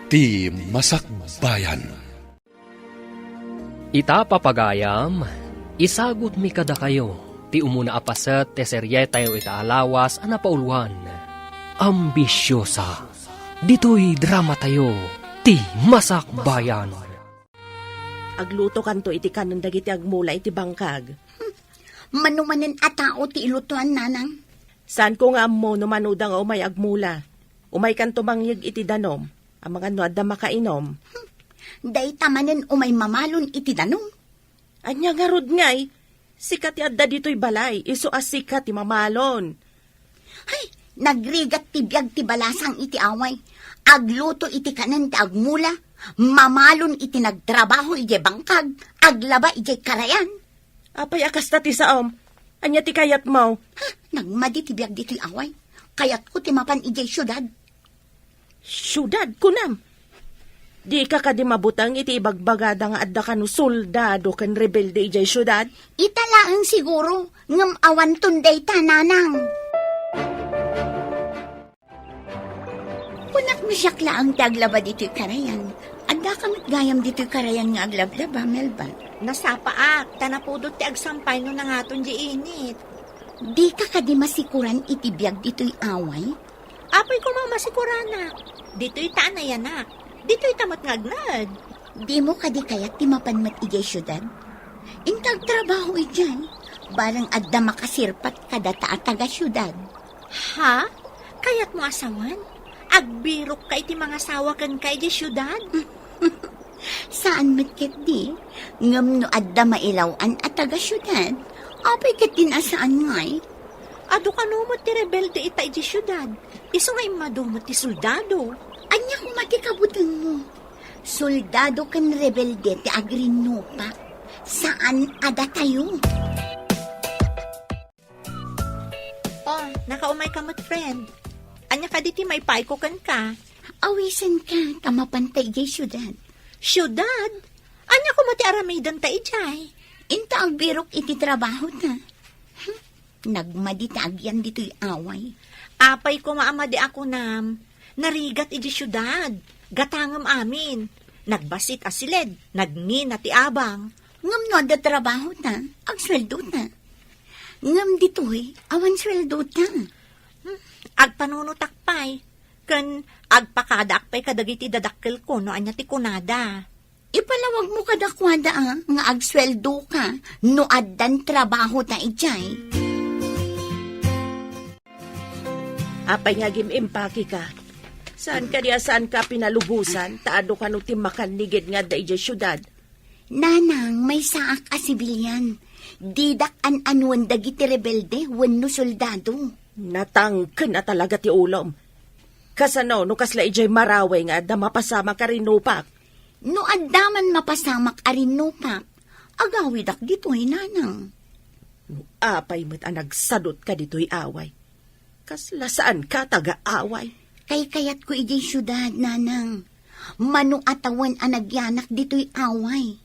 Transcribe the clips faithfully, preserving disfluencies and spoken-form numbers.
Ti Masakbayan. Ita, papagayam, isagutmi kadakayo ti umuna a paset ti serietayo ita a lawas a napauluan, Ambisyosa. Ditoy dramatayo, Ti Masakbayan. Aglutokanto iti kanen dagiti agmula iti bangkag. Mano manen a tao ti ilutoan, nanang? Saanko nga ammo no manoda nga umay agmula. Umaykanto mangyeg iti danum. Amangan no adda makainum. Dayta manen umay mamalon iti danum. Ania ngarud ngay? Sika ti adda ditoy balay, isu a sika ti mamalon. Hay, nagrigat ti biag ti balasang iti away. Agluto iti kanen ti agmula, mamalon iti nagtrabaho idiay bangkag, aglaba idiay karayan. Apay a kasta ti saom? Ania ti kayatmo? Ha, nagmadi ti biag ditoy away. Kayatko ti mapan idiay siudad. Siudad, kunam? Dika kadi mabuteng iti ibagbagada nga adda kano soldado ken rebelde idiay siudad? Ita laeng siguro, ngem awanton dayta, nanang. Kunak no siak laeng ti aglaba ditoy karayan. Addaka met gayam ditoy karayan nga aglablaba, Melba. Nasapaak, ta napudot ti agsampay no nangaton di init. Dika kadi masikuran iti biag ditoy away? Apay koma a masikuranak. Ditoy ta a nayanak. Ditoy ta met nga agnaed. Dimo kadi kayat ti mapan met idiay siudad? Inta agtrabaho idiay. Bareng adda makasirpat kadata a taga-siudad. Ha? Kayatmo a sawen? Agbirokka iti mangasawa kenka idiay siudad? Saan met ketdi, ngem no adda mailaw-an a taga-siudad, apay ketdin a saan ngay? Adu kano met ti rebelde ita idiay siudad, isu nga immadu met ti soldado. Ania koma ti kabutengmo? Soldado ken rebelde ti agrinnupak. Saan a datayo. Oh, nakaumay ka met, friend. Ania kadi ti maipaayko kenka? Awisenka, ta mapanta idiay siudad. Siudad? Ania koma ti aramidenta idiay? Inta agbirok iti trabahota. Hmm, nagmadi ta agyan ditoy away. Apay koma a madi a kunam? Narigat idiay siudad. Gatangem amin. Nagbassit a siled, nagngina ti abang. Ngem no adda trabahota, agsueldota. Ngem ditoy, awan sueldota. Hmm, agpanunotak pay, ken agpakadaak pay kadagiti dadakkelko no ania ti kunada. Ipalawagmo kadakuada, a, nga agsueldoka no addan trabahota idiay. Apay nga agim-impakeka? Saan kadi a saanka pinalubosan, ta adu kano ti makannigid nga adda idiay siudad? Nanang, maysaak a sibilian. Didak an-anuen dagiti rebelde wenno soldado. Natangken a talaga ti ulom. Kasano no kasla idiay Maraway nga adda mapasamak a rinnupak? No adda man mapasamak a rinnupak, agawidak ditoy, nanang. No apay met a nagsadutka ditoy away, kasla saanka taga-away? Kaykayatko idiay siudad, nanang. Mano a tawen a nagyanak ditoy away.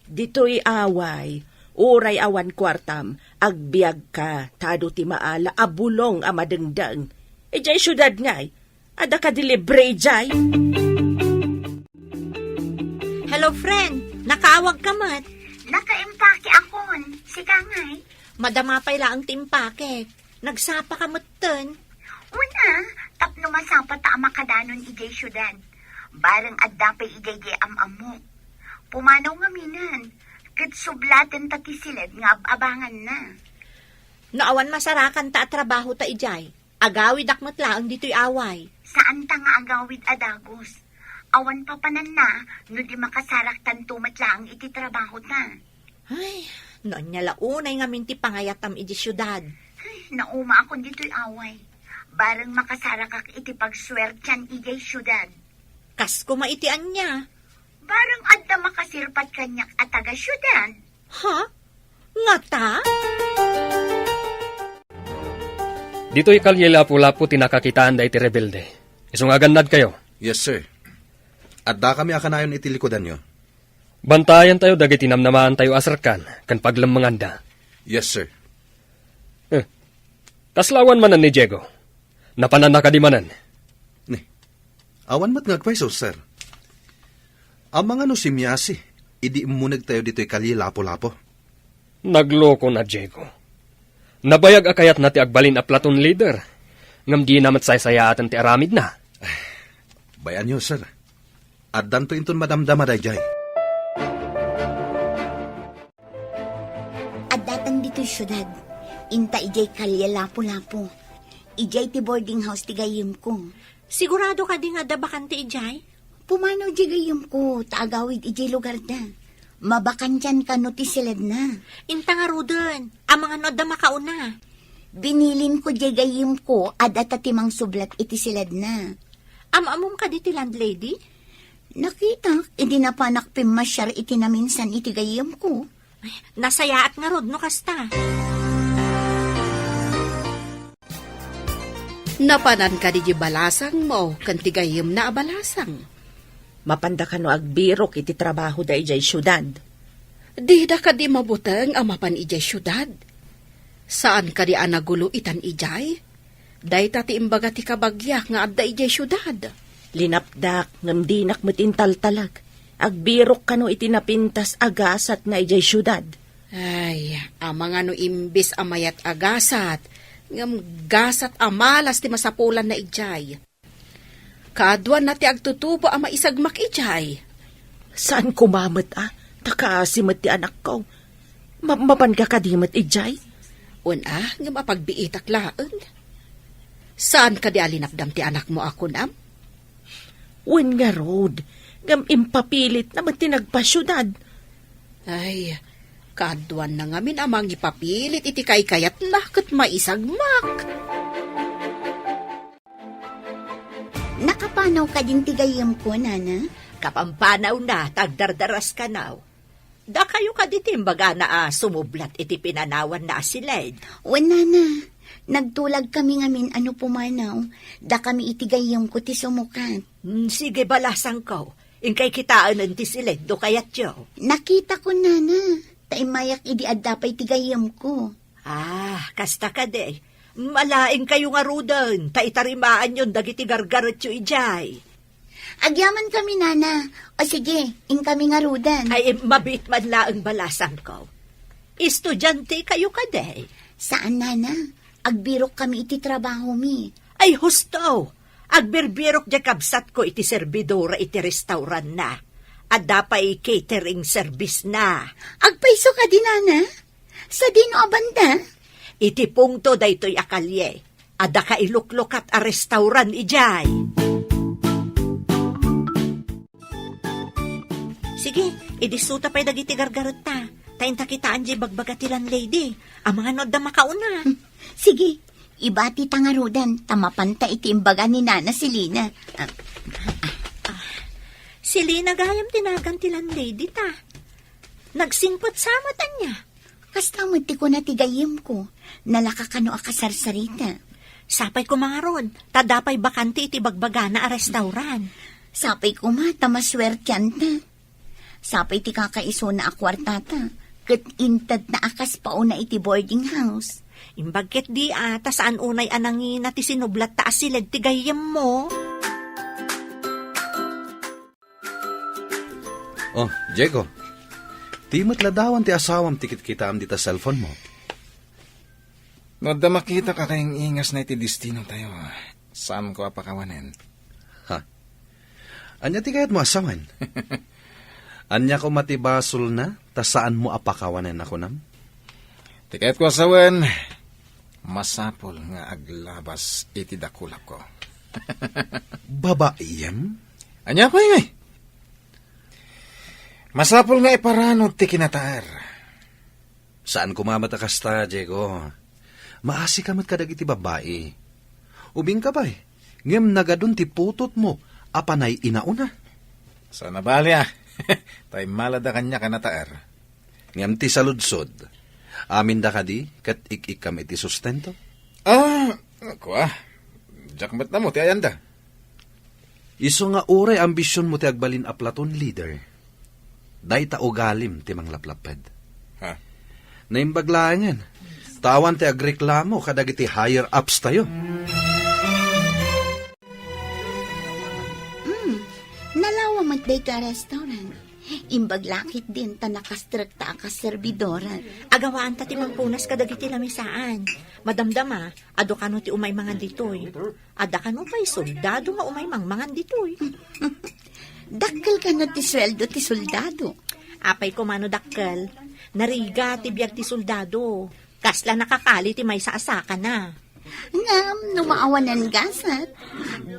Ditoy away, uray awan kuartam, agbiagka, ta adu ti maala a bulong a madengdeng. Idiay siudad ngay, adda kadi libre idiay? Hello, friend. Nakaawagka met? Nakaimpake akon. Sika ngay? Madama pay laeng ti impakek. Nagsapaka metten? Wen a, tapno masapata a makadanon idiay siudad. Bareng adda pay idiay di am-ammok. Pumanaw ngaminen, ket sublatenta ti siled nga ab-abanganna. No awan masarakanta a trabahota idiay, agawidak met laeng ditoy away. Saanta nga agawid a dagus. Awan papananna no di makasaraktanto met laeng iti trabahota. Ay, no ania la unay ngamin ti pangayatam iti siudad. Ay, naumaakon ditoy away. Bareng makasarakak iti pagsuertian idiay siudad. Kas koma iti ania? Bareng adda makasirpat kaniak a taga-siudad. Ha? Ngata? Ditoy kalye Lapu-Lapu ti nakakitaanda iti rebelde. Isu nga agannadkayo. Yes, sir. Addakami a kanayon iti likudanyo. Bantayantayo dagiti namnamaantayo a serkan ken paglemmenganda. Yes, sir. Eh, kasla awan manen ni Diego? Napananna kadi manen? Ni, Awan met nga agpayso, sir. Amangan no simmiasi idi immunegtayo ditoy Kalye Lapu-Lapu. Nagloko na, Diego. Nabayag a kayatna ti agbalin a platoon leader, ngem dina met saysayaaten ti aramidna. Bay-anyo, sir. Addanto inton madamdama daydiay. Addatan ditoy siudad. Inta idiay Kalye Lapu-Lapu. Idiay ti boarding house ti gayyemko. Sigurado kadi nga adda bakante idiay? Pumanaw diay gayyemko, ta agawid idiay lugarda. Mabakantian kano ti siledna. Inta ngaruden, amangan no adda makauna. Binilinko diay gayyemko, adda ta ti mangsublat iti siledna. Am-ammom kadi ti landlady? Nakitak idi napanak pimmasiar iti naminsan iti gayyemko. Ay, nasayaat ngarud no kasta. Napanan kadi diay balasangmo ken ti gayyemna a balasang? Mapanda kano agbirok iti trabahoda idiay siudad? Dida kadi mabuteng a mapan idiay siudad? Saan kadi a nagulo itan idiay? Dayta ti imbaga ti kabagiak nga adda idiay siudad. Linapdak, ngem dinak met intaltalek. Agbirok kano iti napintas a gasat nga idiay siudad. Ay, amangan no imbes a mayat a gasat, ngem gasat a malas ti masapulanna idiay. Kaaduanna ti agtutubo a maisagmak idiay. Saan koma met a, ta kaasi met ti anakko. Ma-, mapanka kadi met idiay? Wen a, ngem apagbiitak laeng. Saan kadi a linapdam ti anakmo a kunam? Wen ngarud, ngem impapilitna met ti nagpasiudad. Ay, kaaduanna ngamin a mangipapilit iti kaykayatna ket maisagmak. Nakapanaw kadin ti gayyemko, nana? Kapampanaw na, ta agdardaras kanaw. Dakayo kadi ti imbagana a sumublat iti pinanawanna a siled? Wen, nana. Nagtulag kami ngamin a no pumanaw, dakami iti gayyemko ti sumukat. Hmm, sige, balasangko. Inkay kitaenen ti siled no kayatyo. Nakitako, nana. Ta immayak idi adda pay ti gayyemko. Ah, kasta kadi. Malaingkayo ngaruden, ta itarimaanyon dagiti gargaretyo idiay. Agyamankami, nana. O sige, inkami ngaruden. Ay, mabiit man laeng balasangko. Estudiantekayo kadi? Saan, nana. Agbirokkami iti trabahomi. Ay, husto! Agbirbirok diay kabsatko iti serbidora iti restauranna. Adda pay catering service-na. Agpayso kadi, nana? Sadino a banda? Iti pungto daytoy a kalye. Adda kailuklukat a restaurant idiay. Sige, idissuta pay dagiti gargaretta. Ta inta kitaan diay bagbaga ti landlady. Amangan no adda makauna. Sige, ibati ta ngaruden, ta mapanta iti imbaga ni Nana Selina. Ah, Selina gayam ti nagan ti landlady ta. Nagsingpet sa met ania. Kasta met ti kuna ti gayyemko, nalaka kano a kasarsarita. Sapay koma ngarud, ta adda pay bakante iti bagbagana a restaurant. Sapay koma ta masuertianta. Sapay ti kakaisuna a kuartata, ket intedna a kas pauna iti boarding house. Imbag ketdi a, ta saan unay a nangina ti sinublatta a siled ti gayyemmo. Oh, Diego. Ti met ladawan ti asawam ti kitkitaam dita cellphone mo. No adda makitak a kaing-ingasna iti destinotayo, saanko a pakawanen. Ha? Ania ti kayatmo a sawen? Ania koma ti basolna, ta saanmo a pakawanen a kunam? Ti kayatko a sawen, masapul nga aglabas iti dakulapko. Babaiem? Ania pay ngay? Masapul nga iparanud ti kinataer. Saan koma met a kasta, Diego. Maasika met kadagiti babbai. Ubingka pay, ngem nagadun ti putotmo a panay inauna. Saan a bali a. Ta immalada kaniak a nataer. Ngem ti saludsod, aminda kadi ket ik-ikkam iti sustento? Ah, kua. Diak met ammo ti ayanda. Isu nga uray ambisionmo ti agbalin a platoon leader, dayta ugalim ti manglaplapped. Ha? Naimbag laengen, ta awan ti agreklamo kadagiti higher-ups tayo. Nalawa met daytoy a restaurant. Imbag la ketdin ta nakastrekta a kaserbidoran. Agawaan ta ti mangpunas kadagiti lamisaan. Madamdama, adu kano ti umay mangan ditoy. Adda kano pay soldado nga umay mangmangan ditoy. Dakkel kano ti sueldo ti soldado? Apay koma no dakkel. Narigat ti biag ti soldado. Kasla nakakali ti maysa a sakana. Ngem no maawanan gasat,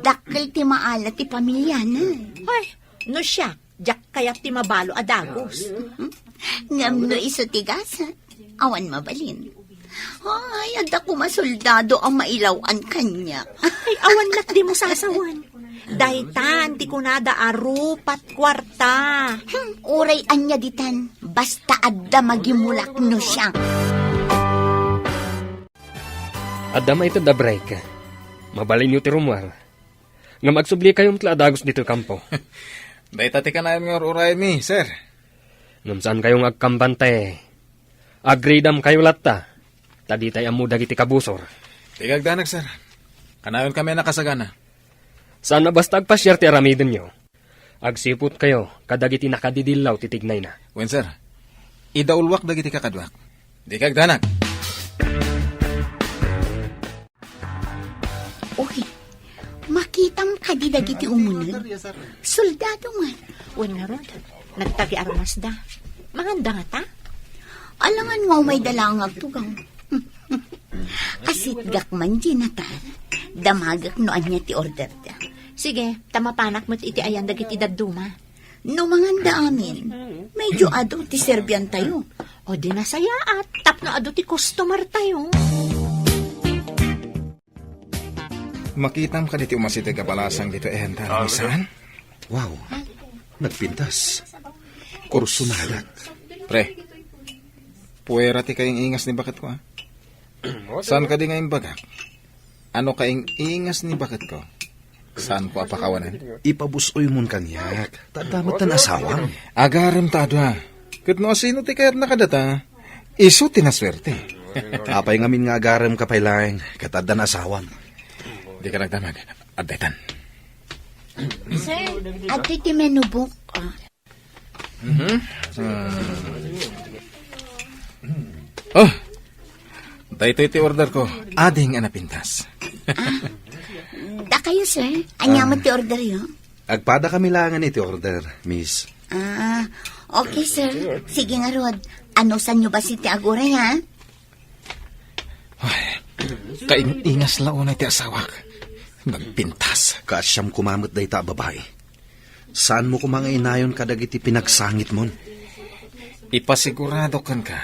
dakkel ti maala ti pamiliana. Ay, no siak, diak kayat ti mabalo a dagus. Ngem no isu ti gasat, awan mabalin. Ay, adda koma soldado a mailaw-an kaniak. Ay, awan met dimo sasawen. Daytan ti kunada a rupat kuarta. Hmm, uray ania ditan, basta adda magimulak no siak. Adda maited a break. Mabalinyo ti rummuar. Ngem agsubli kayo met la a dagus ditoy kampo. Dayta ti kanayon nga ur-urayenmi, sir. Ngem saan kayo nga agkambante. Agridam kayo latta. Ta ditay ammo dagiti kabusor. Di kagdanag, sir. Kanayon kami a nakasagana. Saan a basta agpasiar ti aramidenyo. Agsiput kayo kadagiti nakadidillaw ti tignayna. Wen, sir. Idauluak dagiti kakaduak. Di kagdanag. Uy, makitam kadi dagiti umuneg? Soldado man. Wen ngarud, nagtabi armasda. Manganda ngata? Alangan nga umayda laeng agtugaw. Asitgak man, Jonathan. Damagek no ania ti orderda. Sige, ta mapanak met iti ayan dagiti dadduma. No manganda amin, medyo adu ti serbiantayo. O di nasayaat, tapno adu ti customer tayo. Makitam kadi ti umasideg a balasang ditoy ayanta a lamisaan? Wow, nagpintas. Kurso nalat. Pre, puwera ti kaing-ingas ni baketko, ah. Saan kadi nga imbagak? Ano kaing-ingas ni baketko? Saanko a pakawanen? Ipabus-oymon kaniak. Ta adda met asawam. Agarem ta adu, ah. Ket no asino ti kayatna kadata, isu ti nasuerte. Apay ngamin nga agarem ka pay laeng, ket addan asawam. Dika nagdamag. Adda itan. Sir, adtoy ti menu book, ah. Mhm. Ah. Oh, daytoy ti order ko. Ading a napintas. Ah, dakayo, sir. Ania met ti orderyo? Agpada kami laengen iti order, miss. Ah, okay, sir. Sige ngarud. Anusanyo bassit ti aguray, ha? Ay, kaing-ingas la unay ti asawak. Nagpintas. Kaasiam koma met dayta a babai. Saanmo koma nga inayon kadagiti pinagsangitmon? Ipasigurado kenka,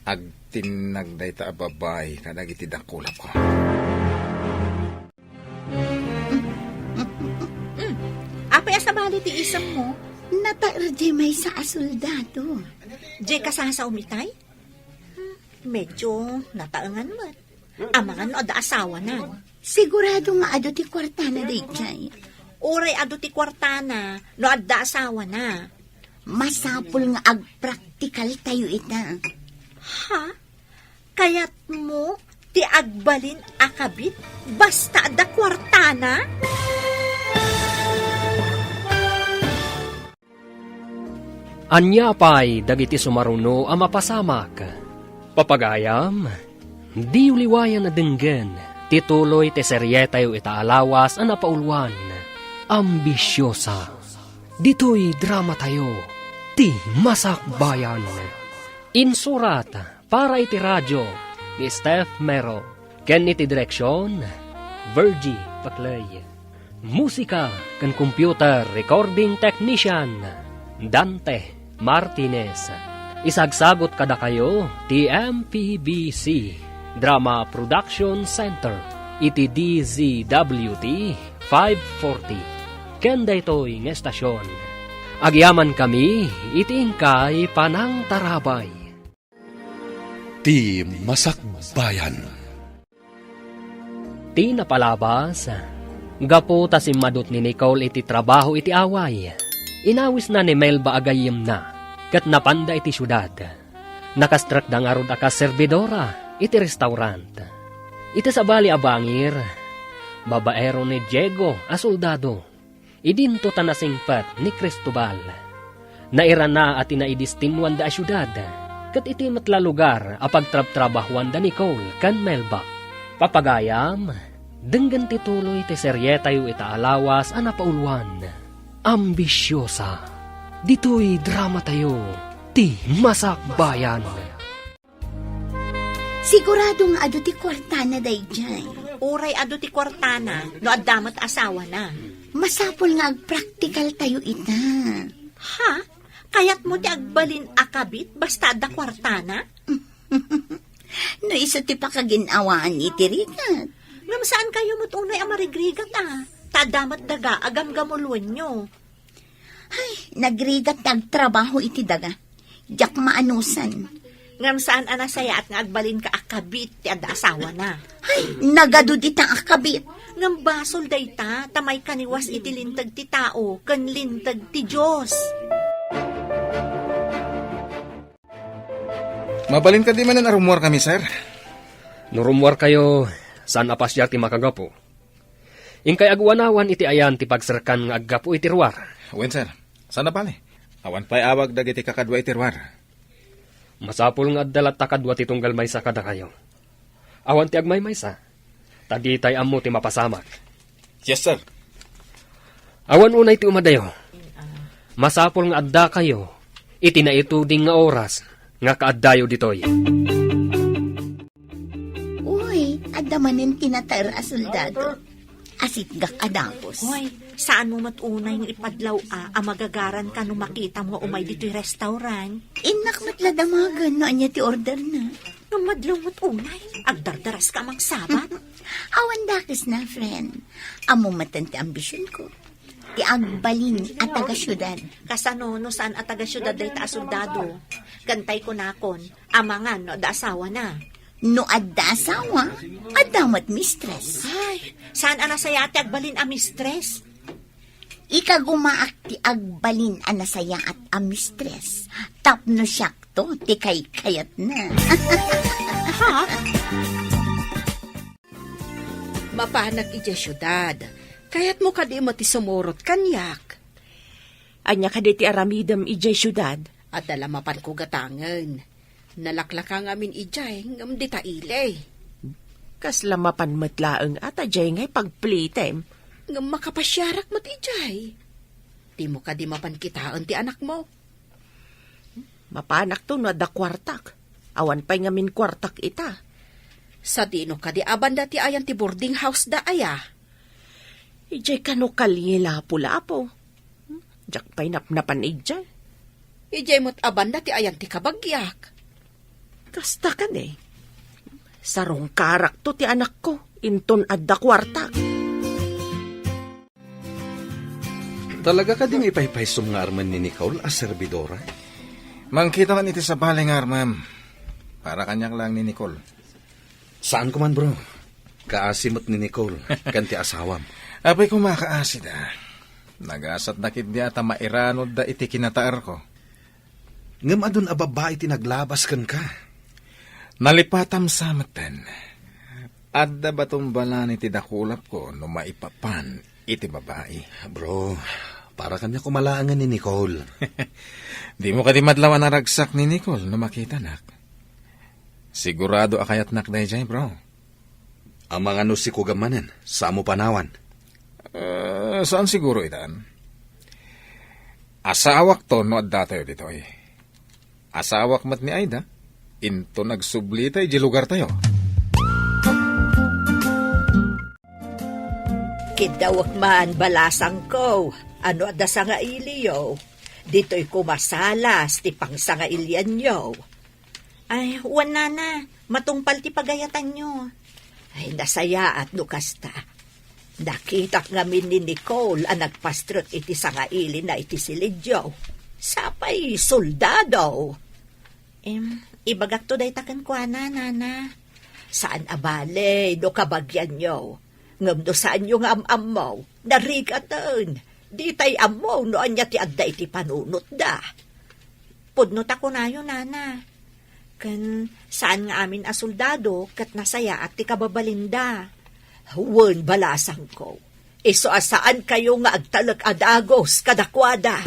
agtinnag dayta a babai kadagiti dakulapko. Mm. Apay a sabali ti isemmo? Nataer diay maysa a soldado. Diay kasasaom itay? Hmm, medyo nataengan met. Amangan no adda asawana. Sigurado nga adu ti kuartana daydiay. Uray adu ti kuartana no adda asawana. Masapul nga agpraktikal tayo ita. Ha? Kayatmo ti agbalin a kabit basta adda kuartana? Ania pay dagiti sumaruno a mapasamak? Papagayam, diyo liwayan a denggen ti tuloy ti serietayo ita a lawas a napauluan, Ambisyosa. Ditoy dramatayo, Ti Masakbayan. Insurat para iti radio ni Steph Mero, ken iti direksion, Virgie Paclay. Musika ken computer recording technician, Dante Martinez. Isagsagut kadakayo ti M P B C Drama Production Center iti D Z W T five forty. Ken daytoy nga estasion, agyamankami iti inkay panangtarabay. Ti Masakbayan. Ti napalabas, gapu ta simmadut ni Nicole iti trabaho iti away, inawisna ni Melba a gayyemna, ket napanda iti siudad. Nakastrekda ngarud a kas serbidora iti restaurant. Iti sabali a bangir, babaero ni Diego a soldado. Idinto ta nasingpet ni Cristobal. Nairana a tinaidistinnuanda a siudad, ket iti met la lugar a pagtrabtrabahuanda ni Cole ken Melba. Papagayam, denggen ti tuloy ti serietayo ita a lawas a napauluan, Ambisiosa. Ditoy dramatayo, ti Masakbayan. Sigurado nga adu ti kuartana daydiay. Uray adu ti kuartana, no adda met asawana. Masapul nga agpraktikal tayo ita. Ha? Kayatmo ti agbalin a kabit basta adda kuartana? No isu ti pakagin-awaan iti rigat. Ngem saan kayo met unay a marigrigat a. Ta adda met daga a gamgamuloenyo. Ay, nagrigat ti agtrabaho iti daga. Diak maanusan. Ngem saan a nasayaat nga agbalinka a kabit ti adda asawana. Ay, nagadu dita a kabit. Ngem basol dayta, ta maikaniwas iti linteg ti tao ken linteg ti Dios. Mabalin kadi manen a rummuarkami, sir? No rummuarkayo, saan a pasiar ti makagapu. Inkay aguanawan iti ayan ti pagserkan nga aggapu iti ruar. Wen, sir. Saan a bale? Awan pay awag dagiti kakadua iti ruar. Masapul nga adda latta kadua ti tunggal maysa kadakayo. Awan ti agmaymaysa, ta ditay ammo ti mapasamak. Yes, sir. Awan unay ti umadayo. Masapul nga addakayo iti naituding nga oras nga kaaddayo ditoy. Uy, adda manen ti nataer a soldado. Asitgak a dagus. Hoy, saan mo met unay nga ipadlaw a, a magagaran ka no makitam nga umay ditoy restaurant? Innak met la damagen no ania ti order na. Ngem madlaw met unay, agdardaras ka a mangsabat. Awan dakes na, friend. Ammo met ti ambision ko. Ti agbalin a taga-siudad. Kasano no saan a taga-siudad dayta a soldado? Kantay kunakon, amangan no adda asawana. No adda asawa, adda met mistress. Ay, saan a nasayaat ti agbalin a mistress? Ikagumaak ti agbalin a nasayaat a mistress. Tapno siakto ti kaykayatna. Ha? Mapanak idiay siudad. Kayatmo kadi met ti sumurot kaniak? Ania kadi ti aramidem idiay siudad? Adda la mapanko gatangen. Nalaklaka ngamin idiay, ngem dita ili. Kasla mapan met laeng a ta diay ngay pagplitem. Ngem makapasiarak met idiay. Dimo kadi mapan kitaen ti anakmo? Mapanakto no adda kuartak. Awan pay ngamin kuartak ita. Sadino kadi a banda ti ayan ti boarding house da aya? Idiay kano Calle Lapu-Lapu. Diak pay napnapan idiay. Idiay met a banda ti ayan ti kabagiak. Kasta kadi. Sarungkarakto ti anakko, inton adda kuartak. Talaga kadi nga ipaypaysom nga armen ni Nicole a servidora? Mangkita man iti sabali nga armem. Para kaniak laeng ni Nicole. Saan ko man, bro. Kaasi met ni Nicole, ken ti asawam. Apay ko makaasida. Nagasatda ketdi a ta mairanodda iti kinataerko. Ngem adun a babbai ti naglabas kenka. Nalipatam sa metten. Adda baton balani ti dakulapko no maipapan iti babai. Bro, para kaniak koma laengen ni Nicole. Dimo kadi madlaw a naragsak ni Nicole no makitanak? Sigurado a kayatnak daydiay, bro. Amangan no sikugam manen, samo panawan. Eh, saan siguro itan? Asawakto no addatayo ditoy. Asawak met ni Aida, inton agsublita idiay lugartayo. Kiddawek man, balasangko, no adda sangailiyo. Ditoy koma salas ti pangsangailianyo. Ay, wen, nana, matungpal ti pagayatanyo. Ay, nasayaat no kasta. Nakitak ngamin ni Nicole a nagpastrek iti sangailina iti silidyo. Sapay soldado. Em, ibagakto dayta kenkuana, nana. Saan a bale no kabagianyo. Ngem no saanyo nga am-ammo, narigaten. Ditay ammo no ania ti adda iti panunotda. Pudno ta kunayo, nana. Ken saan nga amin a soldado ket nasayaat ti kababalinda. Wen, balasangko, Isu a saankayo nga agtalek a dagus kadakuada.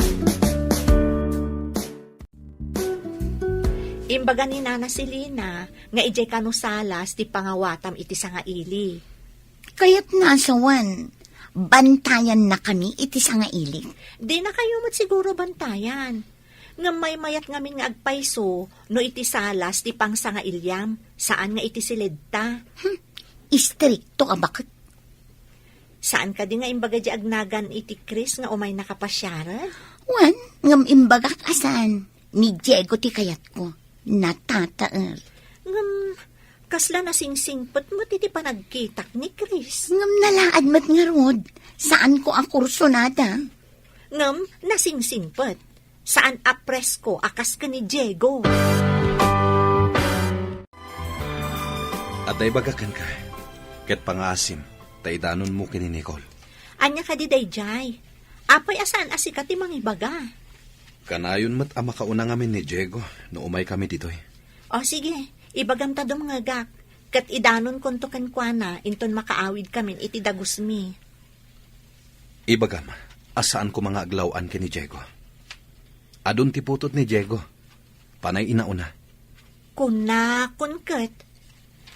Imbaga ni Nana Selina nga idiay kano salas ti pangawatam iti sangaili. Kayatna a sawen, bantayannakami iti sangaili. Dinakayo met siguro bantayan. Ngem maymayat ngamin nga agpayso no iti salas ti pangsangailiam, saan nga iti siledta. Hmm, istrikto a baket. Saan kadi nga imbaga di agnagan iti Chris nga umaynaka pasiaren? Wen, ngem imbagak a saan. Ni Diego ti kayatko. Natataer. Ngem, kasla nasingsingpet met iti panagkitak ni Chris. Ngem nalaad met ngarud. Saanko a kursunada. Ngem, nasingsingpet. Saan a presko a kas ken ni Diego. Adda ibagak kenka, ket pangaasim, ta idanonmo ken ni Nicole. Ania kadi daydiay? Apay a saan a sika ti mangibaga? Kanayon met a makauna ngamin ni Diego no umaykami ditoy. O sige, ibagam ta dumngegak, ket idanonkonto kenkuana inton makaawidkamin iti dagusmi. Ibagam a saan koma nga aglaw-an ken ni Diego. Adun ti putot ni Diego. Panay inauna. Kunakon ket.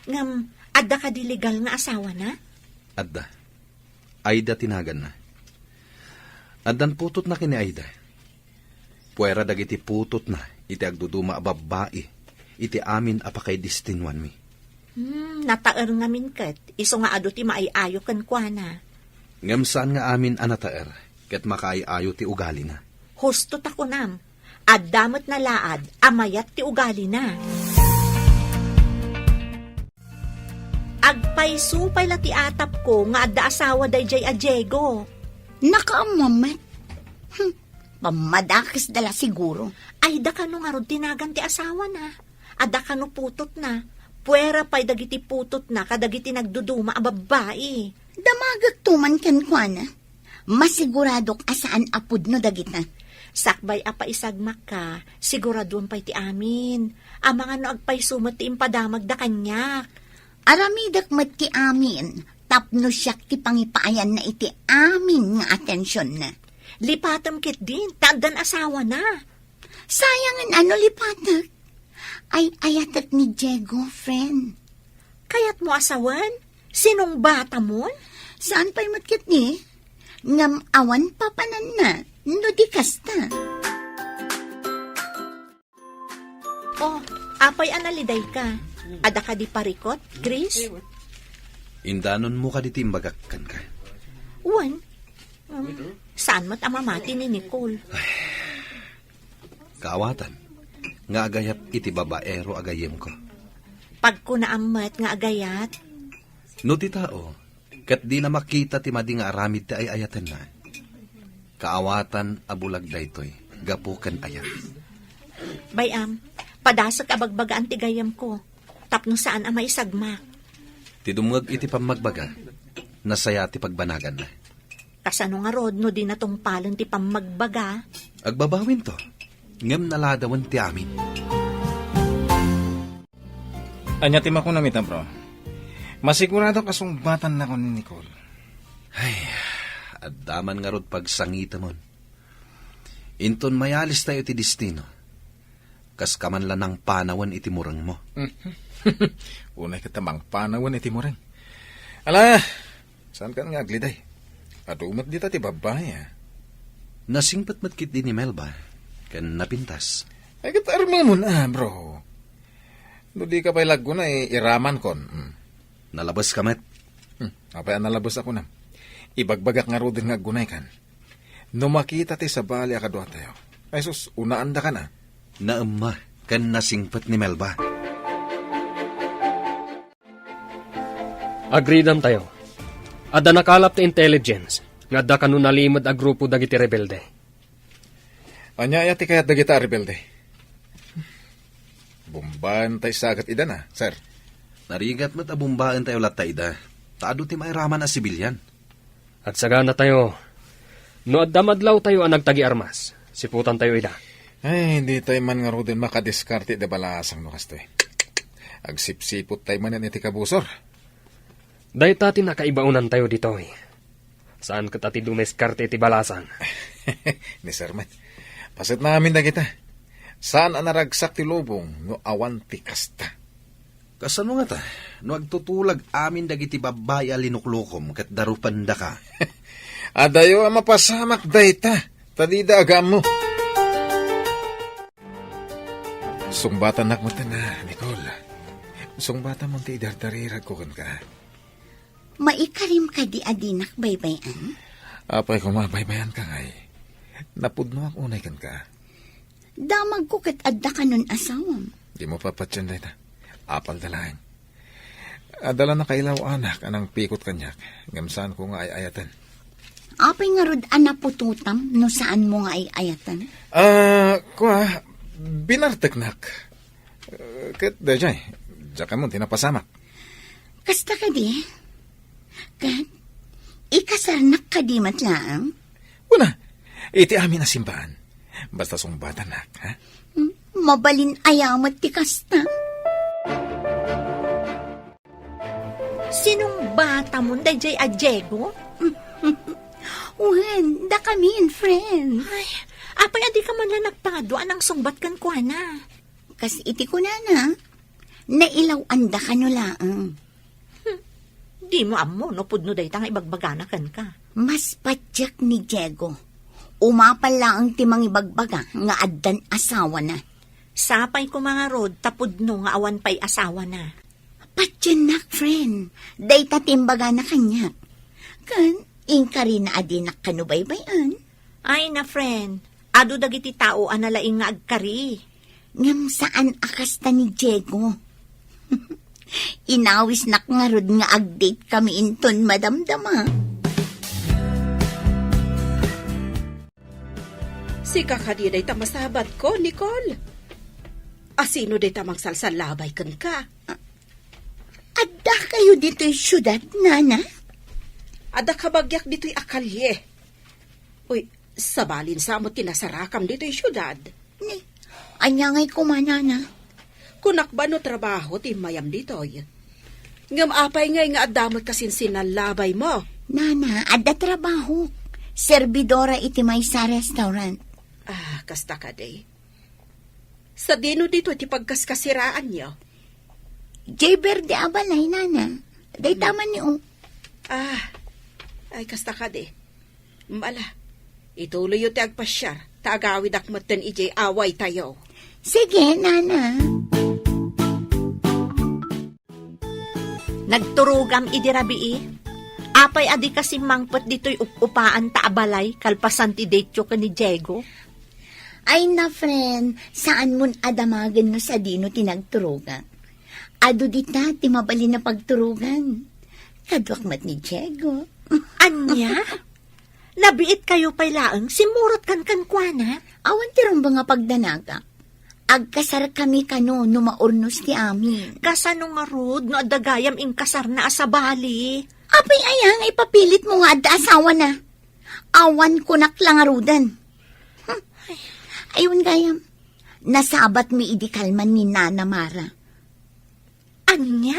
Ngem, adda kadi legal nga asawana? Adda. Aida ti naganna. Addan putotna ken ni Aida. Puera dagiti putotna iti agduduma a babbai iti amin a pakaidestinuanmi. Hmm, nataer ngamin ket, isu nga adu ti maay-ayo kenkuana. Ngem saan nga amin a nataer ket makaay-ayo ti ugalina. Husto ta kunam, adda met nalaad a mayat ti ugalina. Agpayso pay la ti atapko nga adda asawa daydiay a Diego. Nakaammo met. Hmm, pammadakesda la siguro. Ay, da kano ngarud ti nagan ti asawana? Adda kano putotna? Puera pay dagiti putotna kadagiti nagduduma a babbai. Damagekto man kenkuana. Masiguradok a saan a pudno dagita. Sakbay a paisagmakka, siguraduem pay ti amin. Amangan no agpayso met ti impadamagda kaniak. Aramidek met ti amin, tapno siak ti pangipaayanna iti amin nga atensionna. Lipatem ketdin, ta addan asawana. Sayangen a no lipatek. Ay-ayatek ni Diego, friend. Kayatmo a sawen? Sinungbatamon? Saan pay met ketdi? Ngem awan papananna, no di kasta. Oh, apay a nalidayka? Adda kadi parikut, Chris? Indanonmo kadi ti imbagak kenka? Wen. Um, saan met a mamati ni Nicole? Kaawatan nga agayat iti babaero a gayyemko. Pagkunaam met nga agayat. No ti tao, ket dina makita ti madi nga aramid ti ay-ayatenna, kaawatan a bulag daytoy gapu ken ayat. Bay-am, padasek a bagbagaan ti gayyemko, tapno saan a maisagmak. Ti dumngeg iti pammagbaga, nasaya ti pagbanaganna. Kasano ngarud no di natungpalen ti pammagbaga? Agbabawinto, ngem naladawen ti amin. Ania ti makunam ita, bro? Masiguradok a sungbatannakon ni Nicole. Ay, adda man ngarud pagsangitemon. Inton mayalistayo iti destino, kaska man la nangpanawen iti murengmo. Unay ket ta mangpanawen iti mureng. Ala, saankan nga agliday. Adu met dita ti babbai, a. Nasingpet met ketdi ni Melba, ken napintas. Ay, ket armemon, a, bro. No di ka pay laggunay, iramankon. Hmm. Nalabeska met. Hmm, apay a nalabesak, kunam? Ibagbagak ngaruden nga aggunaykan. No makita ti sabali a kaduatayo, ay sus, unaandakan a. Naemma ken nasingpet ni Melba. Agridamtayo. Adda nakalap ti intelligence nga adda kano nalimed a grupo dagiti rebelde. Ania aya ti kayat dagita a rebelde? Bombaentayo sa ket ida na, sir. Narigat met a bombaentayo latta ida, ta adu ti mairaman a sibilian. Agsaganatayo. No adda madlawtayo a nagtagi-armas, siputantayo ida. Ay, ditayo man ngaruden makadiskarte iti balaasang no kastoy. Agsipsipottayo manen iti kabusor. Dayta ti nakaibaonantayo ditoy. Saan ket a ti dumiskarte iti balasang. Ni Sir met. Paset na amin dagita. Saan a naragsak ti lubong no awan ti kasta. Kasano ngata, no agtutulag amin dagiti babbai a linuklukom ket darupendaka? Adayo a mapasamak dayta, ta dida agaammo. Sungbatanak met, Nicole. Sungbatam ti idardariragko kenka. Maikarim kadi a dinak baybay-an? Apay koma, baybayanka ngay. Napudnoak unay kenka. Damagko ket adda kanon asawam. Dimo papatien dayta. Apalda laeng. Adda la nakailaw-anak a nangpikot kaniak, ngem saanko nga ay-ayaten. Apay ngarud a naputotam no saanmo nga ay-ayaten? Ah, kua, binarteknak. Eh, ket daydiay, diak ammo ti napasamak. Kasta kadi? Ket, ikasarnak kadi met laeng? Kuna, iti amin a simbaan. Basta sungbatanak, ha? Hmm, mabalin aya met ti kasta? Sinungbatamon daydiay a Diego? Wen, dakamin, friend. Ay, apay a dika man la nagpado a nangsungbat kenkuana? Kas iti kunana, nailaw-anda kano laeng. Hmm, dimo ammo no pudno dayta nga ibagbagana kenka. Mas patiek ni Diego. Umapal laeng ti mangibagbaga nga addan asawana. Sapay koma ngarud ta pudno nga awan pay asawana. Patiennak, friend. Dayta ti imbagana kaniak. Ken, inkarina a dinak kano baybay-an. Ay na, friend. Adu dagiti tao a nalaing nga agkari. Ngem saan a kasta ni Diego. Inawisnak ngarud nga ag-date kami inton madamdama. Sika kadi dayta masabatko, Nicole? Asino dayta mangsalsallabay kenka? Adda kayo ditoy siudad, Nana? Adda kabagiak ditoy a kalye. Uy, sabalin sa met ti nasarakam ditoy siudad. Ni, ania ngay koma, Nana? Kunak ba no trabaho ti immayam ditoy? Ngem apay ngay nga adda met kasinsinnallabaymo? Nana, adda trabaho. Serbidora iti maysa a restaurant. Ah, kasta kadi. Sadino ditoy ti pagkaskasiraanyo? Jay Verde a balay, Nana. Dayta man ni, o. Ah, ay, kasta kadi. Mala, ituloyyo ti agpasiar, ta agawidak metten idiay awaytayo. Sige, Nana. Nagturogam idi rabii. Apay a dika simmangpet ditoy up-upaan ta a balay kalpasan ti date-yo ken ni Diego? Ay na, friend, saanmon a damagen no sadino ti nagturogak. Adu dita ti mabalin a pagturogan. Kaduak met ni Diego. Ania? Nabiit kayo pay laeng, simmurot kan kenkuana? Awan ti rumbeng a pagdanagak. Agkasar kami kano no maurnos ti amin. Kasano ngarud no adda gayam inkasarna a sabali? Apay aya nga ipapilit mo nga adda asawana? Awan kunak la ngaruden. Hmm. Ay, wen gayam. Nasabat mi idi kalman ni Nana Mara. Ania?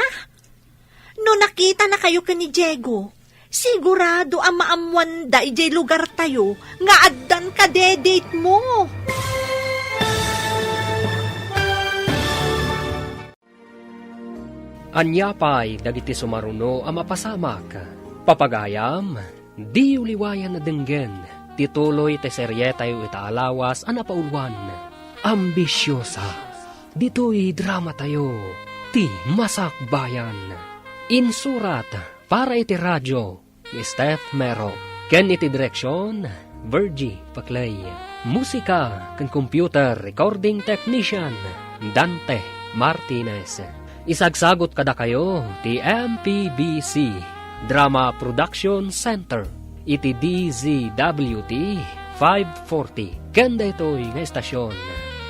No nakitanakayo ken ni Diego, sigurado a maammoanda idiay lugartayo nga addan kadedate-mo. Ania pay dagiti sumaruno a mapasamak? Papagayam, diyo liwayan a denggen ti tuloy ti serietayo ita a lawas a napauluan, Ambisiosa. Ditoy dramatayo, Ti Masakbayan. Insurat para iti radio ni Steph Mero, ken iti direksion, Virgie Paclay. Musika ken computer recording technician, Dante Martinez. Isagsagot kadakayo ti M P B C Drama Production Center iti D Z W T five forty ken daytoy nga estasion.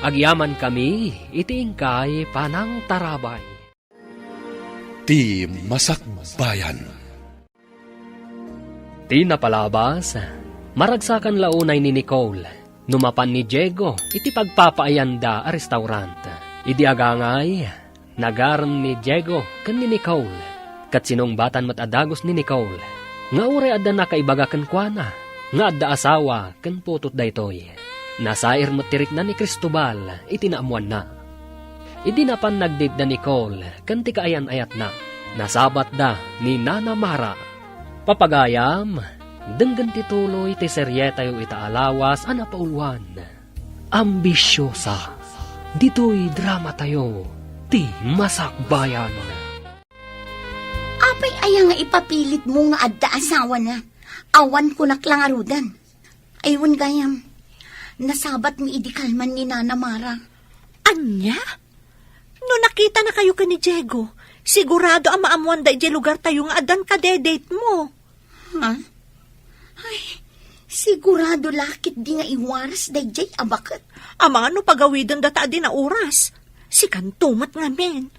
Agyamankami iti inkay panangtarabay. Ti Masakbayan. Ti napalabas, maragsakan la unay ni Nicole no mapan ni Diego iti pagpapaayanda a restaurant. Idi agangay, nagarem ni Diego ken ni Nicole, ket sinungbatan met a dagus ni Nicole. nga uray adda nakaibaga kenkuana nga adda asawa ken putot daytoy. Nasair met ti rikna ni Cristobal iti naammoanna. Idi napan nagdate da Nicole ken ti kaayan-ayatna, nasabatda ni Nana Mara. Papagayam, denggen ti tuloy ti serietayo ita a lawas a napauluan. Ambisiosa. Ditoy dramatayo ti Masakbayan. Apay aya nga ipapilitmo nga adda asawana? Awan kunak la ngaruden. Ay, wen gayam, nasabatmi idi kalman ni Nana Mara. Ania? No nakitanakayo ken ni Diego, sigurado a maammoanda idiay lugartayo nga addan kadedatemo. Ha? Ay, sigurado la ketdi nga iwaras daydiay a baket. Amangan no pagawidendata a di nauras. Sikanto met ngamin.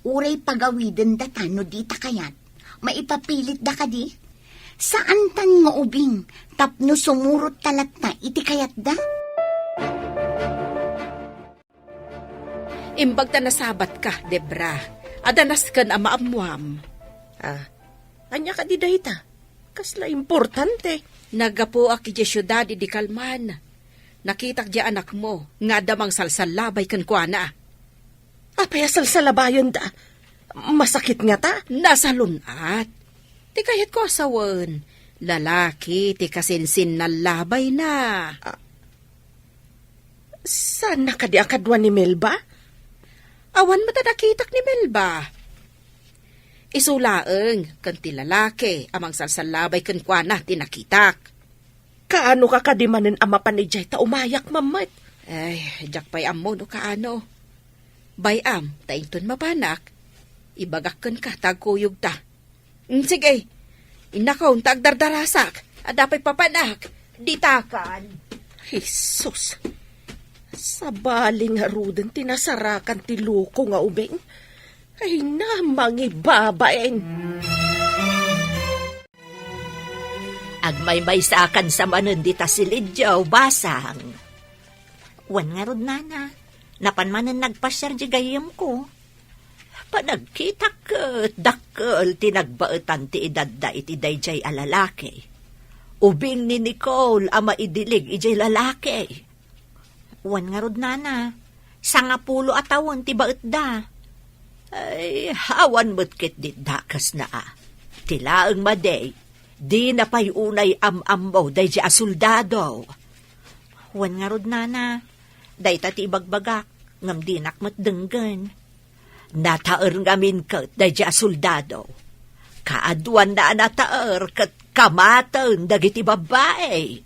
Uray pagawidendata no dita kayat. Maipapilitda kadi? Saantan nga ubing tapno sumurot ta latta iti kayatda? Imbag ta nasabatka, Debra. Adda nasken a maammoam. Ah, ania kadi dayta? Kasla importante. Naggapuak idiay siudad idi kalman. Nakitak diay anakmo nga adda mangsalsallabay kenkuana. Apay a salsallabayenda? Masakit ngata? Nasalun-at. Ti kayatko a sawen, lalaki ti kasinsinnallabayna. Ah, saanna kadi a kadua ni Melba? Awan met a nakitak ni Melba. Isu laeng ken ti lalaki a mangsalsallabay kenkuana ti nakitak. Kaanoka kadi manen a mapan idiay ta umayak met? Ay, diak pay ammo no kaano. Bay-am ta inton mapanak, ibagak kenka ta agkuyogta. Mm, sige. Innakon ta agdardarasak. Adda pay papanak. Ditakan. Jesus. Sabali ngaruden ti nasarakan ti loko nga ubing. Ay na, mangibabain. Agmaymaysakansa manen dita silidiaw, basang. Wen ngarud, nana, napan manen nagpasiar di gayyemko. Panagkitak ket dakkel ti nagbaetan ti edadda iti daydiay a lalaki. Ubing ni Nicole a maidilig idiay lalaki. Wen ngarud, nana, sangapulo a tawen ti baetda. Ay, awan met ketdi dakesna a. Ti laeng madi, dina pay unay am-ammo daydiay a soldado. Wen ngarud, nana, dayta ti ibagbagak, ngem dinak met denggen. Nataer ngamin ket daydiay a soldado. Kaaduanna a nataer ket kamaten dagiti babbai.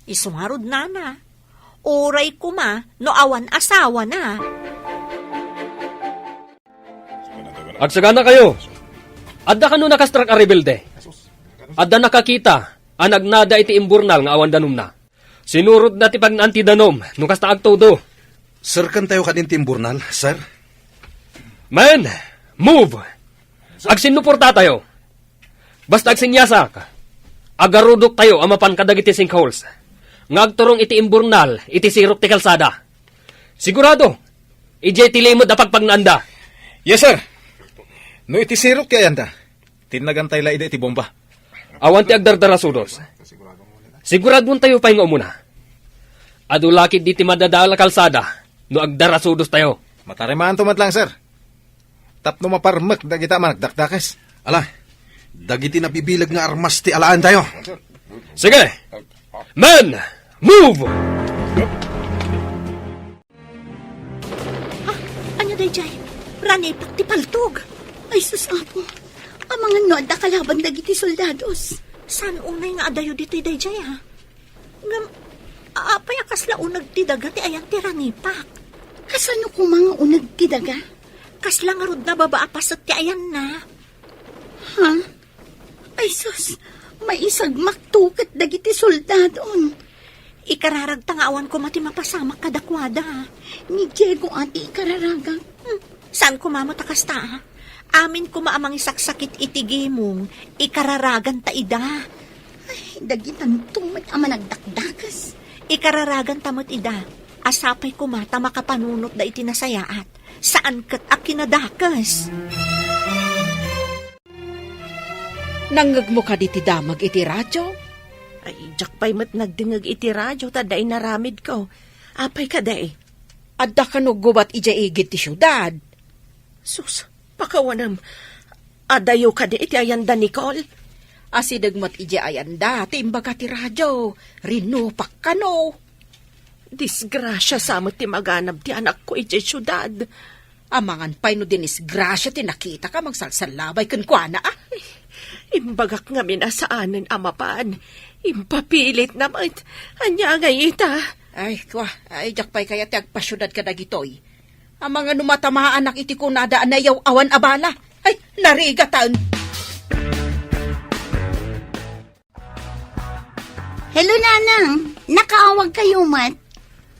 Isu ngarud, nana, uray koma no awan asawana. Agsaganakayo. Adda kano nakastrak a rebelde? Adda nakakita a nagnada iti imburnal nga awan danumna. Sinurotda ti pagnaan ti danum no kasta agtudo. Serkentayo kadin ti imburnal, sir? Men, move! Agsinnuportatayo. Basta agsinyasak, agarudoktayo a mapan kadagiti sinkholes nga agturong iti imburnal iti sirok ti kalsada. Sigurado, idiay ti limed a pagpagnaanda. Yes, sir. No iti sirok ti ayanda, tinnagantay la ida iti bomba. Awan ti agdardarasudos. Siguraduentayo pay nga umuna. Adu la ketdi ti madadael a kalsada no agdarasudostayo. Matarimaanto met lang, sir. Tapno maparmek dagita a managdakdakes. Ala, dagiti nabibileg nga armas ti alaentayo. Sige! Men! Move! Ah, ania daydiay? Ranipak ti paltog. Ay, sus, Apo. Amangan no adda kalaban dagiti soldados. Saan unay nga adayo ditoy daydiay, a? Ngem, apay a kasla uneg ti daga ti ayan ti ranipak? Kasano koma nga uneg ti daga? Kasla ngarud nababa a paset ti ayanna. Ha? Ay sus, maisagmakto ket dagiti soldadon. Ikararagta nga awan koma ti mapasamak kadakuada. Ni Diego a ti ikararagak. Hmm, saan koma met a kasta, a? Amin koma a mangisaksakit iti gimong, ikararaganta ida. Ay, dagitanto met a managdakdakes. Ikararaganta met ida, a sapay koma ta makapanunotda iti nasayaat, saan ket a kinadakes. Nangngegmo kadi ti damag iti radio? Ay, diak pay met nagdengngeg iti radio ta adda inaramidko. Apay kadi? Adda kano gubat idiay igid ti siudad. Sus, pakawanem. Adayo kadi iti ayanda, Nicole? Asideg met idiay ayanda ti imbaga ti radio. Rinupak kano. Disgrasia sa met ti maganab ti anakko idiay siudad. Amangan pay no dinisgrasia ti nakitaka mangsalsallabay kenkuana, a? Imbagak ngamin a saanen a mapan. Impapilitna met. Ania ngay ita? Ay, kua, ay, diak pay kayat ti agpasiudad kadagitoy. Amangan no matamaanak iti kunada a nayaw-awan a bala. Ay, narigatan! Hello, Nanang. Nakaawag kayo met?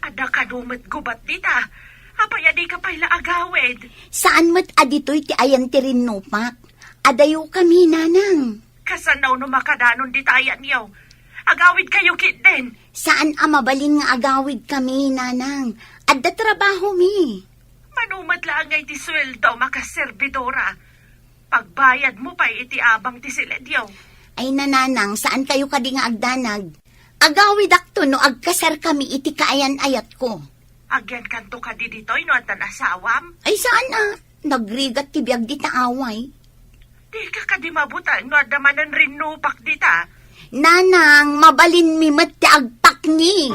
Adda kano met gubat dita. Apay a dika pay la agawid? Saan met a ditoy ti ayan ti rinnupak? Adayo kami, Nanang. Kasano no makadanon dita ayanyo? Agawid kayo ketdin. Saan a mabalin nga agawid kami, Nanang. Adda trabaho mi. Mano met laeng nga iti sueldo, makaserbidora. Pagbayadmo pay iti abang ti siledyo. Ay, Nanang, saan kayo kadi nga agdanag? Agawidakto no agkasar kami iti kaayan-ayatko. Agyankanto kadi ditoy no addan asawam? Ay, saan a. Nagrigat ti biag dita away. Dika kadi mabuteng no adda manen rinnupak dita? Nanang, mabalinmi met ti agpakni.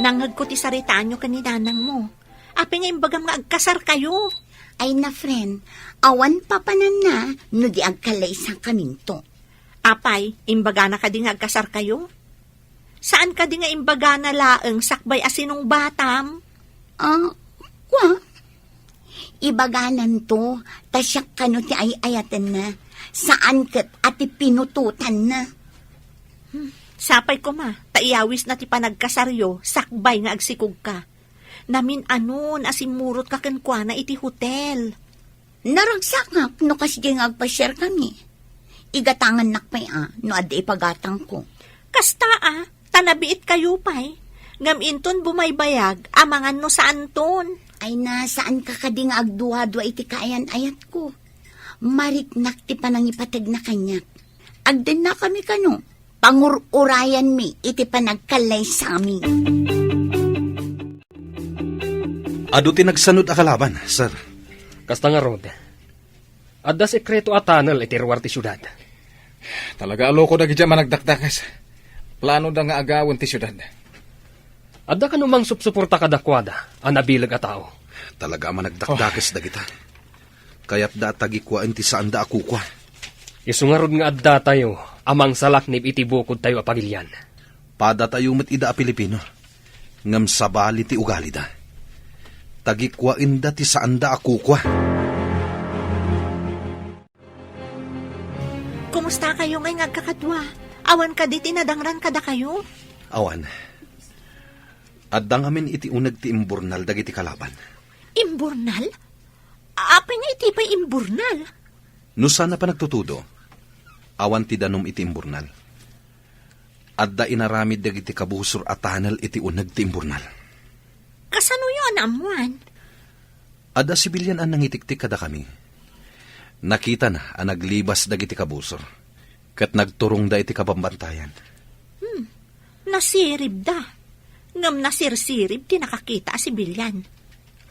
Nangngegko ti saritaanyo ken ni nanangmo. Apay nga imbagam nga agkasarkayo? Ay na, friend, awan papananna no di agkallaysakaminto. Apay, imbagana kadi nga agkasarkayo? Saan kadi nga imbagana laeng sakbay a sinungbatam? Ah, kua? Ibagananto, ta siak kano ti ay-ayatenna, saan ket a ti pinutotanna. Hmm, sapay koma, ta iyawisna ti panagkasaryo sakbay nga agsikogka. Namin-anon a simmurotka kenkuana iti hotel. Naragsakak no kasdi nga agpasiarkami. Igatangannak pay a no adda ipagatangko. Kasta a, ta nabiitkayo pay. Ngem inton bumaybayag, amangan no saanton. Ay na, saanka kadi nga agduadua iti kaayan-ayatko. Mariknak ti panangipategna kaniak. Agdennakami kano, pangur-urayanmi iti panagkallaysami. Adu ti nagsanud a kalaban, sir. Kasta ngarud, adda sekreto a tunnel iti ruar ti siudad. Talaga a loko dagiti a managdakdakes. Planoda nga agawen ti siudad. Adda kano mangsupsuporta kadakuada a nabileg a tao? Talaga a managdakdakes dagita. Kayatda a tagikuaen ti saanda a kukua. Isu ngarud nga addatayo a mangsalaknib iti bukodtayo a pagilian. Padatayo met ida a Pilipino, ngem sabali ti ugalida. Tagikuaenda ti saanda a kukua. Kumustakayo ngay nga agkakadua? Awan kadi ti nadangran kadakayo? Awan. Adda ngamin iti uneg ti imburnal dagiti kalaban. Imburnal? Apay nga iti pay imburnal? No saan a panagtutudo, awan ti danum iti imburnal. Adda inaramid dagiti kabusor a tunnel iti uneg ti imburnal. Kasanoyo a naammuan? Adda sibilian a nangitiktik kadakami. Nakitana a naglibas dagiti kabusor, ket nagturongda iti kabambantayan. Hmm, nasiribda. Ngem nasirsirib ti nakakita a sibilian.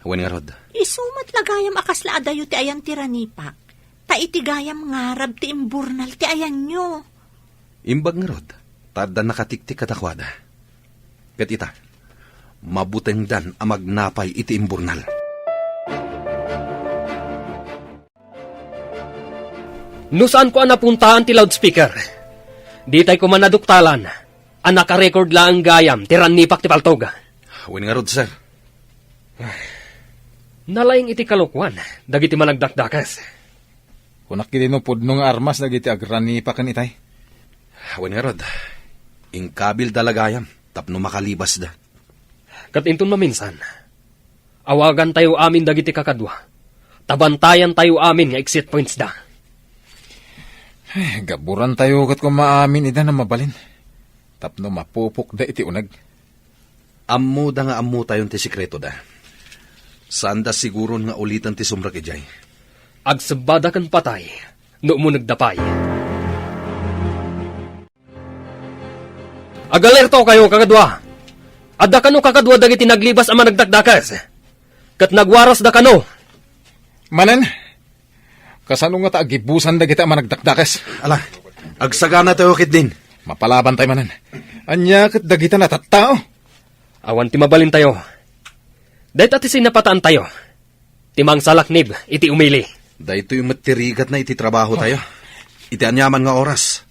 Wen ngarud. Isu met la gayam a kasla adayo ti ayan ti ranipak, ta iti gayam ngarab ti imburnal ti ayanyo. Imbag ngarud, ta adda nakatiktik kadakuada. Ket ita, mabutengdan a magnapay iti imburnal. No saanko a napuntaan ti loudspeaker, ditay koma naduktalan a nakarecord laeng gayam ti rannipak ti paltog. Wen ngarud, sir. Nalaing iti kalokuan dagiti managdakdakes. Kunak iti no pudno nga armas dagiti agranipaken itay. Wen ngarud, inkabilda la gayam tapno makalibasda. Ket inton maminsan, awagantayo amin dagiti kakadua, ta bantayantayo amin nga exit pointsda. Ay, gaburantayo ket koma amin ida a mabalin, tapno mapupokda iti uneg. Ammoda nga ammotayon ti sekretoda. Saanda siguron nga uliten ti sumrek idiay. Agsebbada ken patay no umunegda pay. Agalertokayo, kakadua! Adda kano kakadua dagiti naglibas a managdakdakes, ket nagwarasda kano. Manen, kasano ngata agibusan dagiti a managdakdakes? Ala, agsaganatayo ketdin. Mapalabantay manen. Ania ket dagita natattao? Awan ti mabalintayo. Dayta ti sinapataantayo. Ti mangsalaknib iti umili. Daytoy met ti rigatna iti trabahotayo. Iti aniaman nga oras,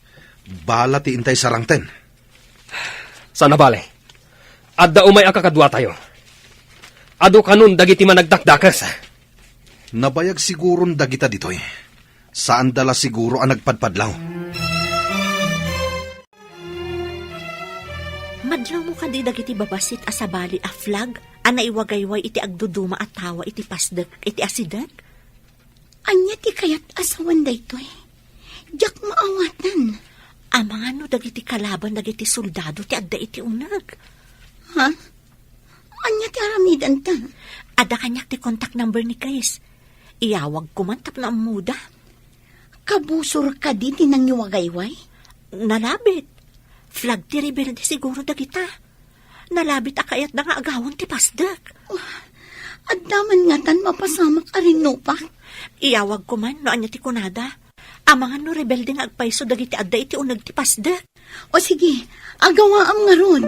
bala ti intay sarangten. Sana bale, adda umay a kakaduatayo. Adu kanon dagiti managdakdakes. Nabayag siguron dagita ditoy. Saanda la siguro a nagpadpadlaw. Madlawmo kadi dagiti babassit a sabali a flag a naiwagayway iti agduduma a tawa iti pasdek iti asideg? Ania ti kayat a sawen daytoy? Diak maawatan. Amangan no dagiti kalaban dagiti soldado ti adda iti uneg. Ha? Ania ti aramidenta? Adda kaniak ti contact number ni Chris. Iyawagko man tapno ammoda. Kabusor kadi ti nangiwagayway? Nalabit. Flag ti rebelde siguro dagita. Nalabit a kayatda nga agawan ti pasdek. Oh, adda man ngatan mapasamak a rinnupak? Iyawagko man no ania ti kunada. Amangan no rebelde nga agpayso dagiti adda iti uneg ti pasdek. O sige, agawaam ngarud.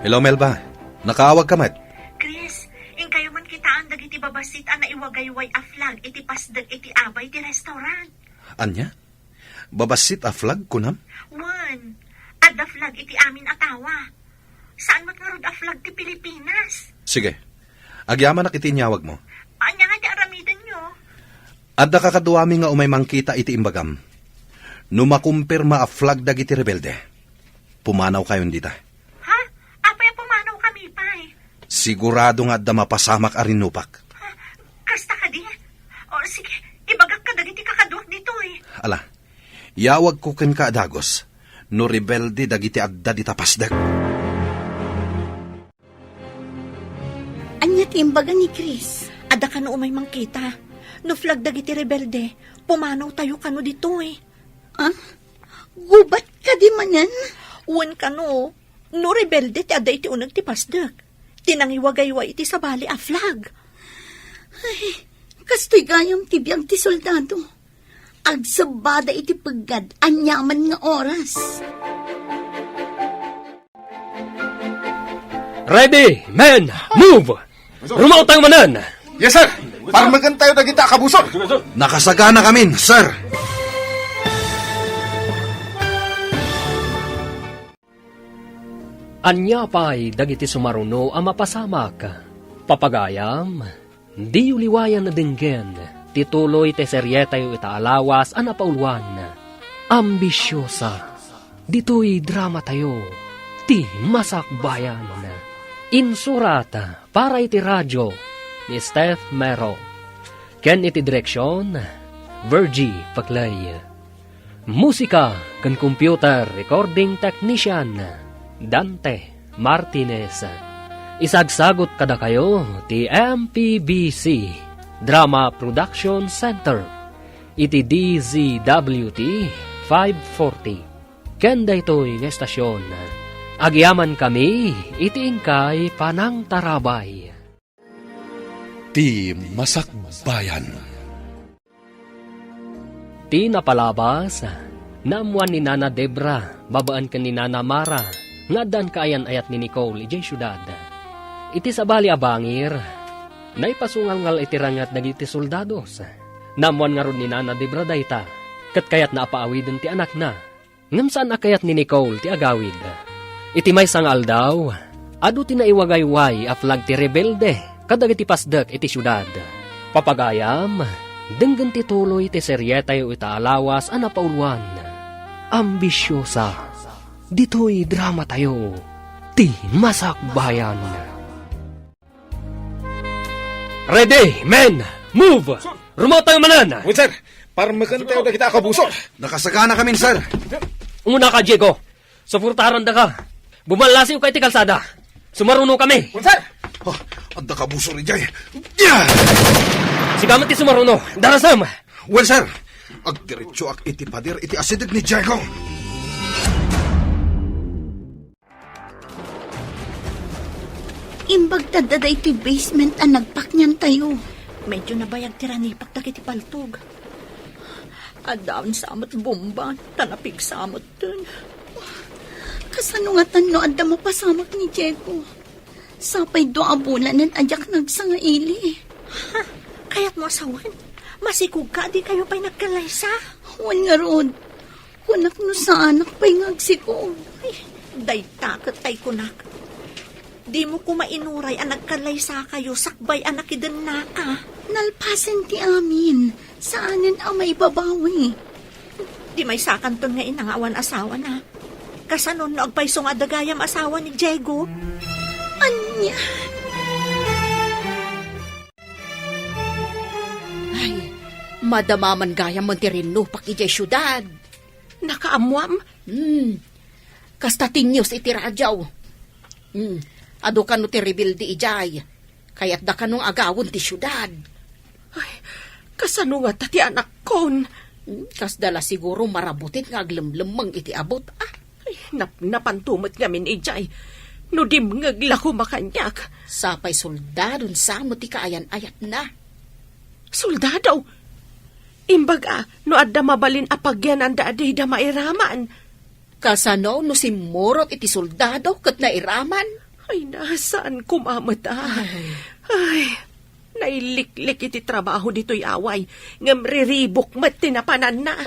Hello, Melba. Nakaawagka met? Chris, inkayo man kitaan dagiti babassit a naiwagayway a flag iti pasdek iti abay ti restaurant. Ania? Babassit a flag, kunam? Wen, adda flag iti amin a tawa. Saan met ngarud a flag ti Pilipinas. Sige. Agyamanak iti inyawagmo. Ania nga ti aramidenyo? Adda kakaduami nga umay mangkita iti imbagam. No makumpirma a flag dagiti rebelde, pumanawkayon dita. Ha? Apay a pumanawkami pay? Sigurado nga adda mapasamak a rinnupak. Ha? Kasta kadi? O, sige, ibagak kadagiti kakaduak ditoy. Ala, iyawagko kenka a dagus no rebelde dagiti adda dita pasdek. Ania ti imbaga ni Chris? Adda kano umay mangkita. No flag dagiti rebelde, pumanawtayo kano ditoy. Ah? Gubat kadi manen? Wen kano, no rebelde ti adda iti uneg ti pasdek, ti nangiwagayway iti sabali a flag. Ay, kastoy gayam ti biag ti soldado. Agsebbada iti peggad aniaman nga oras. Ready, men, move! Rumaotayo manen! Yes, sir! Parmekentayo dagita a kabusor! Nakasaganakamin, sir! Ania pay dagiti sumaruno a mapasamak? Papagayam, diyo liwayan a denggen ti tuloy ti serietayo ita a lawas a napauluan, Ambisiosa. Ditoy dramatayo, Ti Masakbayan. Insurat para iti radio ni Steph Mero, ken iti direksion, Virgie Paclay. Musika ken computer recording technician, Dante Martinez. Isagsagut kadakayo ti M P B C Drama Production Center iti D Z W T five forty. Ken daytoy nga estasion, agyamankami iti inkay panangtarabay. Ti Masakbayan. Ti napalabas, naammoan ni Nana Debra babaen ken ni Nana Mara nga addaan kaayan-ayat ni Nicole idiay siudad. Iti sabali a bangir, naipasungalngal iti ranget dagiti soldados. Naammoan ngarud ni Nana Debra dayta, ket kayatna a paawiden ti anakna. Ngem saan a kayat ni Nicole ti agawid. Iti maysa nga aldaw, adu ti naiwagayway a flag ti rebelde kadagiti pasdek iti siudad. Papagayam, denggen ti tuloy ti serietayo ita a lawas a napauluan, Ambisiosa. Ditoy dramatayo, Ti Masakbayan. Ready, men! Move! Sir! Rumaotayo manen! Wen, sir! Parmekentayo dagita a kabusor! Nakasaganakamin, sir! Umunaka, Diego. Suportarandaka. Bumallasiwka iti kalsada. Sumarunokami. Wen, sir! Ah, adda kabusor idiay. Sika met ti sumaruno. Darasam! Well, sir, agdiretsoak iti pader iti asideg ni Diego. Imbag ta adda daytoy basement a nagpakniantayo. Medyo nabayag ti ranipak dagiti paltog. Addaansa met bomba, ta napigsa metten. Kasano ngatan no adda mapasamak ni Diego? Sapay dua a bulanen a diak nagsangaili. Ha? Kayatmo a sawen? Masikogka a dikayo pay nagkallaysa? Wen ngarud, kunak no saanak pay nga agsikog. Ay, dayta ket tay kunak. Dimo koma inuray a nagkallaysakayo sakbay a nakidennaka. Nalpasen ti amin, saanen a maibabawi. Di maysakanton nga ina nga awan asawana. Kasano no agpayso nga adda gayam asawa ni Diego? Ania? Ay, madama man gayam ti rinnupak idiay siudad. Nakaammoam? Hmm. Kasta ti news iti radio. Hmm. Adu kano ti rebelde idiay. Kayatda kano nga agawen ti siudad. Ay, kasano ngata ti anakkon? Hmm, kasda la siguro marabutit nga aglemlemmeng iti abut, ah. Ay, nap-, napanto met ngamin idiay. No dimngeg la koma kaniak. Sapay soldadon sa met ti kaayan-ayatna. Soldado? Imbag a, no adda mabalin a pagyananda a dida mairaman. Kasano no simmurot iti soldado ket nairaman? Ay, na, saan koma met a? Ay. Ay, nailiklik iti trabaho ditoy away, ngem riribuk met ti napananna.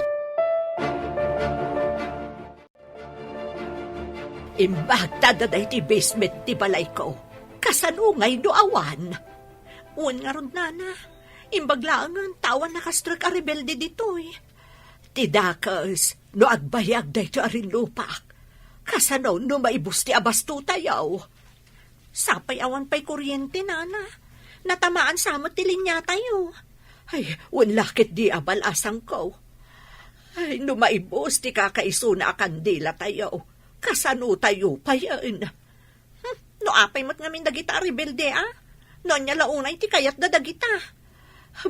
Imbag ta adda daytoy basement ti balayko. Kasano ngay no awan? Wen ngarud, nana. Imbag laengen ta awan nakastrek a rebelde ditoy. Ti dakes, no agbayag daytoy a rinnupak, kasano no maibus ti abastotayo? Sapay awan pay kuryente, nana. Natamaan sa met ti linyatayo. Ay, wen la ketdi a balasangko. Ay, no maibus ti kakaisuna a kandilatayo, kasanotayo payen? Hmm, no apay met ngamin dagita a rebelde, a? No ania la unay ti kayatda dagita?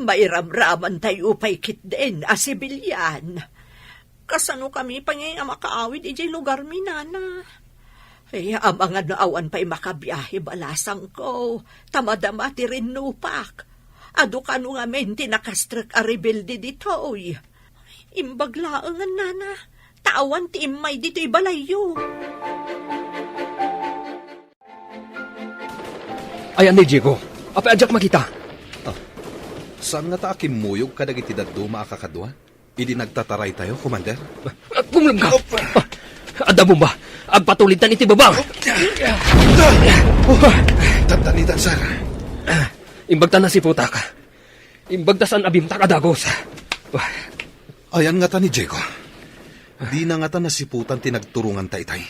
Mairamramantayo pay ketdin a sibilian. Kasanokami pay ngay a makaawid idiay lugarmi, nana? Ay, amangan no awan pay makabiahe balasangko, ta madama ti rinnupak. Adu kano ngamin ti nakastrek a rebelde ditoy. Imbag laengen, nana, ta awan ti immay ditoy balayyo. Ayan ni Diego. Apay a diak makita? Ah, saan ngata a kimmuyog kadagiti dadduma a kakadua idi nagtataraytayo, Commander? Ah, kumlem ka! Ah, adda bomba! Agpatulidtan iti baba! Tantanitan, sir. Imbag ta nasiputak. Imbag ta saan a bimtak a dagus. Ayan ngata ni Diego. Dina ngata nasiputan ti nagturonganta itay.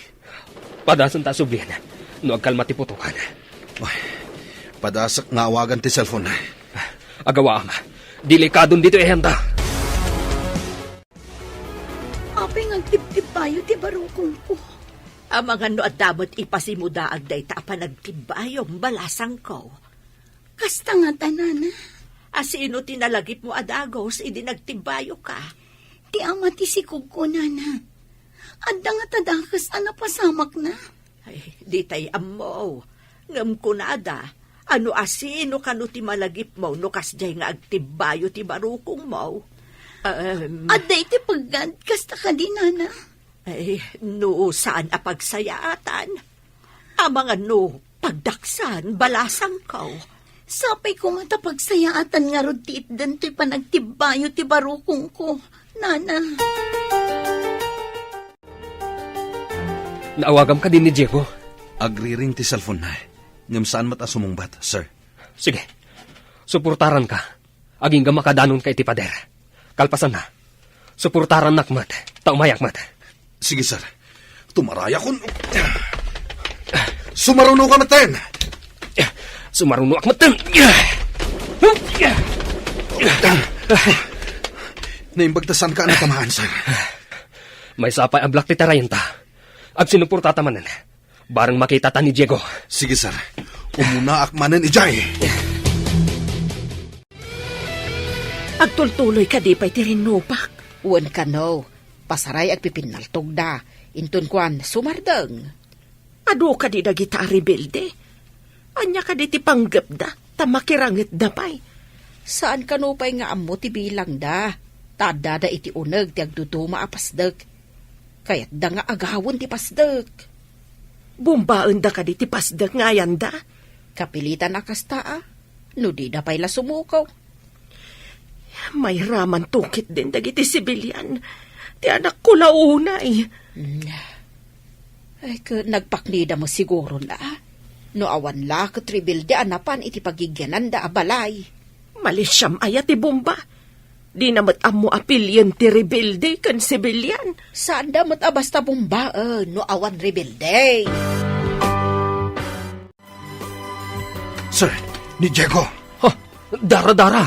Padasenta a sublien no agkalma ti putokan. Ay, padasek nga awagan ti cellphone. Agawaam. Delikadon ditoy ayanta. Apay nga agtibtibbayo ti barukongko? Amangan no adda met ipasimudaag dayta a panagtibbayom, balasangko. Kasta ngata, nana. A sino ti nalagipmo a dagus idi nagtibbayoka? Ti ama ti sikogko, nana. Adda ngata dakes a napasamakna. Ay, ditay ammo. Ngem kunada, ano a sino kano ti malagipmo no kasdiay nga agtibbayo ti barukongmo? Em. Adda iti peggad, kasta kadi, nana? Ay, no saan a pagsayaatan, amangan no pagdaksan, balasangko. Sapay koma ta pagsayaatan ngarud ti itden toy panagtibbayo ti barukongko, nana. Naawagam kadi ni Diego? Agriring ti cellphone na, ngem saan met a sumungbat, sir. Sige. Suportaranka. Agingga makadanonka iti pader. Kalpasanna, suportarannak met, ta umayak met. Sige, sir. Tumaray akon. Sumaruno ka metten! Sumarunoak metten! Naimbag ta saan ka a natamaan, sir. Maysa pay a black ti tarayenta. Agsinuportata manen. Bareng makitata ni Diego. Sige, sir. Umunaak manen idiay. Agtultuloy kadi pay ti rinnupak? Wen kano, pasaray agpipinnaltogda, inton kuan, sumardeng. Adu kadi dagita a rebelde? Ania kadi ti panggepda, ta makirangetda pay? Saan kano pay nga ammo ti bilangda, ta addada iti uneg ti agduduma a pasdek. Kayatda nga agawen ti pasdek. Bumbaenda kadi ti pasdek nga ayanda? Kapilitan a kasta a, no dida pay la sumuko. Mayramanto ketdin dagiti sibilian. Ti anakko la unay. Mm. Ay, ket nagpaknida met siguro la. No awan la ket rebelde a napan iti pagigyananda a balay. Malisiam aya ti bomba? Dina met ammo a pilien ti rebelde ken sibilian. Saanda met a basta bombaen no awan rebelde. Sir, ni Diego. Ha? Dara, dara!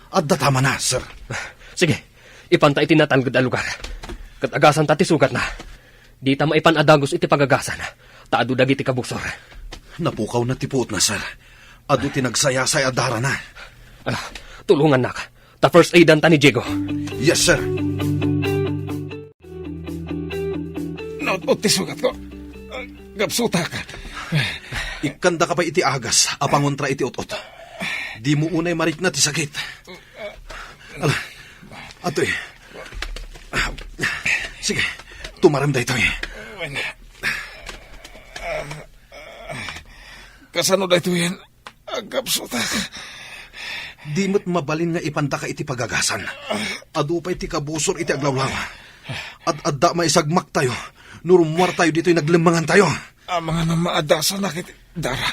Adda tamana, sir. Sige, ipanta iti natalged a lugar. Ket agasanta ti sugatna. Dita maipan a dagus iti pagagasan, ta adu dagiti kabusor. Napukawna ti puotna, sir. Adu ti nagsayasay a darana. Ala, tulongannak. Ta first aidanta ni Diego. Yes, sir. Naut-ot ti sugatko. Gapsutak. Ikkandaka pay iti agas a pangontra iti ut-ot. Dimo unay marikna ti sakit. Ala, atoy. Sige, tumarem daytoy. Kasano daytoyen? Agkapsutak. Di met mabalin nga ipantaka iti pagagasan. Adu pay ti kabusor iti aglawlaw. Ad-adda maisagmaktayo no rummuartayo ditoy naglemmangantayo. Amangan a maadasanak iti dara.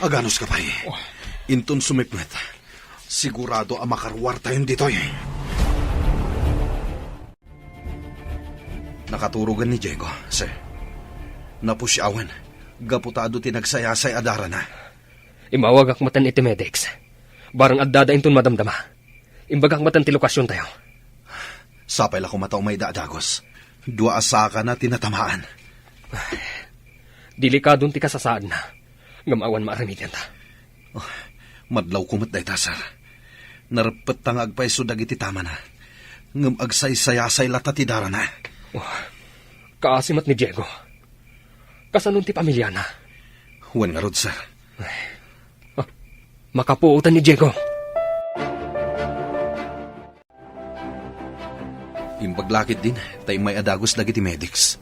Aganuska pay. Inton sumipnget, sigurado a makaruartayon ditoy. Nakaturogen ni Diego, sir. Napusiawen, gapu ta adu ti nagsayasay a darana. Immawagak metten iti medics. Bareng addada inton madamdama. Imbagak metten ti lokasiontayo. Sapay la koma ta umayda a dagus. Dua a sakana ti natamaan. Delikadon ti kasasaadna, ngem awan maaramidenna. Oh, madlawko met dayta, sir. Nareppettayo nga agpayso dagiti tamana, ngem agsaysayasay latta ti darana. Oh, kaasi met ni Diego. Kasanon ti pamiliana? Wen ngarud, sir. Ay. Ah, makapuotan ni Diego. Imbag la ketdin ta immay a dagus dagiti medics.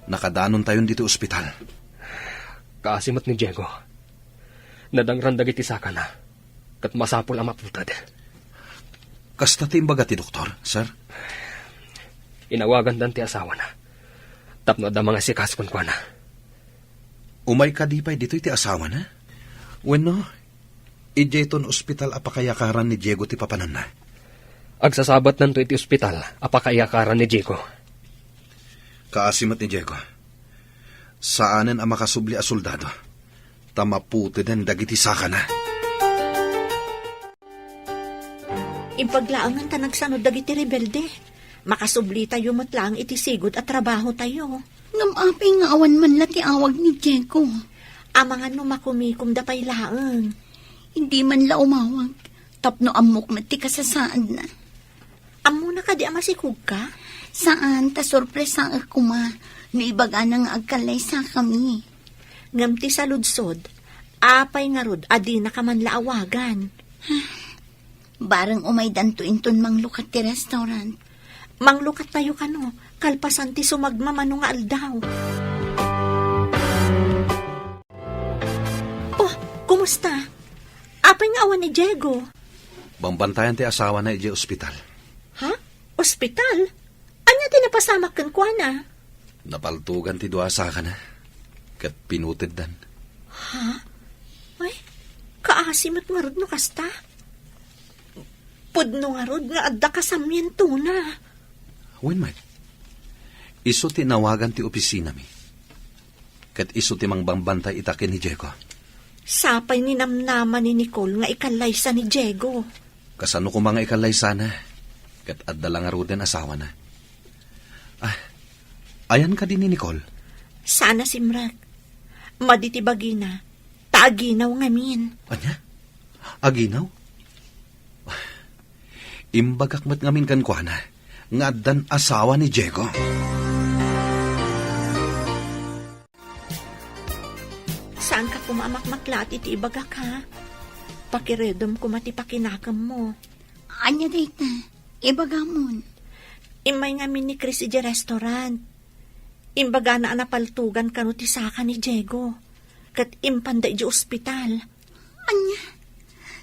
Nakadanontayon ditoy ospital. Kaasi met ni Diego. Nadangran dagiti sakana, ket masapul a maputed. Kasta ti imbaga ti doktor, sir? Inawagandan ti asawana tapno adda mangasikaso kenkuana. Umay kadi pay ditoy ti asawana? Wenno, idiayton ospital a pakayakaran ni Diego ti papananna? Agsasabatnanto iti ospital a pakayakaran ni Diego. Kaasi met ni Diego. Saanen a makasubli a soldado, ta maputeden dagiti sakana. Imbag laengen ta nagsanud dagiti rebelde. Makasublitayo met laeng iti sigud a trabahotayo. Ngem apay nga awan man la ti awag ni Diego? Amangan no makumikomda pay laeng. Hindi man la umawag, tapno ammok met ti kasasaadna. Ammona kadi a masikogka? Saan, ta sorpresaek koma no ibagana nga agkallaysakami. Ngem ti saludsod, apay ngarud a dinaka man la awagan? Bareng umaydanto inton manglukat ti restaurant. Manglukattayo kano, kalpasan ti sumagmamano nga aldaw. Oh, kumusta? Apay nga awan ni Diego? Bambantayan ti asawana idiay ospital. Ha? Ospital? Ania ti napasamak kenkuana? Napaltogan ti dua a sakana, ket pinuteddan. Ha? Ay, kaasi met ngarud no kasta. Pudno ngarud nga adda kasamientona. Wen met, isu ti nawagan ti opisinami. Ket isu ti mangbambantay ita ken ni Diego. Sapay ninamnama ni Nicole nga ikallaysa ni Diego. Kasano koma nga ikallaysana? Ket adda la ngaruden asawana. Ah, ayan kadi ni Nicole? Saan a simrek. Madi ti bagina, ta Aginaw ngamin. Ania? Aginaw? Imbagak met ngamin kenkuana nga addan asawa ni Diego. Saanka koma a makmaklaat iti ibagak, ha? Pakiredem koma ti pakinakemmo. Ania dayta? Ibagamon. Immay ngamin ni Chris idiay restaurant. Imbagana a napaltugan kano ti saka ni Diego, ket impanda idiay ospital. Ania?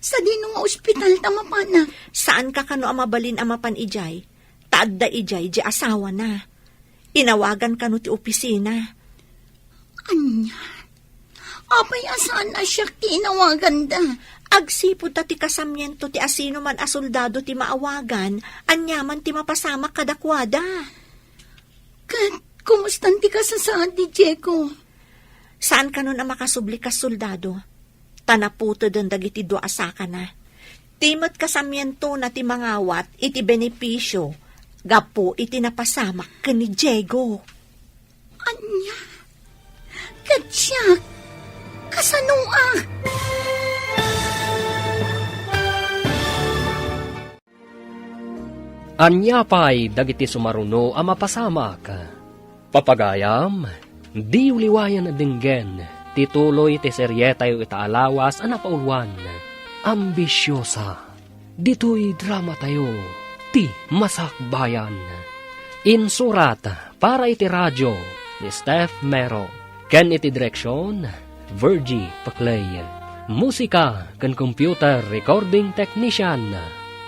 Sadino nga ospital ta mapanak? Saanka kano a mabalin a mapan idiay, ta adda idiay diay asawana. Inawagan kano ti opisina. Ania? Apay a saan a siak ti inawaganda? Agsipud ta ti kasamiento ti asinoman a soldado ti maawagan, aniaman ti mapasamak kadakuada. Ket kumustan ti kasasaad ni Diego? Saan kanon a makasubli kas soldado, ta naputeden dagiti dua a sakana. Ti met kasamientona ti mangawat iti benepisio gapu iti napasamak ken ni Diego. Ania? Ket siak, kasanoak? Ania pay dagiti sumaruno a mapasamak? Papagayam, diyo liwayan a denggen ti tuloy ti serietayo ita a lawas a napauluan, Ambisiosa. Ditoy dramatayo, Ti Masakbayan. Insurat para iti radio ni Steph Mero, ken iti direksion, Virgie Paclay. Musika ken computer recording technician,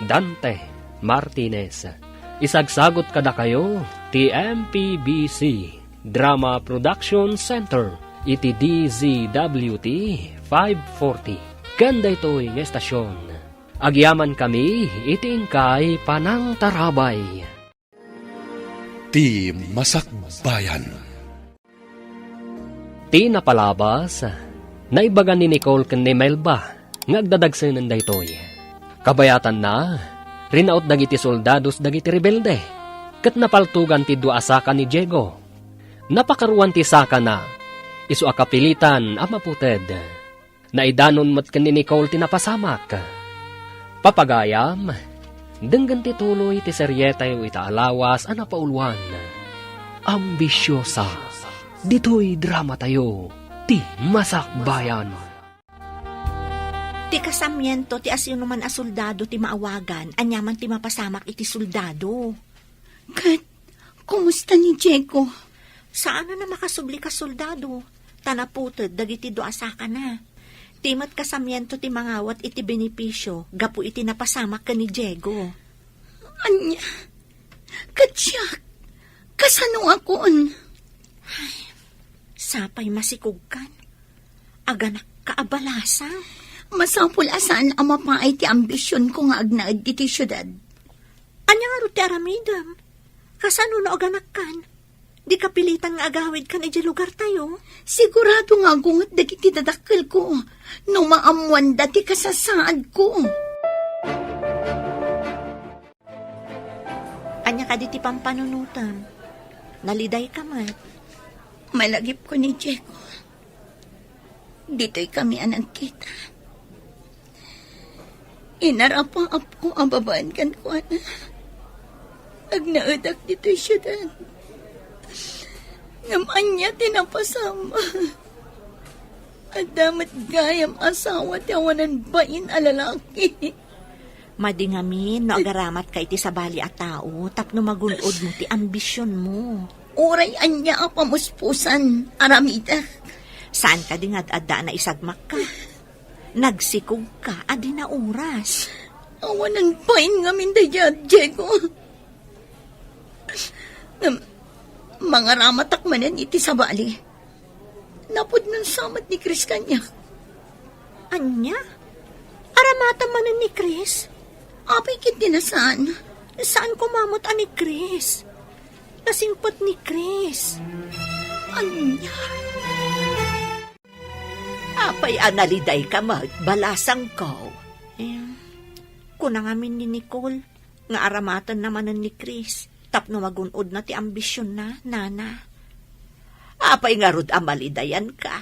Dante Martinez. Isagsagut kadakayo ti M P B C Drama Production Center iti D Z W T five forty. Ken daytoy nga estasion, agyamankami iti inkay panangtarabay. Ti Masakbayan. Ti napalabas, naibaga ni Nicole ken ni Melba nga agdadagsenen daytoy. Kabayatanna, rinaut dagiti soldados dagiti rebelde, ket napaltugan ti dua a saka ni Diego. Napakaruan ti sakana, isu a kapilitan a maputed. Naidanon met ken ni Nicole ti napasamak. Papagayam, denggen ti tuloy ti serietayo ita a lawas a napauluan, Ambisiosa. Ditoy dramatayo, Ti Masakbayan. Ti kasamiento ti asinoman a soldado ti maawagan, aniaman ti mapasamak iti soldado. Ket, kumusta ni Diego? Saan a makasubli kas soldado, ta naputed dagiti dua a sakana. Ti met kasamiento ti mangawat iti benepisio gapu iti napasamak ken ni Diego. Ania? Ket siak, kasanoakon? Ay, sapay masikogkan. Aganakka a balasang. Masapul a saan a mapaay ti ambisionko nga agnaed ditoy siudad. Ania ngarud ti aramidem? Kasano no aganakkan? Di kapilitan nga agawidkan idiay lugartayo? Sigurado nga agunget dagiti dadakkelko no maammoanda ti kasasaadko. Ania kadi ti pampanunotem? Nalidayka met. Malagipko ni Diego. Ditoy kami a nagkita. Inarapaapko a babaen kenkuana. Agnaedak ditoy siudad. Ngem ania ti napasamak? Adda met gayam asawa ti awanan bain a lalaki. Madi ngamin no agaramatka iti sabali a tao tapno magun-odmo ti ambisionmo. Uray ania a pamuspusan, aramidek. Saan kadi nga ad-adda a naisagmakka? Nagsikogka a di nauras. Awanan bain ngamin daydiay, Diego. Ngem, mangaramatak manen iti sabali. Napudnon sa met ni Chris kaniak. Ania? Aramatan manen ni Chris? Apay ket di na saan? Saan koma met a ni Chris? Nasingpet ni Chris. Ania? Apay a nalidayka met, balasangko? Em, kuna ngamin ni Nicole nga aramatenna manen ni Chris tapno magun-odna ti ambisionna, nana. Apay ngarud a malidayanka?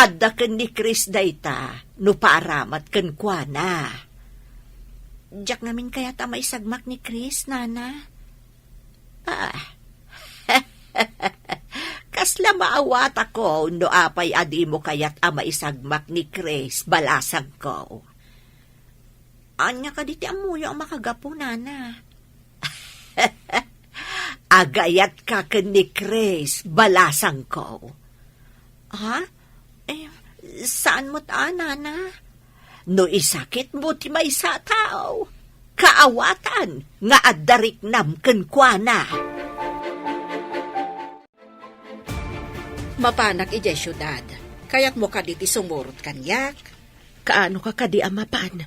adda ken ni Chris dayta no paaramat kenkuana. Diak ngamin kayat a maisagmak ni Chris, Nana. Ah. Kasla maawatako no apay a dimo kayat a maisagmak ni Chris, balasangko. Ania kadi ti ammoyo a makagapu, Nana? Agayatka ken ni Chris, balasangko. Ha? Eh, saan met a, Nana? No isakitmo ti maysa a tao, kaawatan nga adda riknam kenkuana. Mapanak idiay siudad. Kayatmo kadi ti sumurot kaniak? Kaano ka kadi a mapan?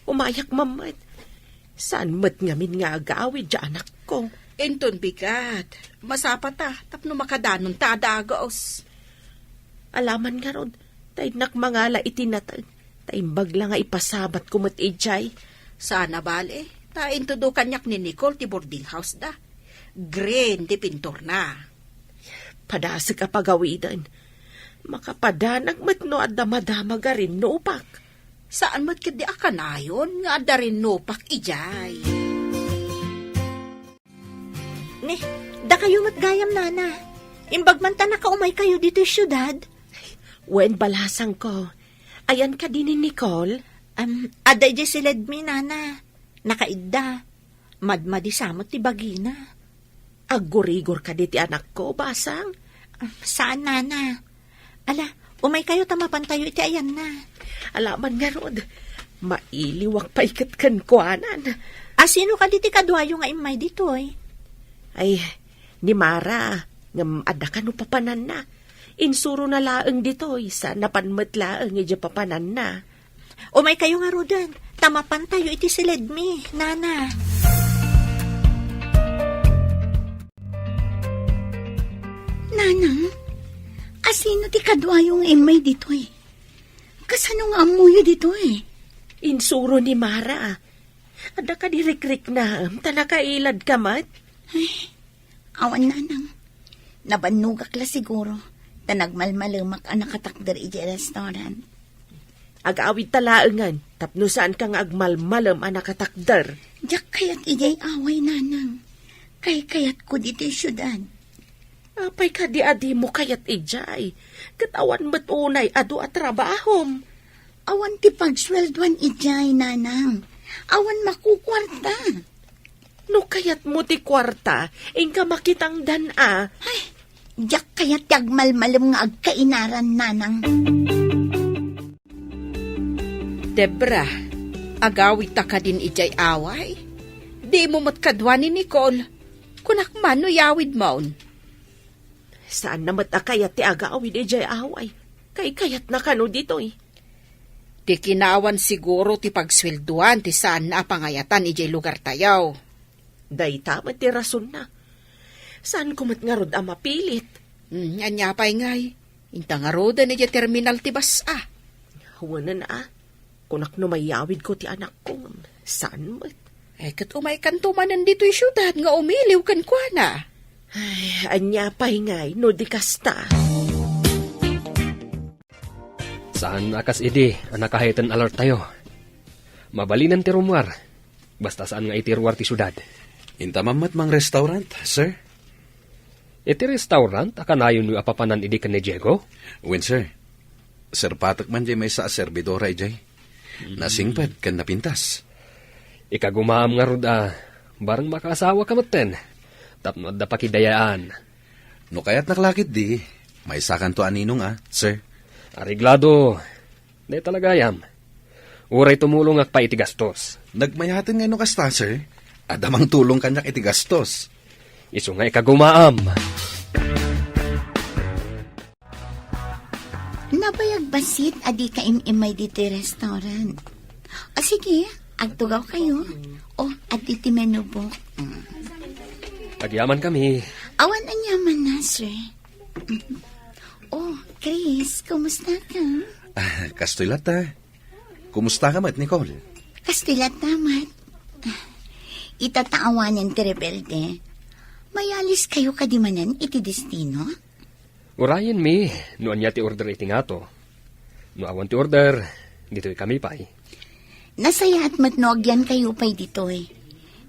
Umayak man met. Saan met ngamin nga agawid diay anakko? Inton bigat, masapata tapno makadanonta a dagus. Alaman ngarud, ta innak mangala iti nateng, ta imbag la nga ipasabatko met idiay. Saan a bale, ta intudo kaniak ni Nicole ti boarding house da. Green ti pinturna. Padasek a pagawiden. Makapadanag met no adda madamag a rinnupak. Saan met ketdi a kanayon nga adda rinnupak idiay. Ni, dakayo met gayam, Nana. Imbag man ta nakaumaykayo ditoy siudad. Wen, balasangko. Ayan kadi ni Nicole? Am, adda idiay si Ledmi, Nana. Nakaidda. Madmadi sa met ti bagina. Aggurigor kadi ti anakko, basang? Ah, saan, Nana. Ala, umaykayo ta mapantayo iti ayanna. Alaman ngarud, mailiwak pay ket kenkuanan. A, sino kadi ti kaduayo nga immay ditoy? Ay, ni Mara, ngem adda kano papananna. Insurona laeng ditoy, sa napan met laeng idiay papananna. Umaykayo ngaruden, ta mapantayo iti siledmi, Nana. Nanang, asino ti kaduayo nga immay ditoy? Kasano nga ammoyo ditoy? Insuro ni Mara. Adda kadi rikriknam, ta nakailadka met? Ay, awan, Nanang. Nabannogak la siguro, ta nagmalmalemak a nakatakder idiay restaurant. Agawidta laengen, tapno saanka nga agmalmalem a nakatakder. Diak kayat idiay away, Nanang. Kaykayatko ditoy siudad. Apay kadi a dimo kayat idiay? Ket awan met unay adu a trabahom. Awan ti pagsueldoan idiay, Nanang. Awan makukuarta. No kayatmo ti kuarta, inka makitangdan a. Ay, diak kayat ti agmalmalem nga agkainaran, Nanang. Debra, agawidta kadin idiay away? Dimo met kadua ni Nicole. Kunak man no iyawidmon. Saanna met a kayat ti agawid idiay away. Kaykayatna kano ditoy. Ti kinawan siguro ti pagsueldoan ti saanna a pangayatan idiay lugartayo. Dayta met ti rasonna. Saanko met ngarud a mapilit. Hmm, ania pay ngay? Inta ngaruden idiay terminal ti bas-a. Wen a. Kunak no mayawidko ti anakko, saan met? Ay, ket umaykanto manen ditoy siudad nga umiliw kenkuana. Ay, ania pay ngay no di kasta? Saan a kas idi a nakahead and alert tayo. Mabalinen ti rummuar. Basta saan nga iti ruar ti siudad. Inta man met mang restaurant, sir? Iti restaurant a kanayonyo a papanan idi ken ni Diego? Wen, sir. Serpatek man diay maysa a serbidora idiay. Hmm. Nasingpet ken napintas. Ikagumaam ngarud a bareng makaasawaka metten tapno adda pakidayaan. No kayatnak la ketdi, maysakanto a ninong a, sir. Areglado. Dayta la gayam. Uray tumulongak pay iti gastos. Nagmayaten ngay no kasta, sir. Adda mangtulong kaniak iti gastos. Isu nga ikagumaam. Nabayag bassit a dika im-immay ditoy restaurant. O sige, agtugawkayo. O, adda ti menu book. Mm. Agyaman kami. Awan aniamanna, sir. O, Chris, kumusta ka? Ah, kastoy latta. Kumusta ka met, Nicole? Kastoy latta met. Ita ta awanen ti rebelde. Mayaliskayo kadi manen iti destino? Urayenmi no ania ti order iti ngato. No awan ti order, ditoy kami pay. Nasayaat met no agyankayo pay ditoy.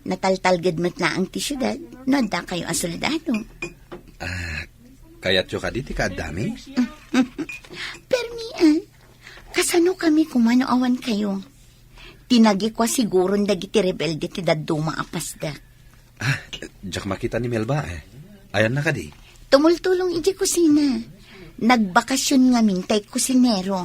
Nataltalged met laeng ti siudad no addakayo a soldado. Ah, kayatyo kadi ti kaaddami? Permi, ah. Kasano kami koma no awan kayo? Tinagikua siguron dagiti rebelde ti dadduma a pasdak. Ah, diak makita ni Melba, eh. Ayanna kadi? Tumultulong iti kusina. Nagbakasyon ngamin tay kusinero.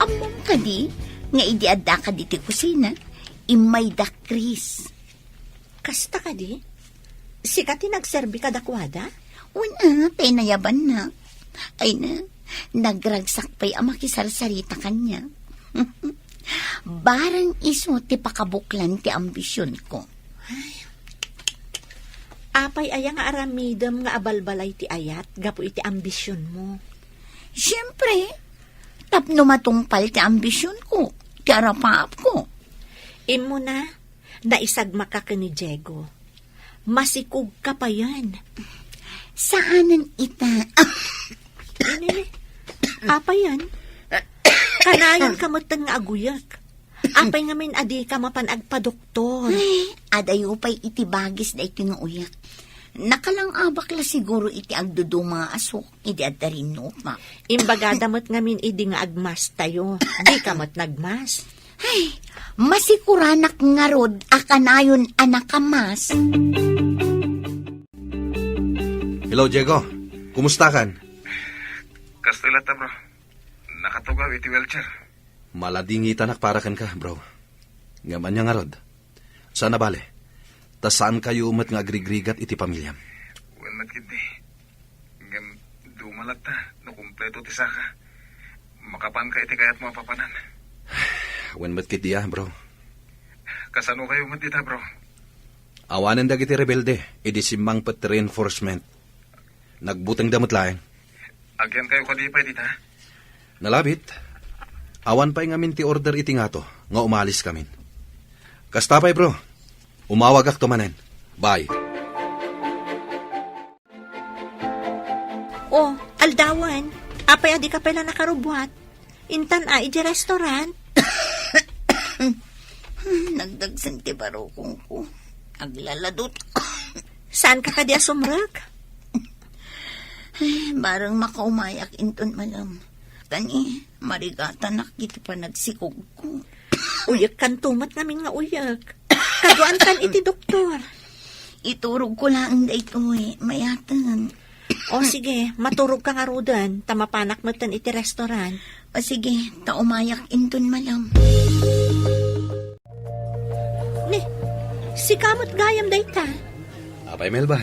Ammom kadi nga idi addaka diti kusina, immay da Chris. Kasta kadi? Sika ti nagserbi kadakuada? Wen a, tay nayabanna. Ay na, nagragsak pay a makisarsarita kaniak. Barang isu ti pakabuklan ti ambisionko. Ay. Apay aya nga aramidem nga abalbalay ti ayat gapu iti ambisionmo? Siempre, tapno matungpal ti ambisionko, ti arapaapko. Immuna, naisagmaka ken ni Diego. Masikogka payen. Saanen ita. Ini, apayen? Kanayon ka metten nga aguyek. Apay ngamin a dika mapan agpadoktor? Ay, adayo pay iti bagis daytoy nga uyak. Nakalangabak la siguro iti agduduma a asuk idi adda rinnupak. Imbagada met ngamin idi nga agmastayo. Dika met nagmas. Ay, masikuranak ngarud a kanayon a nakamas. Hello, Diego. Kumustakan? Kastoy latta, bro. Nakatugaw iti wheelchair. Maladingitanak para kenka, bro. Ngem ania ngarud? Saan a bale. Ta saankayo met nga agrigrigat iti pamiliam. Wen met ketdi. Ngem duma latta no kumpleto ti saka. Makapanka iti kayatmo a papanan. Wen met ketdi a, bro. Kasanokayo met dita, bro? Awanen dagiti rebelde, idi simmangpet ti reinforcement. Nagbutengda met laeng. Agyankayo kadi pay dita? Nalabit. Awan pay ngamin ti order iti ngato nga umaliskamin. Kasta pay, bro. Umawagakto manen. Bye. Oh, aldawan. Apay a dika pay la nakarubbuat? Intan a, iti restaurant? Nagdagsen ti barukongko. Aglaladot. Saanka kadi a sumrek? Bareng makaumayak inton malem. Kani, marigatanak iti panagsikogko. Uyekkanto met ngamin nga uyek. Kaduaankan iti doktor. Iturogko laeng daytoy, mayaten. O sige, maturogka ngaruden, ta mapanak metten iti restaurant. O sige, ta umayak inton malem. Ni, sika met gayam dayta. Apay, Melba,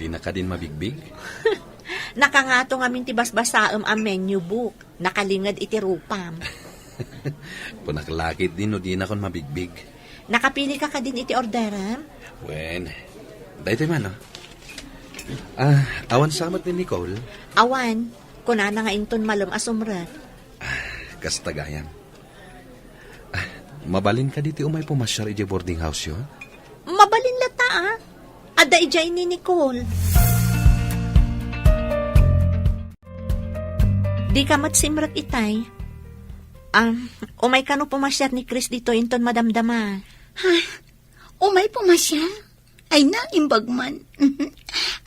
dina kadin mabigbig? Nakangato ngamin ti basbasaem a menu book. Nakalinged iti rupam. Kunak la ketdi no dinakon mabigbig. Nakapilika kadin iti orderem? Wen, daytoy man, no? Ah, awan sa met ni Nicole? Awan. Kunana nga inton malem a sumrek. Ah, kasta gayam. Ah, mabalin kadi ti umay pumasiar idiay boarding house-yo? Mabalin latta, a. Adda idiay ni Nicole. Dika met simrek itay. Ah, umay kano pumasiar ni Chris ditoy inton madamdama. Ha? Umay pumasiar? Ay na, imbag man.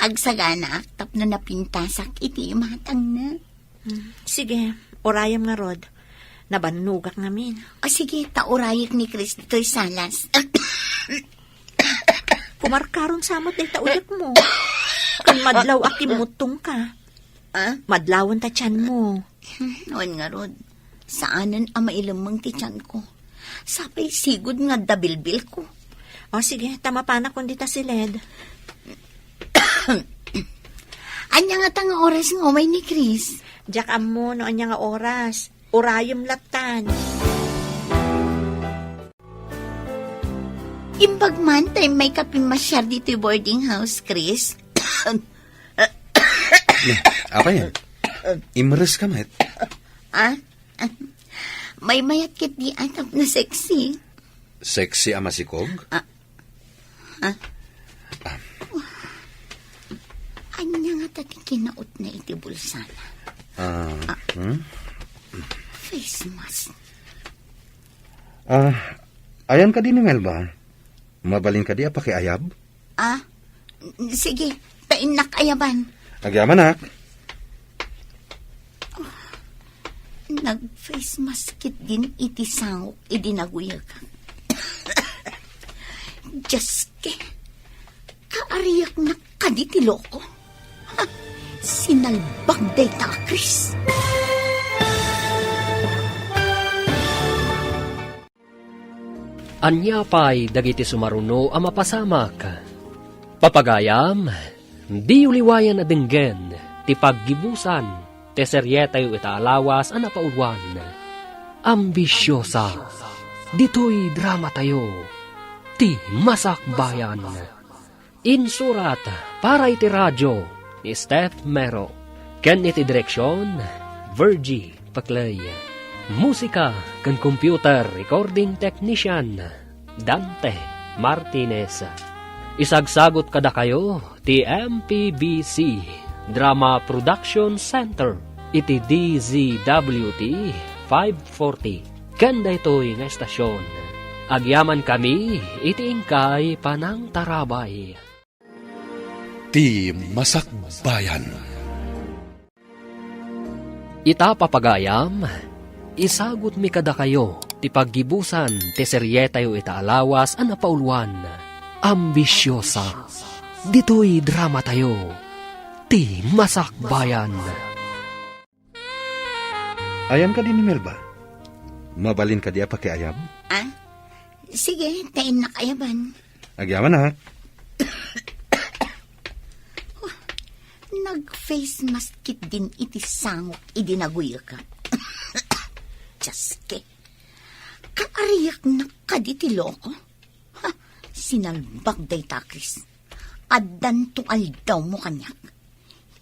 Agsaganaak tapno napintasak iti imatangna. Hmm, sige, urayem ngarud. Nabannogak ngamin. O sige, ta urayek ni Chris ditoy salas. Kumarkaron sa met dayta uyekmo. Ken madlaw a kimmuttongka. Ah? Madlawen ta tianmo. Hmm, wen ngarud. Saanen a mailemmeng ti tianko. Sapay sigud nga adda bilbilko. O sige, ta mapanakon dita siled. Ania ngata nga oras nga umay ni Chris? Diak ammo no ania nga oras. Urayem lattan. Imbag man ta immayka pimmasiar ditoy boarding house, Chris. Apay? Imres ka met? Ah? Maymayat ketdi a tapno sexy. Sexy a masikog? Ah. Ah. Ania nga Ita ti kinautna iti bulsana. Ah, hmm? Face mask. Ah, ayan kadi ni Melba? Mabalin kadi a pakiayab? Ah, sige, ta innak ayaban. Agyamanak. Nag-face mask ketdin iti sangok idi naguyag. Diyos ke, kaariaknak kadi ti loko. Ha, sinalbag dayta a Chris. Ania pay dagiti sumaruno a mapasamak? Papagayam, diyo liwayan a denggen ti paggibusan ti serietayo ita a lawas a napauluan, Ambisiosa. Ditoy dramatayo, ti Masakbayan. Insurat para iti radio ni Steph Mero, ken iti direksion, Virgie Paclay. Musika ken computer recording technician, Dante Martinez. Isagsagut kadakayo ti M P B C Drama Production Center iti D Z W T five forty. Ken daytoy nga estasion, agyamankami iti inkay panangtarabay. Ti Masakbayan. Ita, papagayam, isagutmi kadakayo ti paggibusan ti serietayo ita a lawas a napauluan, Ambisiosa. Ditoy dramatayo, ti Masakbayan. Ayan kadi ni Melba? Mabalin kadi a pakiayab? Ah, sige, ta innak ayaban. Agyamanak. Nag-face mask ketdin iti sangok idi naguyag. Diyos ke, kaariaknak kadi ti loko. Ha, sinalbag dayta a Chris. Addanto aldawmo kaniak.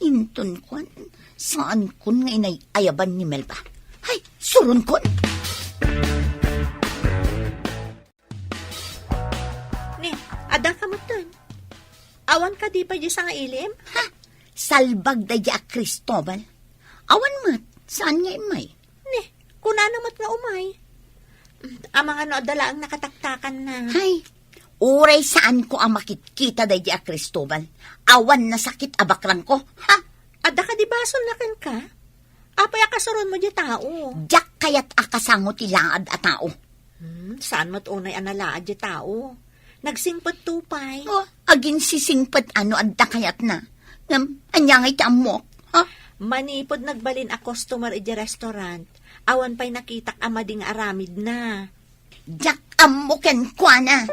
Inton kuan, saankon nga inay-ayaban ni Melba. Hay, suronkon! Ni, adda ka metten? Awan kadi pay diay sangailim? Ha? Salbag daydiay a Cristobal. Awan met, saan nga immay? Ni, kunana met nga umay. Amangan no adda laeng nakataktakanna. Hay, uray saanko a makitkita daydiay a Cristobal. Awan nasakit a bakrangko, ha? Adda kadi basolna kenka? Apay a kasuronmo diay tao? Diak kayat a kasango ti laad a tao. Hmm, saan met unay a nalaad diay tao? Nagsingpetto pay. Oh, aginsisingpet a no adda kayatna. Ngem, ania ngay ti ammok, ha? Manipud nagbalin a customer idiay restaurant, awan pay nakitak a madi nga aramidna. Diak ammo kenkuana.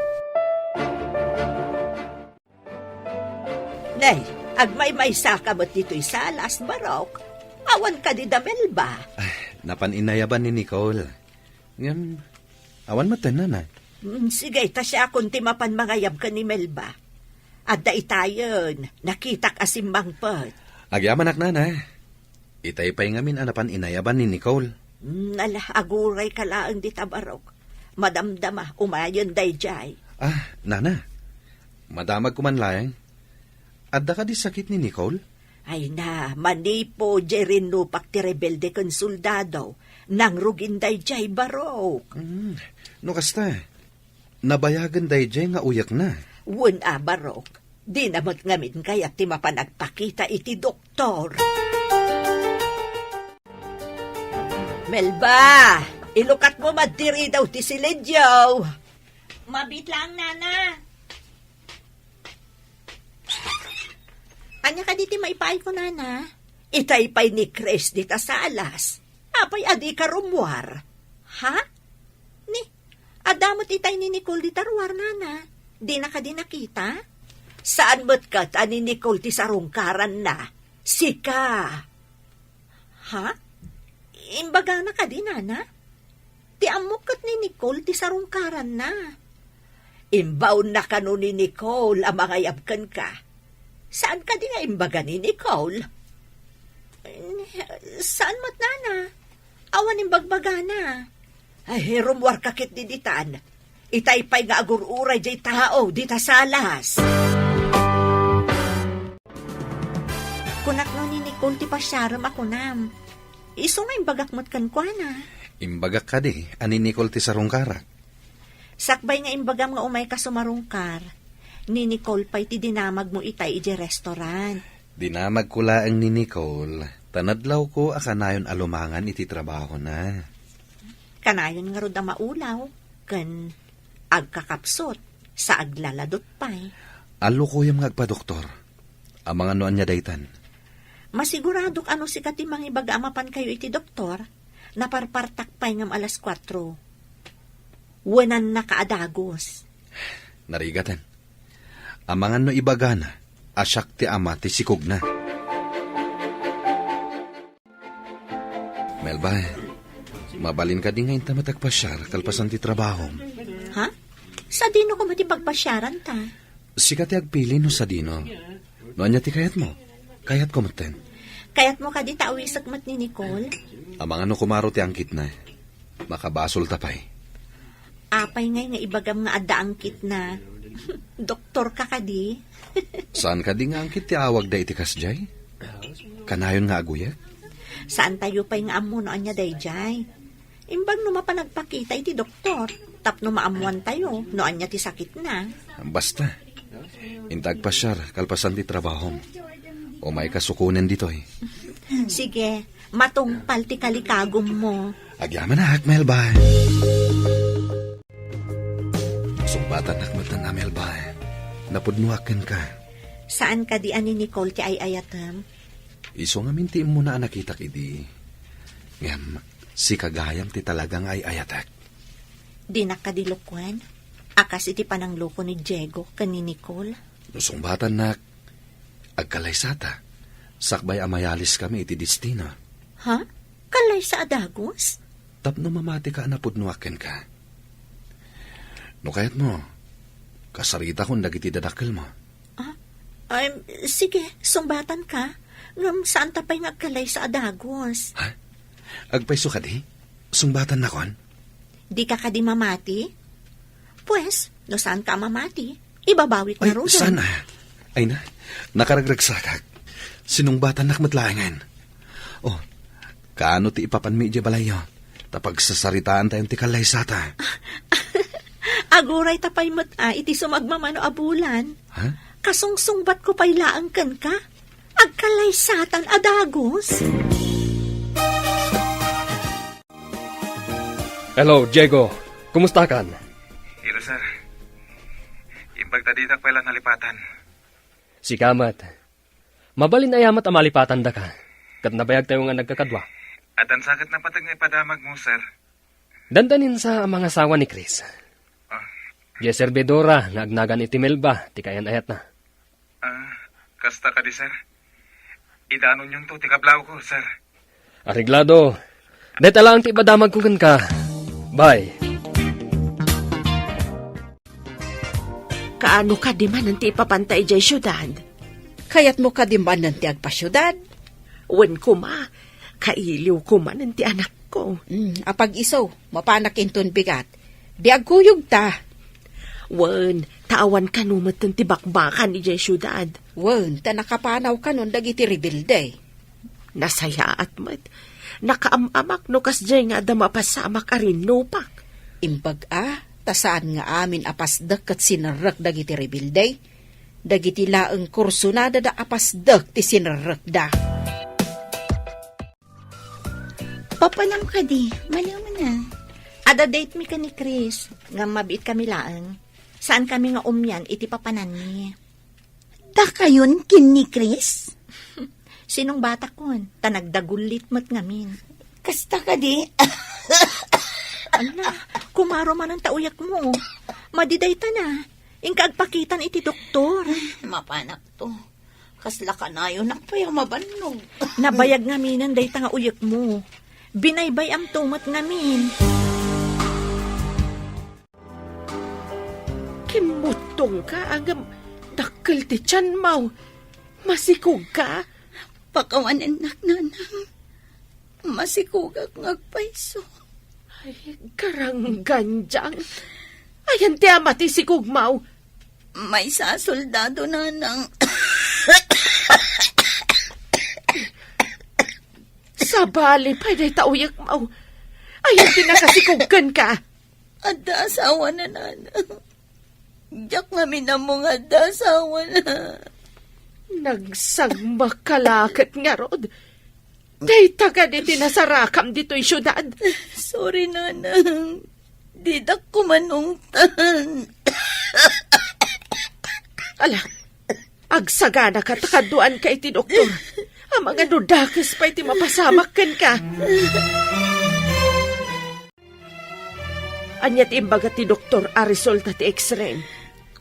Nay, agmaymaysa ka met ditoy salas, Barok. Awan kadi da Melba? Ay, napan inayaban ni Nicole. Ngem, awan met, nana. Mm, sige, ta siakon ti mapan mangayab ken ni Melba. Adda itayen, nakitak a simmangpet. Agyamanak, nana. Itay pay ngamin a napan inayaban ni Nicole. Mm, ala, aguray ka laeng dita, Barok. Madamdama, umayen daydiay. Ah, nana. Madamag ko man laeng. Adda kadi sakit ni Nicole? Ay na, manipud diay rinnupak ti rebelde ken soldado, nangrugin daydiay, Barok. Mm, no kasta, nabayagen daydiay nga uyekna. Wen a, Barok, dina met ngamin kayat ti mapan agpakita iti doktor. Melba, ilukatmo man ti ridaw ti siledyo. Mabiit laeng, nana. Ania kadi ti maipaayko, nana? Itay pay ni Chris dita salas. Apay a dika rummuar? Ha? Ni, adda met itay ni Nicole dita ruar, nana. Dina kadi nakita? Saan met ket a ni Nicole ti sarungkaranna? Sika. Ha? Imbagana kadi, nana? Ti ammok ket ni Nicole ti sarungkaranna. Imbaonna kano ni Nicole a mangayab kenka. Saan kadi nga imbaga ni Nicole? Saan met, nana? Awan imbagbagana. Ay, rummuarka ketdi ditan. Itay pay nga agur-uray diay tao dita salas. Kunak no ni Nicole ti pasiarem a kunam. Isu nga imbagak met kenkuana. Imbagak kadi a ni Nicole ti sarungkarak. Sakbay nga imbagam nga umayka sumarungkar, ni Nicole pay ti dinamagmo itay idiay restaurant. Dinamagko laeng ni Nicole, ta nadlawko a kanayon a lumangan iti trabahona. Kanayon ngarud a maulaw, ken agkakapsut, sa aglaladot pay. Allukoyem nga agpadoktor. Amangan no ania daytan. Masiguradok a no sika ti mangibaga a mapankayo iti doktor, naparpartak pay ngem alas kuatro. Wenannaka a dagus. Narigaten. Amangan no ibagana a siak ti ama ti sikogna. Melba, mabalin kadi nga inta met agpasiar kalpasan ti trabahom? Ha? Sadino koma ti pagpasiaranta? Sika ti agpili no sadino. No ania ti kayatmo? Kayatko metten. Kayatmo kadi ta awisek met ni Nicole? Amangan no kumaro ti angkitna. Makabasolta pay. Apay ngay nga ibagam nga adda angkitna? Doktorka kadi? Saan kadi nga angkit ti awagda iti kasdiay? Kanayon nga aguyek? Saantayo pay nga ammo no ania daydiay. Imbag no mapan agpakita iti doktor, tapno maammoantayo no ania ti sakitna. Basta, inta agpasiar kalpasan ti trabahom. Umayka sukonen ditoy. Sige, matungpal ti kalikagummo. Agyamanak, Melba. Sungbatannak metten a, Melba. Napudnoak kenka. Saan kadi a ni Nicole ti ay-ayatem? Isu ngamin ti immuna a nakitak idi. Ngem, sika gayam ti talaga nga ay-ayatek. Dinak kadi lukuen a kas iti panangloko ni Diego ken ni Nicole. No sungbatannak, agkalaysata, sakbay a mayaliskami iti destino. Ha? Kalaysa a dagus? Tapno mamatika a napudnoak kenka. No kayatmo, kasaritakon dagiti dadakkelmo. Ah, ay, sige, sungbatanka. Ngem saanta pay nga agkalaysa a dagus. Ha? Agpayso kadi? Sungbatannakon? Dika kadi mamati? Pues, no saanka a mamati, ibabawik Ay, ngaruden. Saan a? Ay na, nakaragragsakak. Sinungbatannak met laengen. Oh, kaano ti ipapanmi idiay balayyo? Ta pagsasaritaantayon ti kallaysata. Agurayta pay met a iti sumagmamano a bulan. Ha? Kasungsungbatko pay laeng kenka. Agkallaysatan a dagus. Hello, Diego. Kumustakan? Hello, sir. Imbag ta ditak pay la nalipatan. Sika met. Mabalin aya met a malipatandaka, ket nabayagtayo nga nagkakadua. Addan sa ket napateg nga ipadamagmo, sir. Dandanin sa a mangasawa ni Chris. Ah. Diay servidora nga agnagan iti Melba ti kaayan-ayatna. Ah, kasta kadi, sir? Idanonyonto ti kablawko, sir. Areglado. Dayta laeng ti ipadamagko kenka. Bye. Kaano kadi manen ti ipapanta idiay siudad? Kayatmo kadi manen ti agpasiudad? Wen koma, kailiwko manen ti anakko. Mm, apag-isu, mapanak inton bigat. Di agkuyogta. Wen, ta awan kano metten ti bakbakan idiay siudad. Wen, ta nakapanaw kanon dagiti rebelde. Nasayaat met. Nakaam-amak no kasdiay nga adda mapasamak a rinnupak. Imbag a, ta saan nga amin a pasdek ket sinerrek dagiti rebelde. Dagiti laeng kursunada da a pasdek ti sinerrekda. Papanam kadi, maliw man a. Adda date mi ken ni Chris, ngem mabiit kami laeng. Saan kami nga umian iti papananmi. Dakayon ken ni Chris? Sinungbatakon, ta nagdagullit met ngamin. Kasta kadi? Ala, kumaro manen ta uyekmo. Madi dayta na. Inka agpakitan iti doktor. Mapanakto. Kasla kanayonak pay a mabannog. Nabayag ngaminen dayta nga uyekmo. Binaybay-amto met ngamin. Kimmuttongka, ngem dakkel ti tianmo. Masikogka? Pakawanennak, nanang. Masikogak nga agpayso. Ay, karanggandiang. Ayan ti ama ti sikogmo. Maysa a soldado, nanang. Tabali pay dayta uyekmo. Ayan ti nakasikog kenka. Adda asawana, nanang. Diak ngamin ammo nga adda asawana. Nagsagmak ka la ket ngarud. Dayta kadi ti nasarakam ditoy siudad. Sorry, nanang. Didak kumanungtan. Ala, agsaganaka ta kaduanka iti doktor. Amangan no dakes pay ti mapasamak kenka. Ania ti imbaga ti doktor a resulta ti X-ray?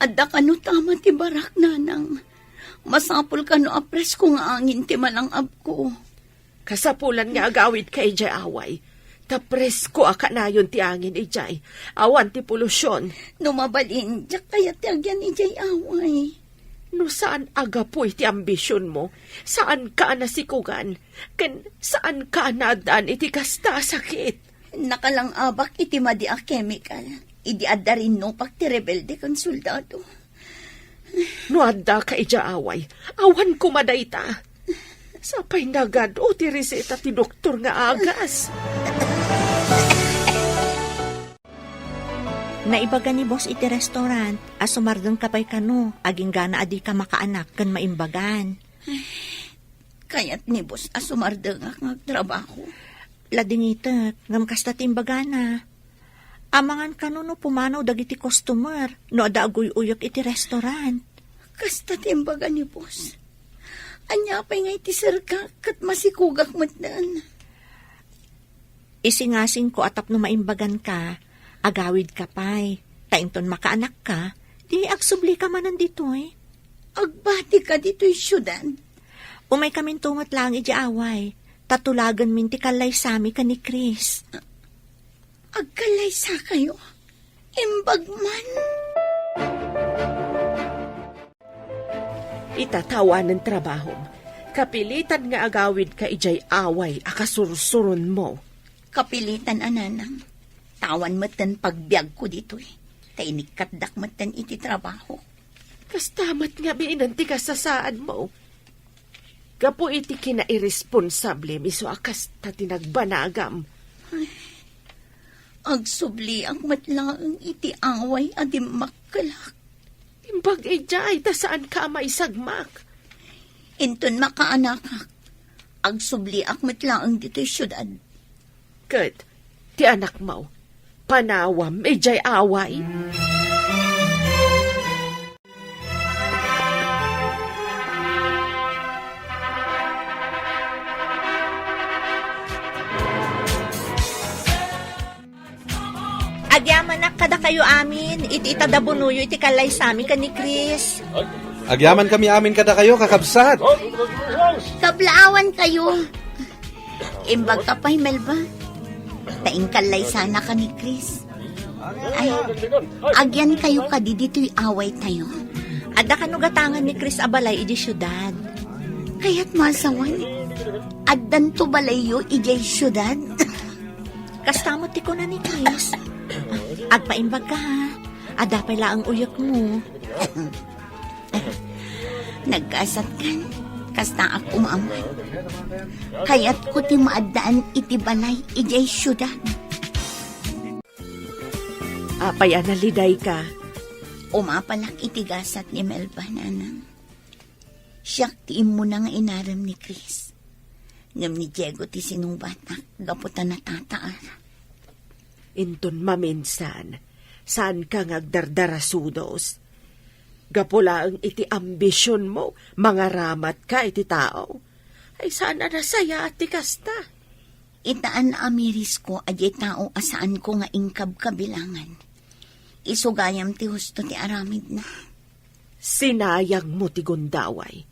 Adda kano tama ti barak, nanang. Masapul kano a presko nga angin ti malang-abko. Kasapulan nga agawidka idiay away. Ta presko a kanayon ti angin idiay. Awan ti polusyon. No mabalin, diak kayat ti agyan idiay away. No saan a gapu iti ambisionmo, saanka a nasikugan, ken saanka a naaddaan iti kasta a sakit. Nakalang-abak iti madi a kemikal, idi adda rinnupak ti rebelde ken soldado. No addaka idiay away, awan koma dayta. Sapay nagad-o ti reseta ti doktor nga agas. Naibaga ni boss iti restaurant a sumardengka pay kano, agingga a dika makaanak ken maimbagan. Kayat ni boss a sumardengak nga agtrabaho. Ladingitek, ngem kasta ti imbagana. Amangan kano no pumanaw dagiti customer no adda aguy-uyek iti restaurant. Kasta ti imbaga ni boss. Ania pay nga iti serka ket masikugak metten. Isingasingko a tapno maimbaganka, agawidka pay. Ta inton makaanakka, di agsublika manen ditoy. Agbatika ditoy siudad? Umaykaminto met laeng idiay away, ta tulagenmin ti kallaysami ken ni Chris. Agkallaysakayo? Imbag man. Ita, ta awanen trabahom. Kapilitan nga agawidka idiay away a kasursuronmo. Kapilitan a, nanang. Ta awan metten pagbiagko ditoy. Ta inikkatdak metten iti trabaho. Kasta met nga biinen ti kasasaadmo. Gapu iti kinairesponsablem isu a kasta ti nagbanagam. Ay, agsubliak met laeng iti away a dimmakkelak. Imbag idiay ta saanka a maisagmak. Inton makaanakak, agsubliak met laeng ditoy siudad. Ket ti anakmo, panawam idiay away. Agyamanak kadakayo amin iti itadabunoyo iti kallaysami ken ni Chris. Agyamankami amin kadakayo, kakabsat. Kablaawankayo. Imbagka pay, Melba. Ta inkallaysanaka ni Chris. Ay, agyankayo kadi ditoy awaytayo. Adda kano gatangan ni Chris a balay idiay siudad. Kayatmo a sawen, addanto balayyo idiay siudad. Kasta met ti kuna ni Chris. Agpaimbagka, ha? Adda pay laeng uyekmo. Naggasatkan, kastaak umaman. Kayatko ti maaddaan iti balay idiay siudad. Apay a nalidayka? Umapalak iti gasat ni Melba, nanang. Siak ti immuna nga inarem ni Chris. Ngem ni Diego ti sinubatak gapu ta natataar. Inton maminsan, saanka nga agdardarasudos. Gapu laeng iti ambisionmo, mangaramatka iti tao. Ay, saan a nasayaat ti kasta. Ita a naamirisko a diay tao a saanko nga inkabkabilangan. Isu gayam ti husto ti aramidna. Sinayangmo ti gundaway.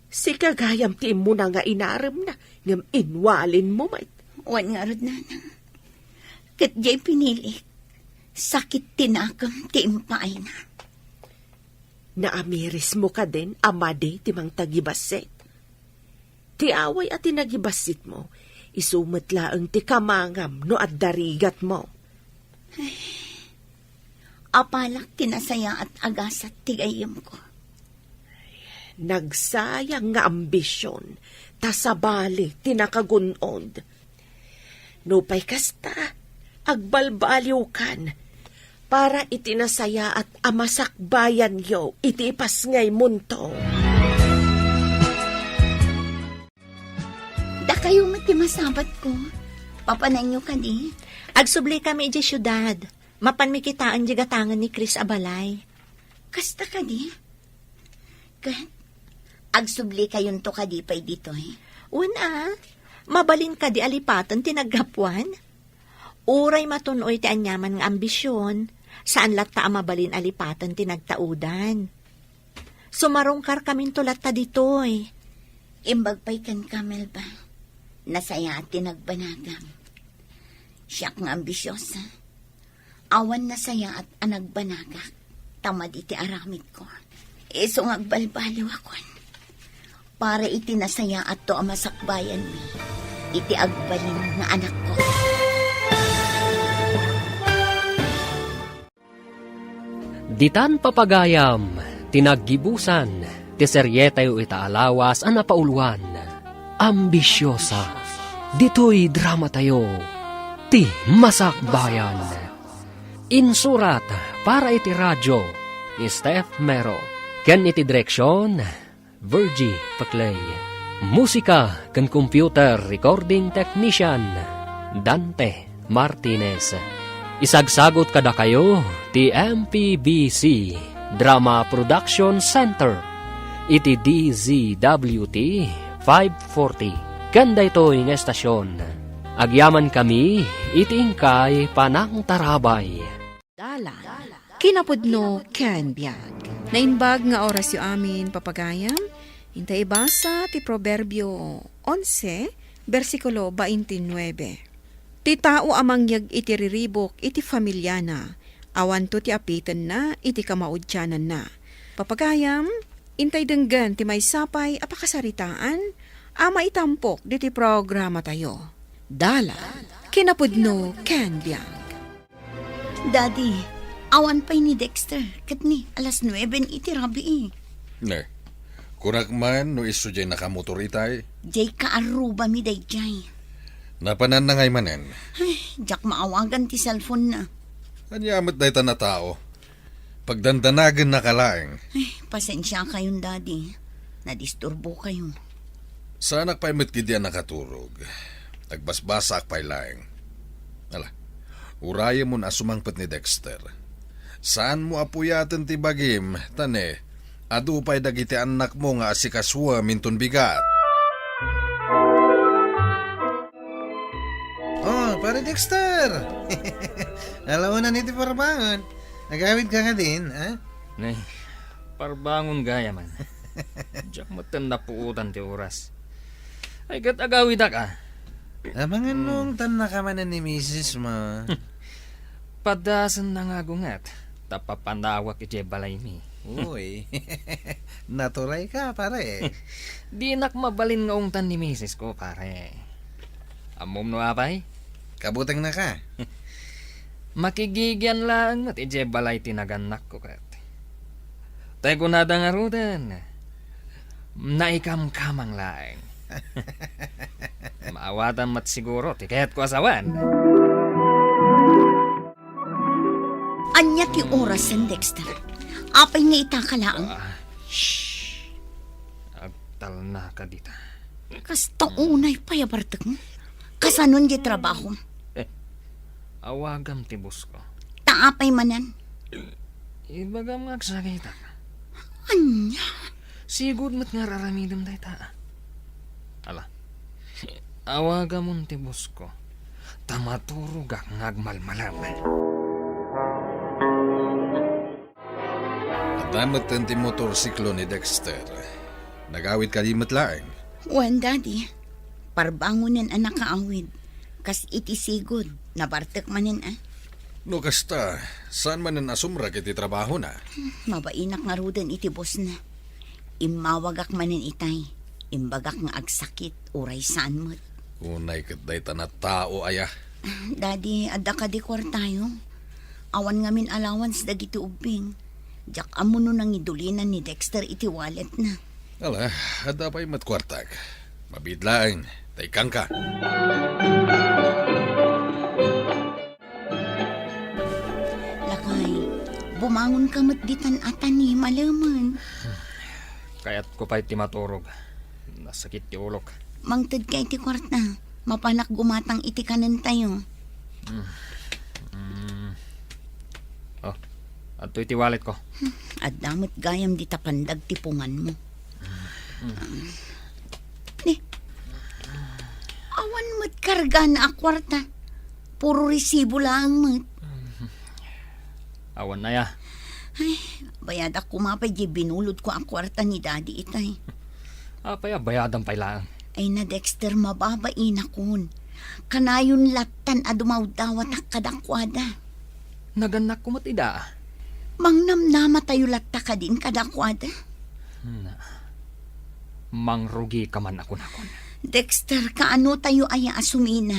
Sika gayam ti immuna nga inaremna, ngem inwalinmo met. Wen ngarud, nanang. Ket diay pinilik, sakit ti nakem ti impaayna. Naamirismo kadin a madi ti mangtagibassit? Ti away a tinagibasitmo, isu met laeng ti kamangam no adda rigatmo. Ay, apalak ti nasayaat a gasat ti gayyemko. Nagsayang nga ambision, ta sabali ti nakagun-od. Nupay kasta, agbalbaliwkan para iti nasayaat a masakbayanyo iti ipasngaymonto. Dakayo met ti masabatko. Papananyo kadi? Agsubli kami idiay siudad. Mapanmi kitaen diay gatangen ni Chris a balay. Kasta kadi? Ket agsublikayon to kadi pay ditoy? Wen a, mabalin kadi a lipaten ti naggapuan? Uray matun-oy ti aniaman nga ambision, saan latta a mabalin a lipaten ti nagtaudan. Sumarungkarkaminto latta ditoy. Imbag pay kenka, Melba. Nasayaat ti nagbanagam. Siak nga ambisiosa. Awan nasayaat a nagbanagak, ta madi ti aramidko. Isu nga agbalbaliwakon para iti nasayaatto a masakbayanmi iti agbalin nga anakko. Ditan papagayam ti naggibusan ti serietayo ita a lawas a napauluan, Ambisiosa. Ditoy dramatayo, ti Masakbayan. Insurat para iti radio ni Steph Mero, ken iti direksion, Virgie Paclay. Musika ken computer recording technician, Dante Martinez. Isagsagut kadakayo ti M P B C Drama Production Center iti D Z W T five forty. Ken daytoy nga estasion, agyamankami iti inkay panangtarabay. Dalan, kinapudno ken biag. Naimbag nga orasyo amin, papagayam. Inta ibasa ti Proverbio onse, bersikulo twenty-nine. Ti tao a mangyeg iti riribuk iti familiana, awanto ti apitenna iti kamaudiananna. Papagayam, intay denggen ti maysa pay a pakasaritaan a maitampok ditoy programatayo. Dalan, kinapudno ken biag. Daddy, awan pay ni Dexter, ket ni, alas nueben iti rabii. Ne, kunak man no isu diay nakamotor itay? Diay kaarrubami daydiay. Napananna ngay manen? Ay, diak maawagan ti cellphone na. Ania met dayta a tao? Pagdandanagennaka laeng. Ay, pasensiakayon, Daddy. Nadisturbokayo. Saanak pay met ketdi a nakaturog. Nagbasbasaak pay laeng. Ala, urayemon a sumangpet ni Dexter. Saanmo a puyaten ti bagim, ta ne, adu pay dagiti annakmo nga asikasuem inton bigat. Oh, Pare Dexter! Alauna iti parbangon. Agawidka kadin, ha? Nay, parbangon gayam. Diak metten napuotan ti oras. Ay, ket agawidak, a. Amangan no Hmm. ungtannaka manen ni misis mo. Padasenna nga agunget, ta papanawak idiay balaymi. Uy, naturayka, pare. Dinak mabalin nga ungtan ni misis ko, pare. Ammom no apay? Kabutengnaka. Makigigian laeng met idiay balay ti nagannakko ket. Tay kunada ngaruden, naikamkamang laeng. Maawatan met siguro ti kayatko a sawen. Ania ti orasen, Dexter? Apay nga itaka laeng? Ah, shh. Agtalnaka dita. Kasta unay pay a bartekmo. Kasanon diay trabahom? Eh, awagam ti boss ko. Ta apay manen? Ibagam nga agsakitak. Ania? Sigud met nga ar-aramidem dayta. Ala, awagamon ti boss ko, ta maturogak nga agmalmalem. Adda metten ti motorsiklo ni Dexter. Nagawid kadi met laeng? Wen, Daddy. Parbangonen a nakaawid. Kas iti sigud, nabartek manen a. No kasta, saan manen a sumrek iti trabahona? Mabainak ngaruden iti bossna. Immawagak manen itay. Imbagak nga agsakit, uray saan met. Unay ket dayta a tao aya. Daddy, adda kadi kuartayo? Awan ngamin allowance dagiti ubbing. Diak ammo no nangidulinan ni Dexter iti walletna. Ala, adda pay met kuartak. Mabiit laeng, ta ikkanka. Lakay, bumangonka met ditan a tangi, malemen. Kayatko pay ti maturog. Nasakit ti ulok. Mangtedka iti kuarta. Mapanak gumatang iti kanentayo. Mm. Mm. Oh, adtoy ti walletko. Hmm, adda met gayam dita pandagtiponganmo. Mm. Ni, awan met kargana a kuarta. Puro resibo laeng met. Awan aya. Ay, bayadak koma pay di binulodko a kuarta ni Daddy itay. Apay a bayadam pay laeng? Ay na, Dexter, mababainakon. Kanayon lattan a dumawdawatak kadakuada. Nagannakko met ida. Mangnamnamatayo latta kadin kadakuada. Na, mangrugika man a kunakon. Dexter, kaano tayo aya a sumina?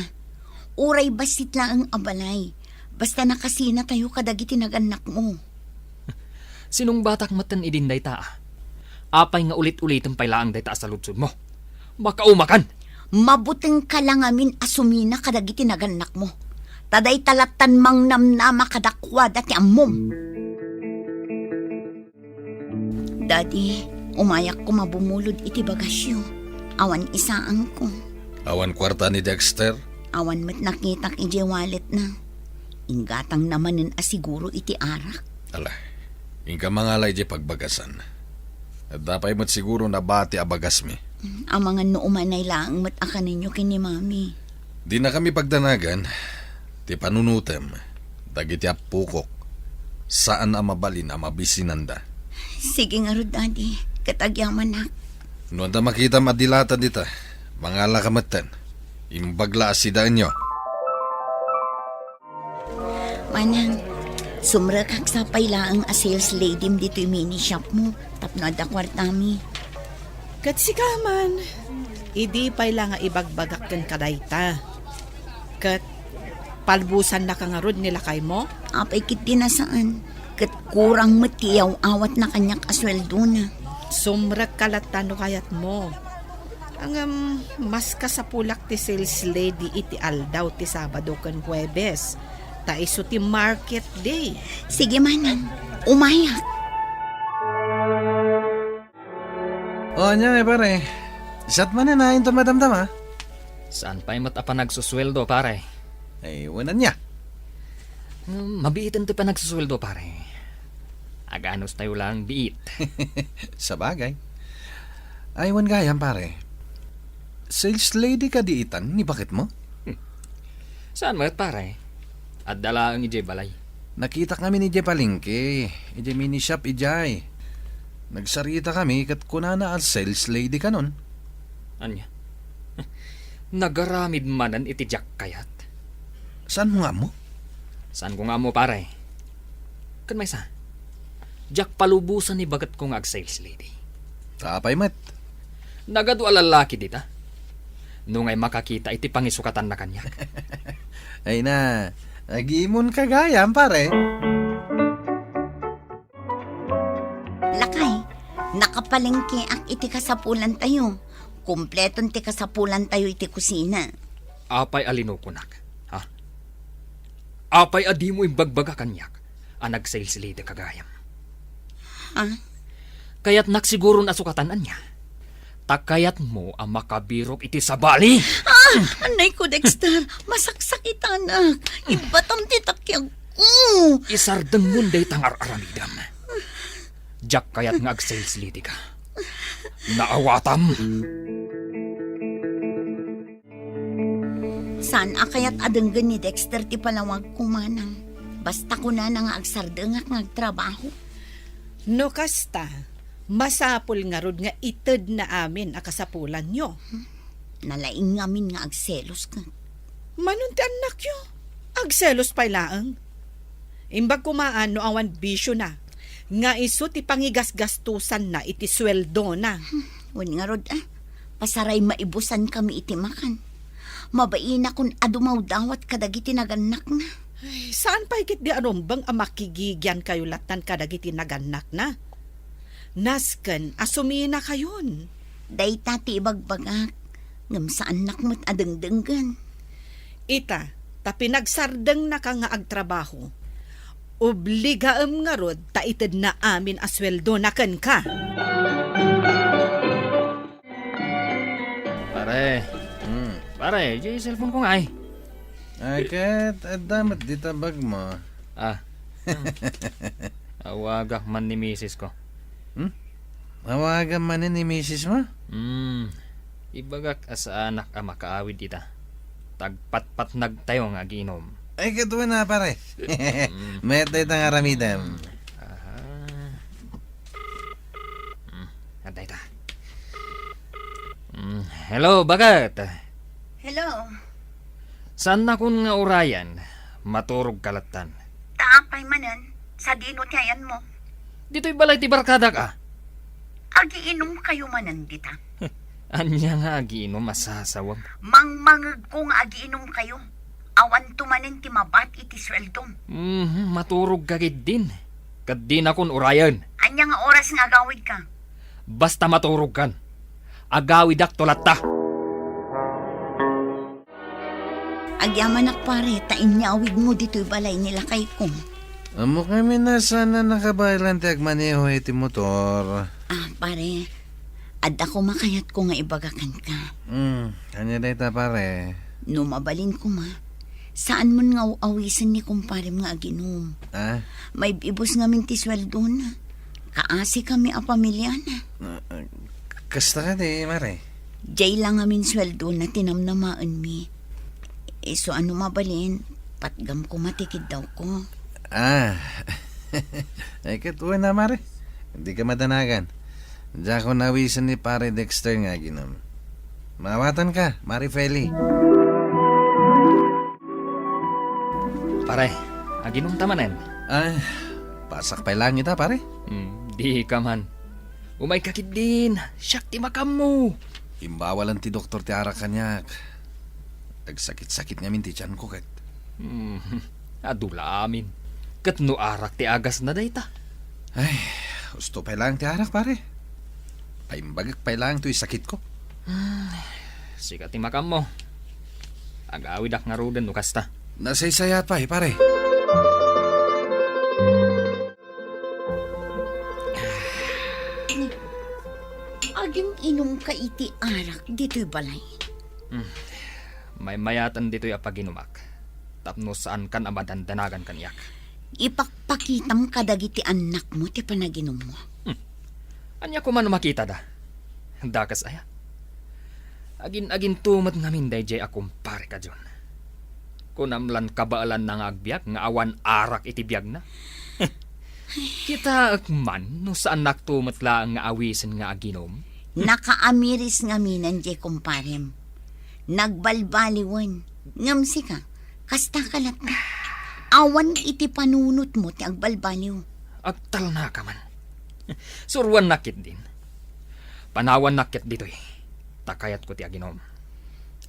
Uray bassit laeng a balay. Basta nakasinatayo kadagiti nagannakmo. Sinungbatak metten idin dayta, a. Apay nga ulit-ulitem pay laeng dayta a saludsodmo? Makaumakan! Mabutengka la ngamin a sumina kadagiti nagannakmo. Ta dayta lattan mangnamnama kadakuada ti ammom. Daddy, umayak koma bumulod iti bagasyo. Awan isaangko. Awan kuarta ni Dexter? Awan met nakitak idiay walletna. Inggatangna manen a siguro iti arak. Ala, inka mangala idiay pagbagasan. Adda pay met siguro nabati a bagasmi. Amangan no umanay laeng met a kanenyo ken ni Mami. Dinakami pagdanagan. Ti panunotem, dagiti appokok, saan a mabalin a mabisinanda. Sige ngarud, Daddy, ket agyamanak. No adda makitam a dilatan dita, mangalaka metten. Imbag la a sidaenyo. Manang, sumrekak sapay laeng a sales ladym ditoy mini shopmo tapno adda kuartami. Ket sika man, idi pay la nga ibagbagak kenka dayta. Ket palbusannaka ngarud ni lakaymo? Apay ketdi a saan, ket kurang met ti iyaw-awatna kaniak a sueldona. Sumrekka latta no kayatmo. Ngem, mas kasapulak ti sales lady iti aldaw ti Sabado ken Huebes, ta isu ti market day. Sige, Manang. Umayak. O, ania, eh, pare? Siak manen a inton madamdama? Saan pay met a panagsusueldo, pare? Ay, wen ania? Hmm, mabiiten ti panagsusueldo, pare. Aganos tayo lang biit. Sabagay. Ay, wen gayam, pare. Sales lady kadi itan ni baketmo? Hmm. Saan met, pare? Adda laeng idiay balay. Nakitak ngamin idiay palengke, idiay mini shop idiay. Nagsarita kami ket kunana a sales lady kanon. Ania? Nagaramid manen iti diak kayat. Saanmo nga ammo? Saanko nga ammo, pare. Ken maysa, diak palubosan ni bagetko nga ag-sales lady. Ta apay met? Nagadu a lalaki dita. No ngay makakita iti pangisukatanna kaniak. Ay na, agimonka gayam, pare. Lakay, nakapalengkeak iti kasapulantayo. Kompleton ti kasapulantayo iti kusina. Apay a linukonak, ha? Apay a dimo imbagbaga kaniak a nag-sales lady ka gayam? Ha? Kayatnak siguron a sukatan ania? Ta kayatmo a makabirok iti sabali? Ah! Anay ko, Dexter! Masaksakitanak! Ibatam ti takiagko! Isardengmon dayta nga ar-aramidem. Diak kayat nga ag-sales lady ka. Naawatam! Saan a kayat a denggen ni Dexter ti panawagko, manang. Basta kunana nga agsardengak nga agtrabaho. No kasta, masapul ngarud nga itedna amin a kasapulanyo. Hmm? Nalaing ngamin nga agselos ka. Manon ti annakyo? Agselos pay laeng. Imbag koma no awan bisiona, nga isu ti pangigasgastosanna iti sueldona. Hmm, wen ngarud, ah, pasaray maibusan kami iti makan. Mabainakon a dumawdawat kadagiti nagannakna. Ay, saan pay ketdi a rumbeng a makigigiankayo lattan kadagiti nagannakna? Nasken a suminakayon. Dayta ti ibagbagak. ngem saannak met a dengdenggen. Ita, ta pinagsardengnaka nga agtrabaho, obligaem ngarud ta itedna amin a sueldona kenka. Pare. Hmm. Pare, diay cellphone ko ngay. Ay, ket adda met dita bag mo. Ah. Awagak man ni misis ko. Hmm? Awagam man ni misis mo? Hmm. Ibagak a saanak a makaawid ita. Tagpatpatnagtayo nga agiinom. Ay, ket wen a, pare. Mm. Mayat dayta nga aramidem. Aha. Mm, adda ita. Mm, hello, baket. Hello. Saannakon nga urayen, maturogka lattan. Ta apay manen, sadino ti ayanmo? Ditoy balay ti barkadak, a. Agiinumkayo manen dita. Ania nga agiinum a sasawem? Mangmangegko nga agiinumkayo. Awanto manen ti mabat iti sueldom. Mhm, maturogka ketdin. Ket dinakon urayen. Ania nga oras nga agawidka? Basta maturogkan. Agawidakto latta. Agyamanak, pare, ta inyawidmo ditoy balay ni lakayko. Ammok ngamin a saan a nakabaelan ti agmaneho iti motor. Ah, pare, adda koma kayatko nga ibaga kenka. Hmm, ania dayta, pare? No mabalin koma, saanmon nga aw-awisen ni kumparem nga aginom. Ah? Maib-ibus ngamin ti sueldona. Kaasi kami a pamiliana. Ah, ah, kasta kadi, mare? Diay la ngamin sueldona ti namnamaenmi. Isu a no mabalin, patgam koma ti kiddawko. Ah. Ay, ket wen a, mare. Dika madanagan. Diakon awisen ni Pare Dexter nga aginom. Maawatanka, Mare Feli. Pare, aginomta manen? Ay, pasak pay laeng ita, pare. Hmm, dika man. Umayka ketdin, siak ti makaammo. Imbawalen ti doktor ti arak kaniak. Agsakit-sakit ngamin ti tianko ket. Hmm, adu la amin. Ket no arak ti agasna dayta? Ay, husto pay laeng ti arak, pare. Paimbagek pay laeng toy sakitko. Hmm, sika ti makaammo. Agawidak ngaruden no kasta. Nasaysayaat pay, pare. Agin-inumka iti arak ditoy balay? Hmm. Maymayaten ditoy a paginumak tapno saankan a madandanagan kaniak. Ipakpakitam kadagiti annakmo ti panaginummo. Hmm. Ania koma no makitada? Dakes aya? Agin-aginto met ngamin daydiay a kumparek a John. Kunam lan kabaelanna nga agbiag nga awan arak iti biagna. Kitaek man no saannakto met laeng nga awisen nga aginom. Nakaamiris ngaminen diay kumparem. Nagbalbaliwen. Ngem sika, kasta ka latta. Awan iti panunotmo ti agbalbaliw. Agtalnaka man. Suroannak ketdin. Panawannak ket ditoy, ta kayatko ti aginom.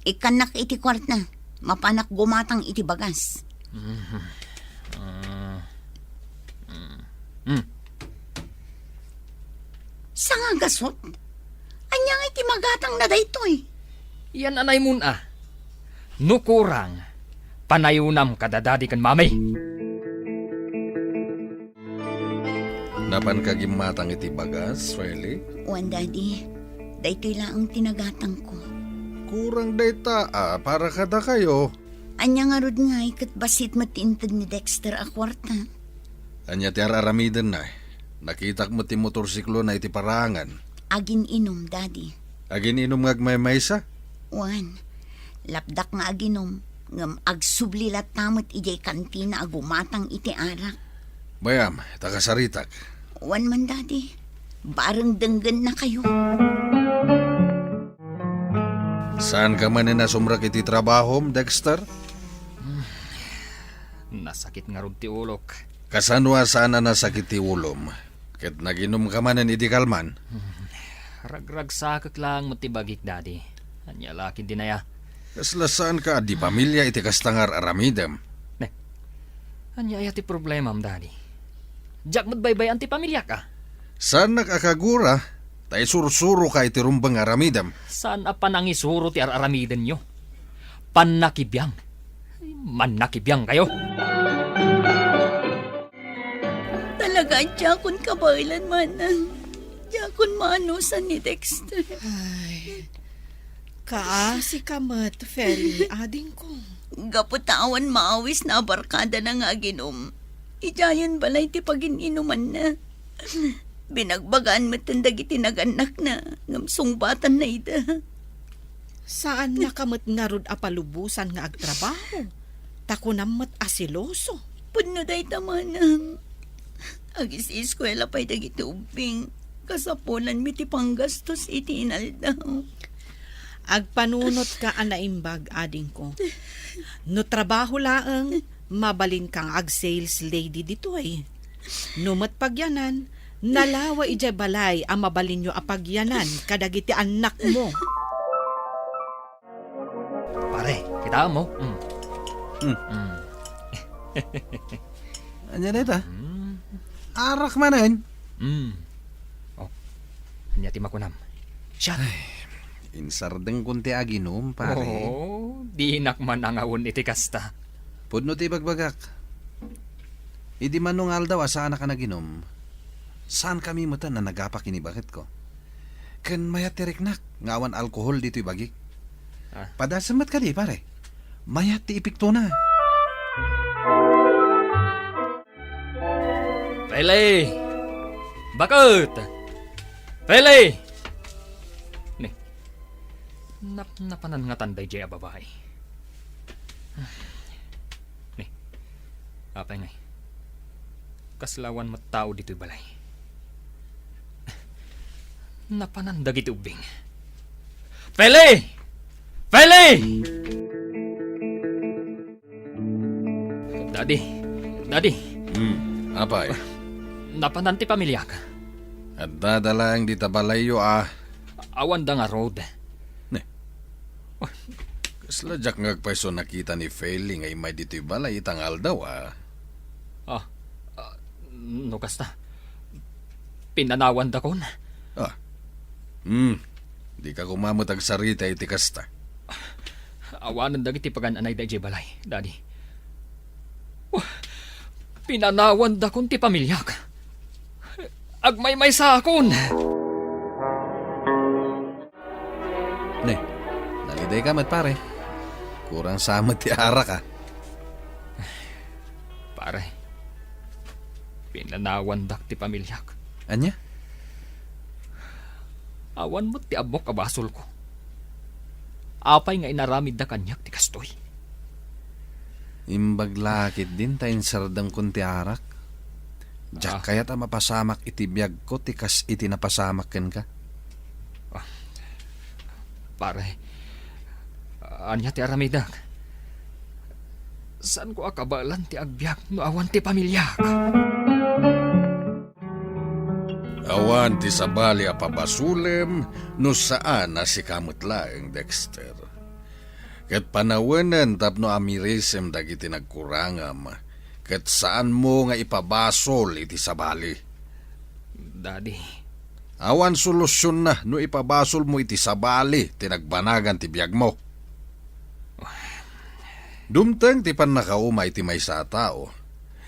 Ikkannak iti kuarta, mapanak gumatang iti bagas. Mhm. Ah. Mm. Mm. Sangagasut? Ania nga iti magatangna daytoy? Yan anay mun a. No kurang, panayonam kada dadi ken mami. Napanka gimmatang iti bagas, Riley? Wen, Daddy. Daytoy laeng ti nagatangko. Kurang dayta a para kadakayo. Ania ngarud ngay ket bassit met ti inted ni Dexter a kuarta? Ania ti ar-aramidenna? Nakitak met ti motorsiklona iti paraangan. Agin-inum, Daddy. Agin-inum nga agmaymaysa? Wen, lapdak nga aginom, ngem agsubli latta met idiay kantina a gumatang iti arak. Bay-am, ta kasaritak. Wen man, Daddy. Bareng denggennakayo. Saanka manen a sumrek iti trabahom, Dexter? Nasakit ngarud ti ulok. Kasano a saan a nasakit ti ulom? Ket naginumka manen idi kalman? Ragragsakek laeng met ti bagik, Daddy. Ania la ketdin aya? Kasla saanka a di pamilia iti kasta nga ar-aramidem? Ne. Ania aya ti problemam, Daddy? Diak met baybay-an ti pamiliak, a. Saannak a kagura, ta isursuroka iti rumbeng nga aramidem. Saan a panangisuro ti ar-aramidenyo. Pannakibiang. Mannakibiangkayo. Talaga, diakon kabaelan, manang. Diakon maanusan ni Dexter. Ay, kaasi ka met, Feli, adingko. Gapu ta awan maawisna a barkadana nga aginom, idiayen balay ti pagin-inumanna. Binagbagaan metten dagiti nagannakna, ngem sungbatanna ida. Saannaka met ngarud a palubosan nga agtrabaho, ta kunam met a seloso. Pudno dayta, manang. Agis-eskuela pay dagiti ubbing, kasapulanmi ti panggastos iti inaldaw. Agpanunotka a naimbag, adingko. No trabaho laeng, mabalinka nga ag-sales lady ditoy. No met pagyanan, nalawa idiay balay a mabalinyo a pagyanan kadagiti annakmo. Pare, kitaem mo? Mm. Mm. Mm. Ania dayta? Mm. Arak manen? Mm. Oh. Ania ti makunam? Shot. Ay, insardengkon ti aginom, pare. Oh, dinak man angawen iti kasta. Pudno ti ibagbagak. Idi mano nga aldaw a saanak a naginom, saankami metten a nagapak iti baketko. Ken mayat ti riknak nga awan alkohol ditoy bagik. Ah. Padasem met kadi, pare. Mayat ti epektona. Pele! Baket! Pele! Ni, napnapanan ngatan daydiay a babai. Ni, apay ngay? Kasla awan met tao ditoy balay. Napanan dagiti ubbing. Pele! Pele! Daddy, Daddy. Hmm, apay? Napanan ti pamiliak. Adda da laeng dita balayyo a. Awanda ngarud. Ne. Kasla diak nga agpayso nakita ni Feli nga immay ditoy balay ita nga aldaw a. Ah, ah, no kasta, pinanawandakon. Ah. Hmm. Dika koma met agsarita iti kasta. Awanen dagiti pagan-anay daydiay balay, Daddy. Wah, pinanawandakon ti pamiliak. Agmaymaysakon. Ne, nalidayka met, pare. Kurang sa met ti arak, a. Pare, pinanawandak ti pamiliak. Ania? Awan met ti ammok a basolko. Apay nga inaramidda kaniak ti kastoy? Imbag la ketdin ta insardengkon ti arak. Diak Ah. kayat a mapasamak iti biagko ti kas iti napasamak kenka. Ah, pare, ania ti aramidek? Saanko a kabaelan ti agbiag no awan ti pamiliak? Awan ti sabali a pabasolem no saan a sika met laeng, Dexter. Ket panawenen tapno amirisem dagiti nagkurangam, ket saanmo nga ipabasol iti sabali. Daddy. Awan solusionna no ipabasolmo iti sabali ti nagbanagan ti biagmo. Dumteng ti pannakauma iti maysa a tao.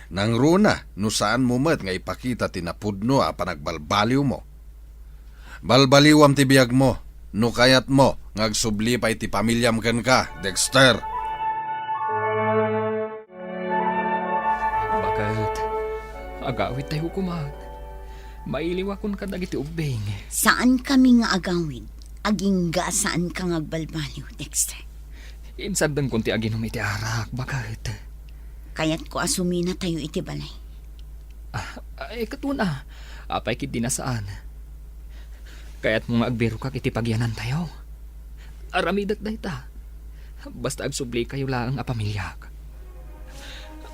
Nangruna no saanmo met nga ipakita ti napudno a panagbalbaliwmo. Balbaliwam ti biagmo no kayatmo nga agsubli pay ti pamiliam kenka, Dexter. Baket, agawidtayo koma. Mailiwakon kadagiti ubbing. Saankami nga agawid, agingga a saanka nga agbalbaliw, Dexter. Insardengkon ti aginom iti arak, baket. Kayatko a suminatayo iti balay. Ah, ay, ket una, apay ketdi a saan? Kayatmo nga agbirokak iti pagyanantayo? Aramidek dayta. Basta agsublikayo laeng a pamiliak.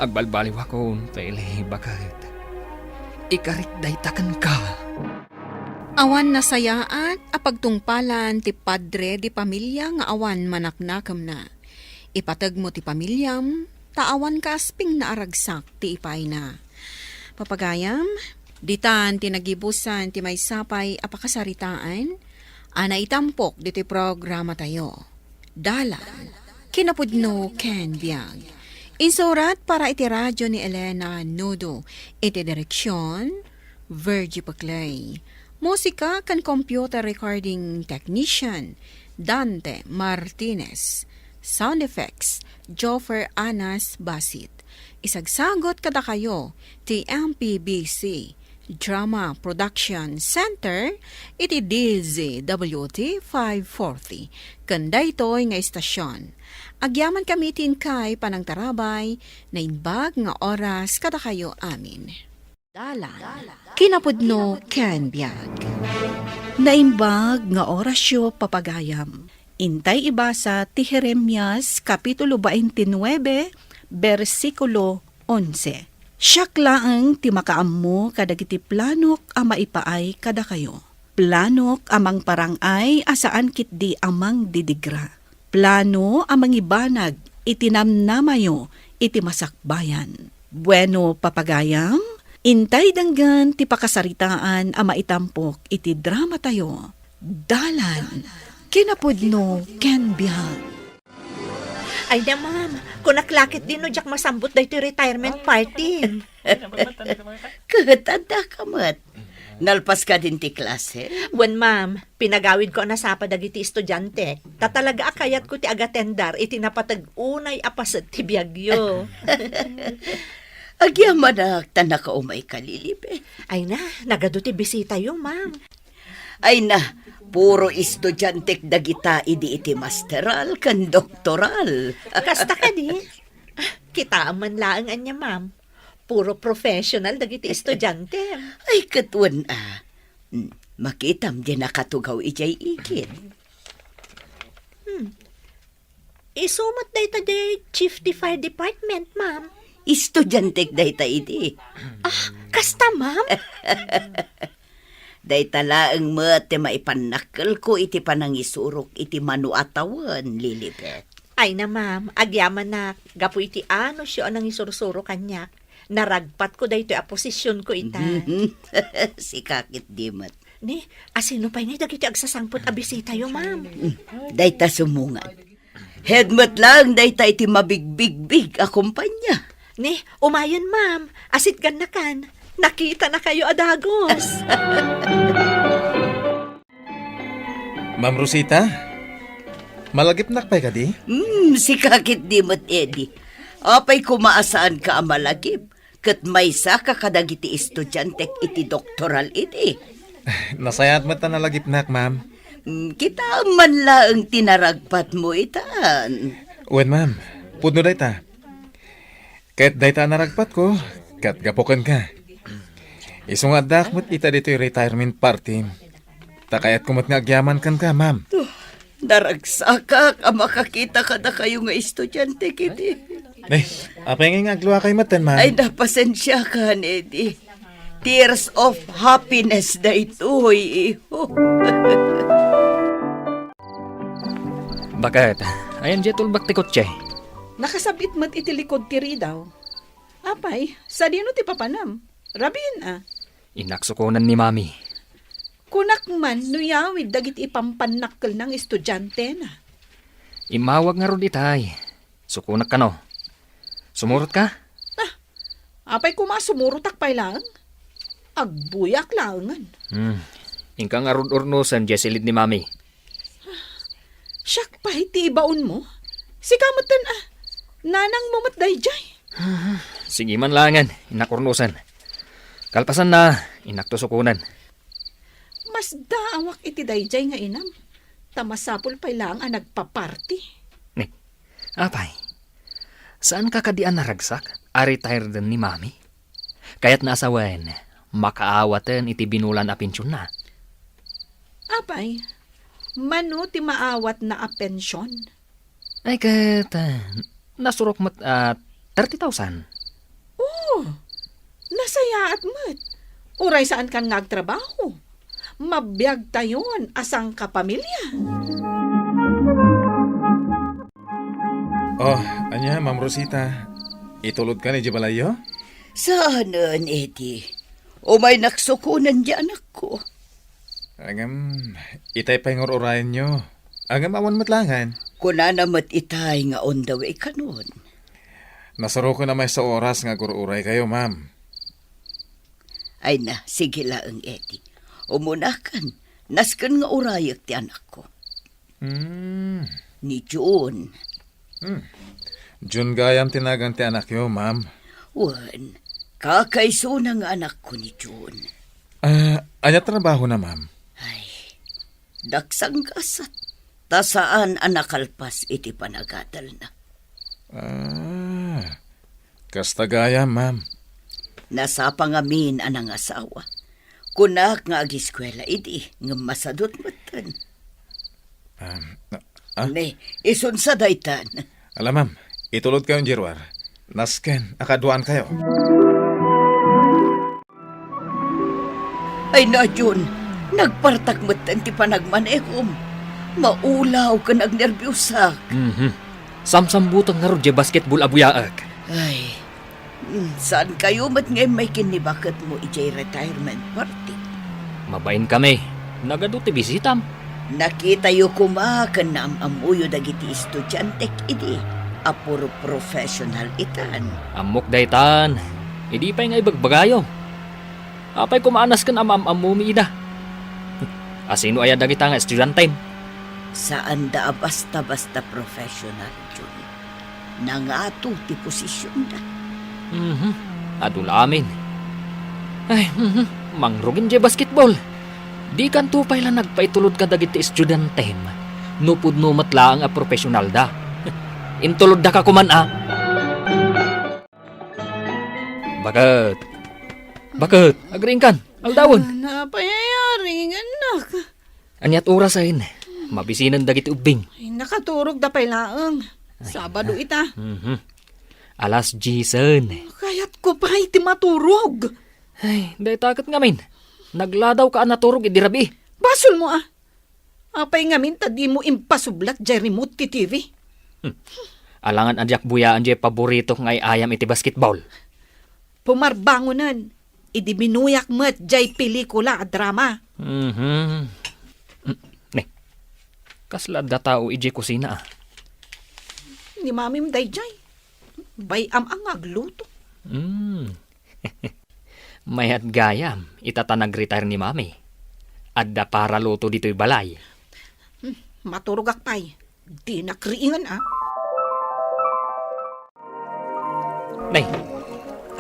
Agbalbaliwakon, Pele, baket. Ikarik dayta kenka. Awan nasayaat a pagtungpalan ti padre de pamilia nga awan manaknakemna. Ipategmo ti pamiliam, ta awan kaaspingna a ragsak ti ipayna. Papagayam, Ditan ti nagibusan ti maysa pay a pakasaritaan a naitampok ditoy programatayo. Dalan, kinapudno ken biag. Insurat para iti radyo ni Elena Nudo. Iti direksyon, Virgie Paclay. Musika ken computer recording technician, Dante Martinez. Sound effects, Joffer Anas Basit. Isagsagot kadakayo ti M P B C Drama Production Center iti D Z W T five forty. Ken daytoy nga istasyon, agyamankami ti inkay panangtarabay, naimbag nga oras kadakayo amin. Dalan, kinapudno ken biag. Naimbag nga orasyo, papagayam. Intay ibasa ti Jeremias, kapitulo twenty-nine, bersikulo onse. Siak laeng ti makaammo kadagiti planok a maipaay kadakayo. Planok a mangparang-ay a saan ketdi a mangdidigra. Plano a mangibanag iti namnamayo iti masakbayan. Bueno, papagayam, intay denggen ti pakasaritaan a maitampok iti dramatayo. Dalan, kinapudno ken biag. Ay na, ma'am. Kunak la ketdi no diak masambut daytoy retirement party. Ket adda ka met. Nalpas kadin ti klase? Wen, ma'am. Pinagawidko a nasapa dagiti estudiante. Ta talaga a kayatko ti agatendar iti napateg unay a paset ti biagyo. Agyamanak ta nakaumayka, Lilibet. Ay na, nagadu ti bisitayo, ma'am. Ay na, puro estudiantek dagita idi iti masteral ken doktoral. Kasta kadi? Ah, kitaem man laeng ania, ma'am. Puro professional dagiti estudiante. Ay, ket wen a. Hmm, makitam di nakatugaw idiay igid. Hmm. Isu met dayta diay chief ti fire department, ma'am. Estudiantek dayta idi. Ah, kasta, ma'am? Dayta laeng met ti maipannakkelko iti panangisurok iti mano a tawen, Lilibet. Ay na, ma'am, agyamanak, gapu iti anusyo a nangisursurok kaniak, naragpatko daytoy a posisionko ita. Sika ketdi met. Ni, asino pay ngay dagiti agsasangpet a bisitayo, ma'am? Mm, dayta sumungad. Ket met laeng dayta iti mabigbigbig a kompania. Ni, umayen, ma'am. Asitgannakan. Nakitanakayo a dagus. Ma'am Rosita, malagipnak pay kadi? Hmm, sika ketdi met, Eddie. Apay koma a saanka a malagip? Ket maysaka kadagiti estudiantek iti doktoral idi. Nasayaat met ta nalagipnak, ma'am. Mm, kitaem man laeng ti naragpatmo itan. Wen, ma'am. Pudno dayta. Ket dayta a naragpatko, ket gapu kenka. Isu nga addaak met ita ditoy retirement party. Ta kayatko met nga agyaman kenka, ma'am. Naragsakak a makakita kadakayo nga estudiante idi. Nay, apay ngay nga agluakayo metten, ma'am? Ay, napasensiakan, Eddie. Tears of happiness daytoy, iho. Baket, ayan diay tulbek ti kotse? Nakasab-it met iti likod ti ridaw. Apay, sadino ti papanam? Rabiin a. Innak sukonen ni Mami. Kunak man no yawid dagiti ipampannakkelna nga estudiantena. Immawag ngarud itay. Sukonak kano. Sumurotka? Ah, apay koma a sumurotak pay laeng? Agbuyak laengen. Hmm. Inka ngarud urnosen diay silid ni Mami. Siak pay ti ibaonmo? Sika metten a. Nanangmo met daydiay. Sige man laengen, innak urnosen. Kalpasanna, innakto sukonen. Masdaawak iti daydiay nga inam, ta masapul pay laeng a nagpaparti. Ni, apay, saanka kadi a naragsak a retired ni Mami? Kayatna a sawen, makaawaten iti binulan a pensionna. Apay, mano ti maawatna a pension? Ay ket, ah, nasurok met a thirty thousand. Oh, nasayaat met. Uray saankan nga agtrabaho. Mabiagtayon a sangkapamilya. Oh, ania, Ma'am Rosita? Itulodkan idiay balayyo? Saanen, Eddie. Umaynak sukonen ti anakko. Ngem, itay pay nga ur-urayenyo. Ngem awan met laengen. Kunana met itay nga on the way kanon. Nasuroken a maysa oras nga agur-uraykayo, ma'am. Ay na, sige laeng, Eddie. Umunakan, nasken nga urayek ti anakko. Hmm. Ni June. Hmm. June gayam ti nagan ti anakyo, ma'am. Wen, kakaisuna nga anakko ni June. Ah, ania trabahona, ma'am? Ay, daksanggasat. Ta saan a nakalpas iti panagadalna. Ah, kasta gayam, ma'am. Nasapa ngamin a nangasawa. Kunak nga agiskuela idi, ngem masadut metten. Um, ah? Ne, isunsa daytan. Ala, ma'am, itulodkayo idiay ruar. Nasken a kaduaankayo. Ay na, Jun, nagpartak metten ti panagmanehom. Maulaw ken agnerbiosak. Mhm. Samsambutek ngarud diay basketball a buyaek. Ay, mm, saankayo met nga immay ken ni baketmo idiay retirement party? Mabain kami. Nagadu ti bisitam. Nakitayo koma ken naam-ammoyo dagiti estudiantek idi a puro professional itan. Ammok daytan. Idi pay nga ibagbagayo. Apay koma a nasken a maam-ammomi ida? Asino aya dagita nga estudiantem? Saanda a basta-basta professional, Jun. Nangato ti posisionda. Mhm. Adu la amin. Ay, mhm. Mangrugin diay basketball. Dikanto pay la nagpaitulod kadagiti estudiantem. No pudno met laeng a professionalda. Intulodda ka koman, a. Baket. Baket, agriingkan. Aldawen. Ah, napay aya, ringan nak. Aniat orasen? Mabisinen dagiti ubbing. Ay, nakaturogda pay laeng. Ay, Sabado na. Ita. Mhm. Alas diesen. Kayatko pay ti maturog. Ay, dayta ket ngamin. Nagladawka a naturog idi rabii. Basolmo, a. Apay ngamin ta dimo impasublat diay remote ti T V? Hmm. Alangan a diak buyaan diay paboritok nga ay-ayam iti basketball. Pumarbangonen, idi binuyak met diay pelikula a drama. Mhm. Hmm. Ne. Kasla adda tao idiay kusina, a. Ni mamim daydiay. Bay-am a nga agluto. Hmm. Mayat gayam, ita ta nag-retire ni Mami. Adda para luto ditoy balay. Hmm, maturogak pay. Dinak riingen, a. Nay,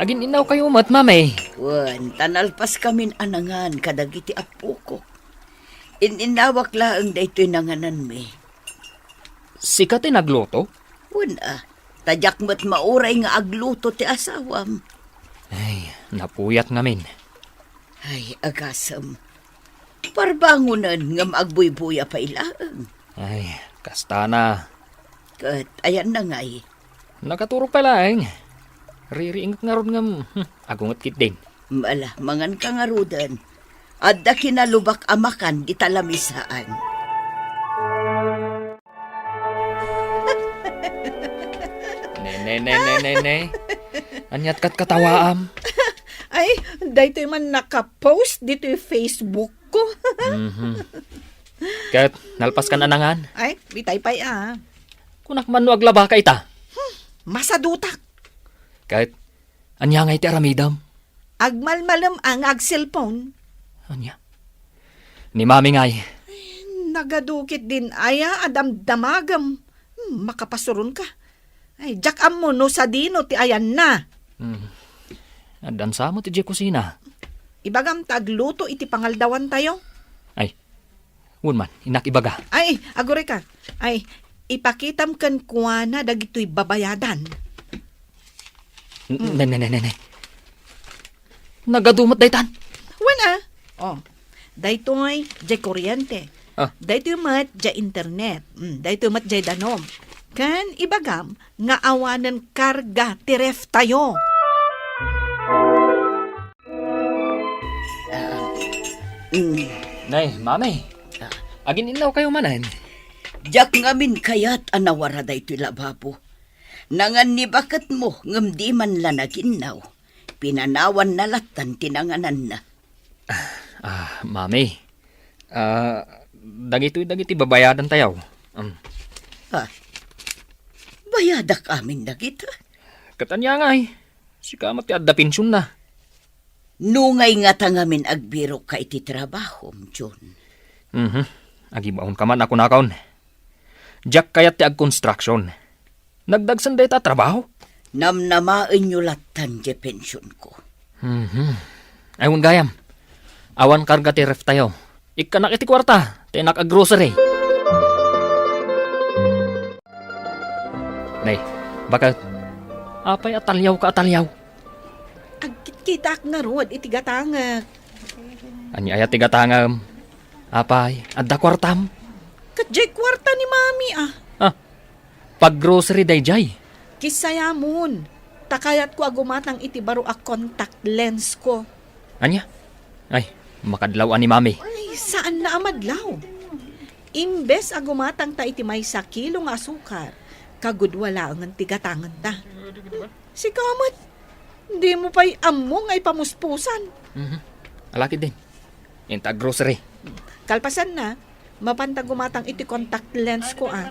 agin-innawkayo met, Mami. Wen, ta nalpaskamin a nangan kadagiti appoko. In-innawak laeng daytoy nangananmi. Sika ti nagluto? Wen, a. Ta diak met mauray nga agluto ti asawam. Ay, napuyat ngamin. Ay, agasem. Parbangonen ngem agbuybuya pay laeng. Ay, kastana. Ket ayanna ngay? Nakaturog pay laeng. Ririingek ngarud ngem, hmm, agunget ketdin. Ala, manganka ngaruden. Adda kinalubak a makan dita lamisaan. Ne, ne, ne, ne, ne, ne. Aniat kat katawaam? Ay, daytoy man nakapost ditoy Facebook ko. Mhm. Ket, nalpaskan a nangan? Ay, itay pay, a. Kunak man no aglabaka ita? Hmm, masadutak. Ket, ania ngay ti aramidem? Agmalmalem a nga agselpon. Ania? Ni Mami ngay? Ay, nagadu ketdin aya a damdamagem. Hmm, makapasuronka. Ay, diak ammo no sadino ti ayanna. Hmm. Addan sa met idiay kusina. Ibagam ta agluto iti pangaldawantayo. Ay, wen man, innak ibaga. Ay, agurayka. Ay, ipakitam kenkuana dagitoy babayadan. N-, ne, ne, ne, ne, ne. Nagadu met daytan. Wen, a. Oh, daytoy diay kuryente. Ah. Daytoy met diay internet. Mm, daytoy met diay danum. Ken ibagam nga awanen karga ti reftayo. Ah, mm. Nay, Mami. Ah. Agin-innawkayo manen? Diak ngamin kayat a nawara daytoy lababo. Nangan ni baketmo ngem di man la naginnaw. pinanawanna lattan ti nangananna. Ah, Mami. Ah, dagitoy dagiti babayadantayo. Um. Ah, bayadak amin dagita? Ket ania ngay? Sika met ti adda pensionna. Nungay ngata ngamin agbirokka iti trabahom, Jun? Mhm. Agibaonka man a kunakon. Diak kayat ti agkonstruksion. Nagdagsen dayta a trabaho? Namnamaenyo lattan diay pensionko. Mhm. Ay, wen gayam. Awan karga ti reftayo. Ikkanak iti kuarta, ta innak a grocery. Nay, baket? Apay a taliawka a taliaw? Agkitkitaak ngarud iti gatangek. Ania aya ti gatangem? Apay, adda kuartam? Ket diay kuarta ni Mami, ah. Ah, paggrocery daydiay? Kisayamon, ta kayatko a gumatang iti baro a contact lens ko. Ania? Ay, makadlaw a ni Mami. Ay, saanna a madlaw. Imbes a gumatang ta iti maysa kilo nga asukar, kagudua laengen ti gatangenta. Sika met, dimo pay ammo nga ipamuspusan. Mhm. Ala ketdin. Inta grocery. Kalpasanna, mapanta gumatang iti contact lens ko, ah.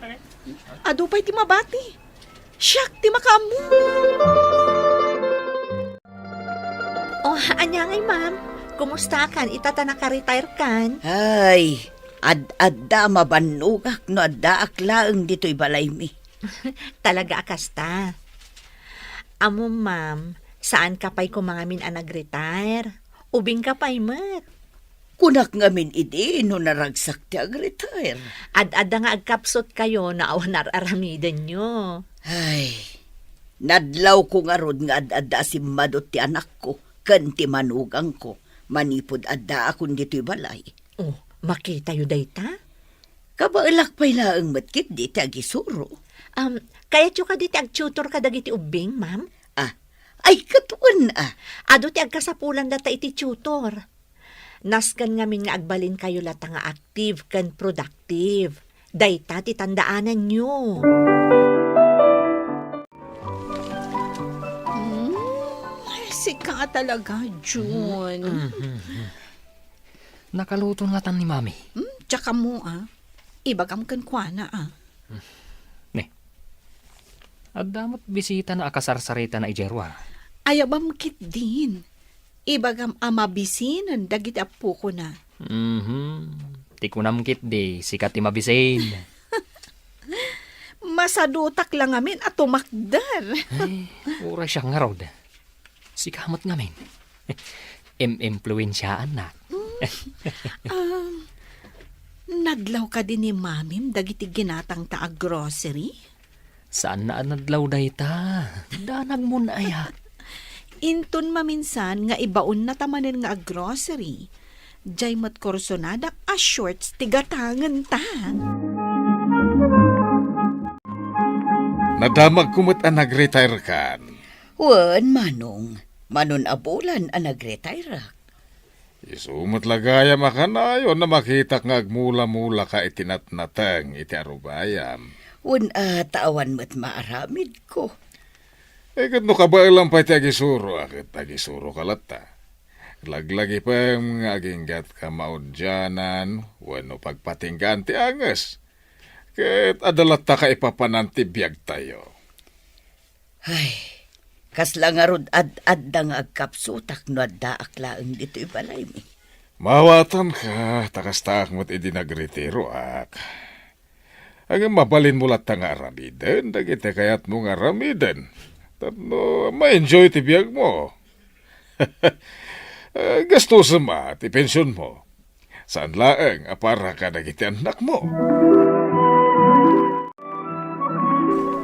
Adu pay ti mabati. Siak ti makaammo. Oh, ania ngay, ma'am? Kumustakan ita ta naka-retire kan? Ay, ad-adda mabannogak no addaak laeng ditoy balaymi. Talaga a kasta. Ammom, ma'am, saanka pay koma ngamin a nag-retire. Ubingka pay met. Kunak ngamin idi no naragsak ti ag-retire. Ad-adda nga agkapsutkayo no awan ar-aramidenyo. Ay, nadlawko ngarud nga ad-adda a simmadut ti anakko ken ti manugangko manipud addaakon ditoy balay. Oh, makitayo dayta? Kabaelak pay laeng met ketdi ti agisuro. Um, kayatyo kadi ti agtutor kadagiti ubbing, ma'am? Ah, ay, ket wen, ah. Adu ti agkasapulan data iti tutor. Nasken ngamin nga agbalinkayo latta nga active ken productive. Dayta ti tandaananyo. Mm, sika talaga, Jun. Mhm. Nakaluton ngatan ni Mami. Hmm, diak ammo, ah. Ibagam kenkuana, ah. Ne. Adda met bisitana a kasarsaritana idiay Rua. Ayabam ketdin. Ibagam a mabisinen dagiti appokona. Mhm. Ti kunam ketdi, sika ti mabisin. Masadutak la ngamin a tumakder. Ay, uray siak ngarud. Sika met ngamin. Im-impluensiaannak. Um, nadlaw kadi ni Mamim dagiti ginatangta a grocery? Saanna a nadlaw dayta. Danagmon aya. Inton maminsan nga ibaonnata manen nga ag-grocery, diay met kursonadak a shorts ti gatangenta. Nadamagko met a nag-retire kan. Wen, Manong, manon a bulan a nag-retire-ak. Isu met la gayam a kanayon a makitak nga agmula-mulaka iti natnateng iti arubayam. Wen a, ta awan met maaramidko. Eh, ket no kabaelam pay ti agisuroak, ket agisuroka latta. Laglagipem nga aginggatka maudianan wenno pagpatinggaan ti anges. Ket adda latta kaipapanan ti biagtayo. Ay, kasla ngarud ad-adda nga agkapsutak no addaak laeng ditoy balaymi. Mawatanka, ta kastaak met idi nagretiroak. Ngem mabalinmo latta nga aramiden dagiti kayatmo nga aramiden tapno ma-enjoy ti biagmo. Eh, gastusem a ti pensionmo. Saan laeng a para kadagiti annakmo.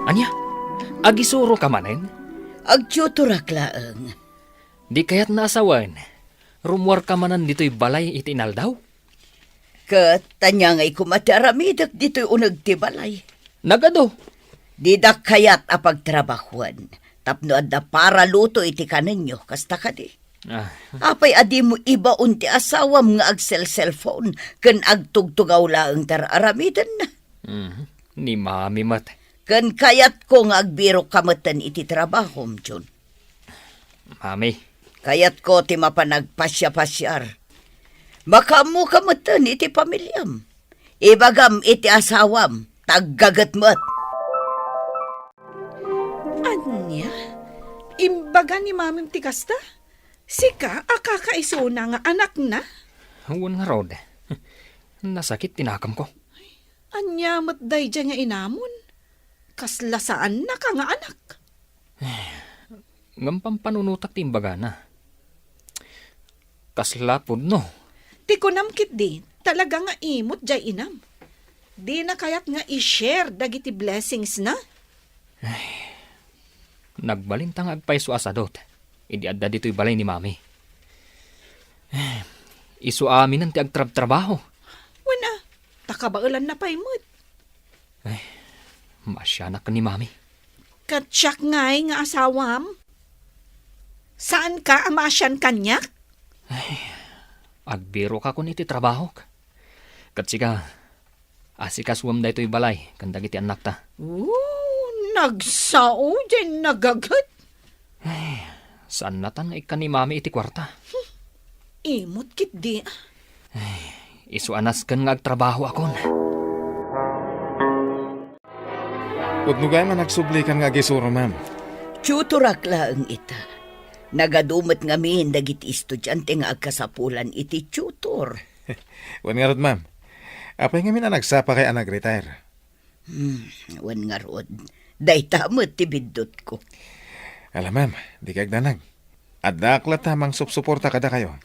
Ania? Agisuroka manen? Agtutorak laeng. Di kayatna a sawen, rummuarka manen ditoy balay iti inaldaw? Ket ania ngay koma ti aramidek ditoy uneg ti balay? Nagadu. Didak kayat a pagtrabahoen tapno adda para luto iti kanenyo, kasta kadi? Ah. Apay a dimo ibaon ti asawam nga agsel-cellphone ken agtugtugaw laeng ti ar-aramidenna? Mhm. Ni Mami met. Ken kayatko nga agbirokka metten iti trabahom, Jun. Mami, Kayatko ti mapan agpasiapasiar. Makaammoka metten iti pamiliam. Ibagam iti asawam, taggaget met. Ania? Imbaga ni Mamim ti kasta? Sika a kakaisuna nga anakna? Wen ngarud, nasakit ti nakamko. Ania met daydiay nga inamon? Kasla saannaka nga anak. Ngem pampanunotak ti imbagana. Kasla pudno. Ti kunam ketdi, talaga nga imot diay inam. Dina kayat nga i-share dagiti blessingsna. Nagbalinta nga agpayso a sadut idi adda ditoy balay ni Mami. Isu aminen ti agtrabtrabaho. Wen a, ta kabaelanna pay met. Ay, maasianak ken ni Mami. Ket siak ngay nga asawam? Saanka a maasian kaniak? Ay, agbirokakon iti trabahok. Ket sika, asikasuem daytoy balay ken dagiti annakta. Oh, nagsao diay nagaget. Ay, saannatan nga ikkan ni Mami iti kuarta. Imot ketdi. Ay, isu a nasken nga agtrabahokon. Pudno gayam a nagsublikan nga agisuro, ma'am. Tutorak laeng ita. Nagadu met ngamin dagiti estudiante nga agkasapulan iti tutor. Wen ngarud, ma'am. Apay ngamin a nagsapakay a nag-retire? Hmm, wen ngarud. Dayta met ti biddutko. Ala, ma'am, dika agdanag. Addaak latta a mangsupsuporta kadakayo.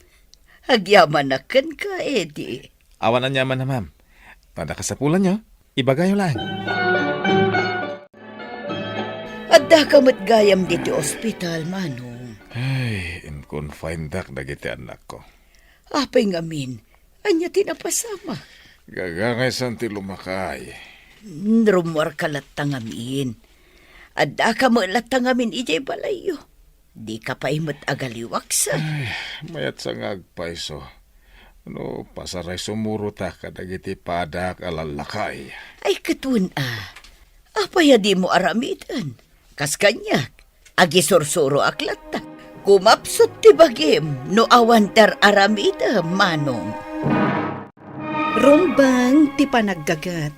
Agyamanak kenka, Eddie. Awan aniamanna, ma'am. No adda kasapulanyo, ibagayo laeng. Addaka met gayam ditoy ospital, Manong. Ay, in-confinedak dagiti annakko. Apay ngamin, ania ti napasamak? Gagangaysan ti lumakay. Hmm, rummuarka latta ngamin. Addaka met latta ngamin idiay balayyo. Dika pay met agaliwaksen. Ay, mayat sa nga agpayso. No, pasaray sumurota kadagiti padaak a lallakay. Ay, ket wen a. Apay a dimo aramiden? Kas kaniak, agisursuroak latta. Kumapsut ti bagim no awan ti ar-aramidem, Manong. Rumbeng ti panaggaget.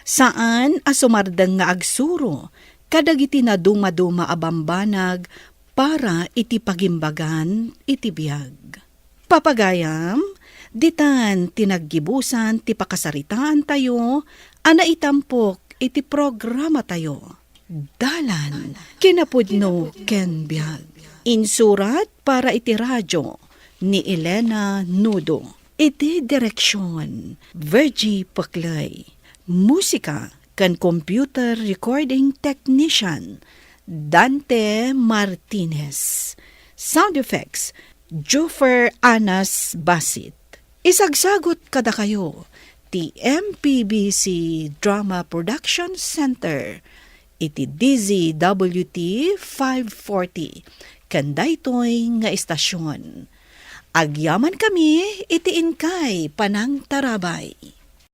Saan a sumardeng nga agsuro kadagiti nadumaduma a bambanag para iti pagimbagan iti biag. Papagayam, ditan ti naggibusan ti pakasaritaantayo a naitampok iti programatayo. Dalan, kinapudno ken biag. Insurat para iti radio ni Elena Nudo. Iti direksyon, Virgie Paclay. Musika ken computer recording technician, Dante Martinez. Sound effects, Juffer Anas Basit. Isagsagut kadakayo ti M P B C Drama Production Center iti D Z W T five forty ken daytoy nga istasion. Agyamankami iti inkay panangtarabay.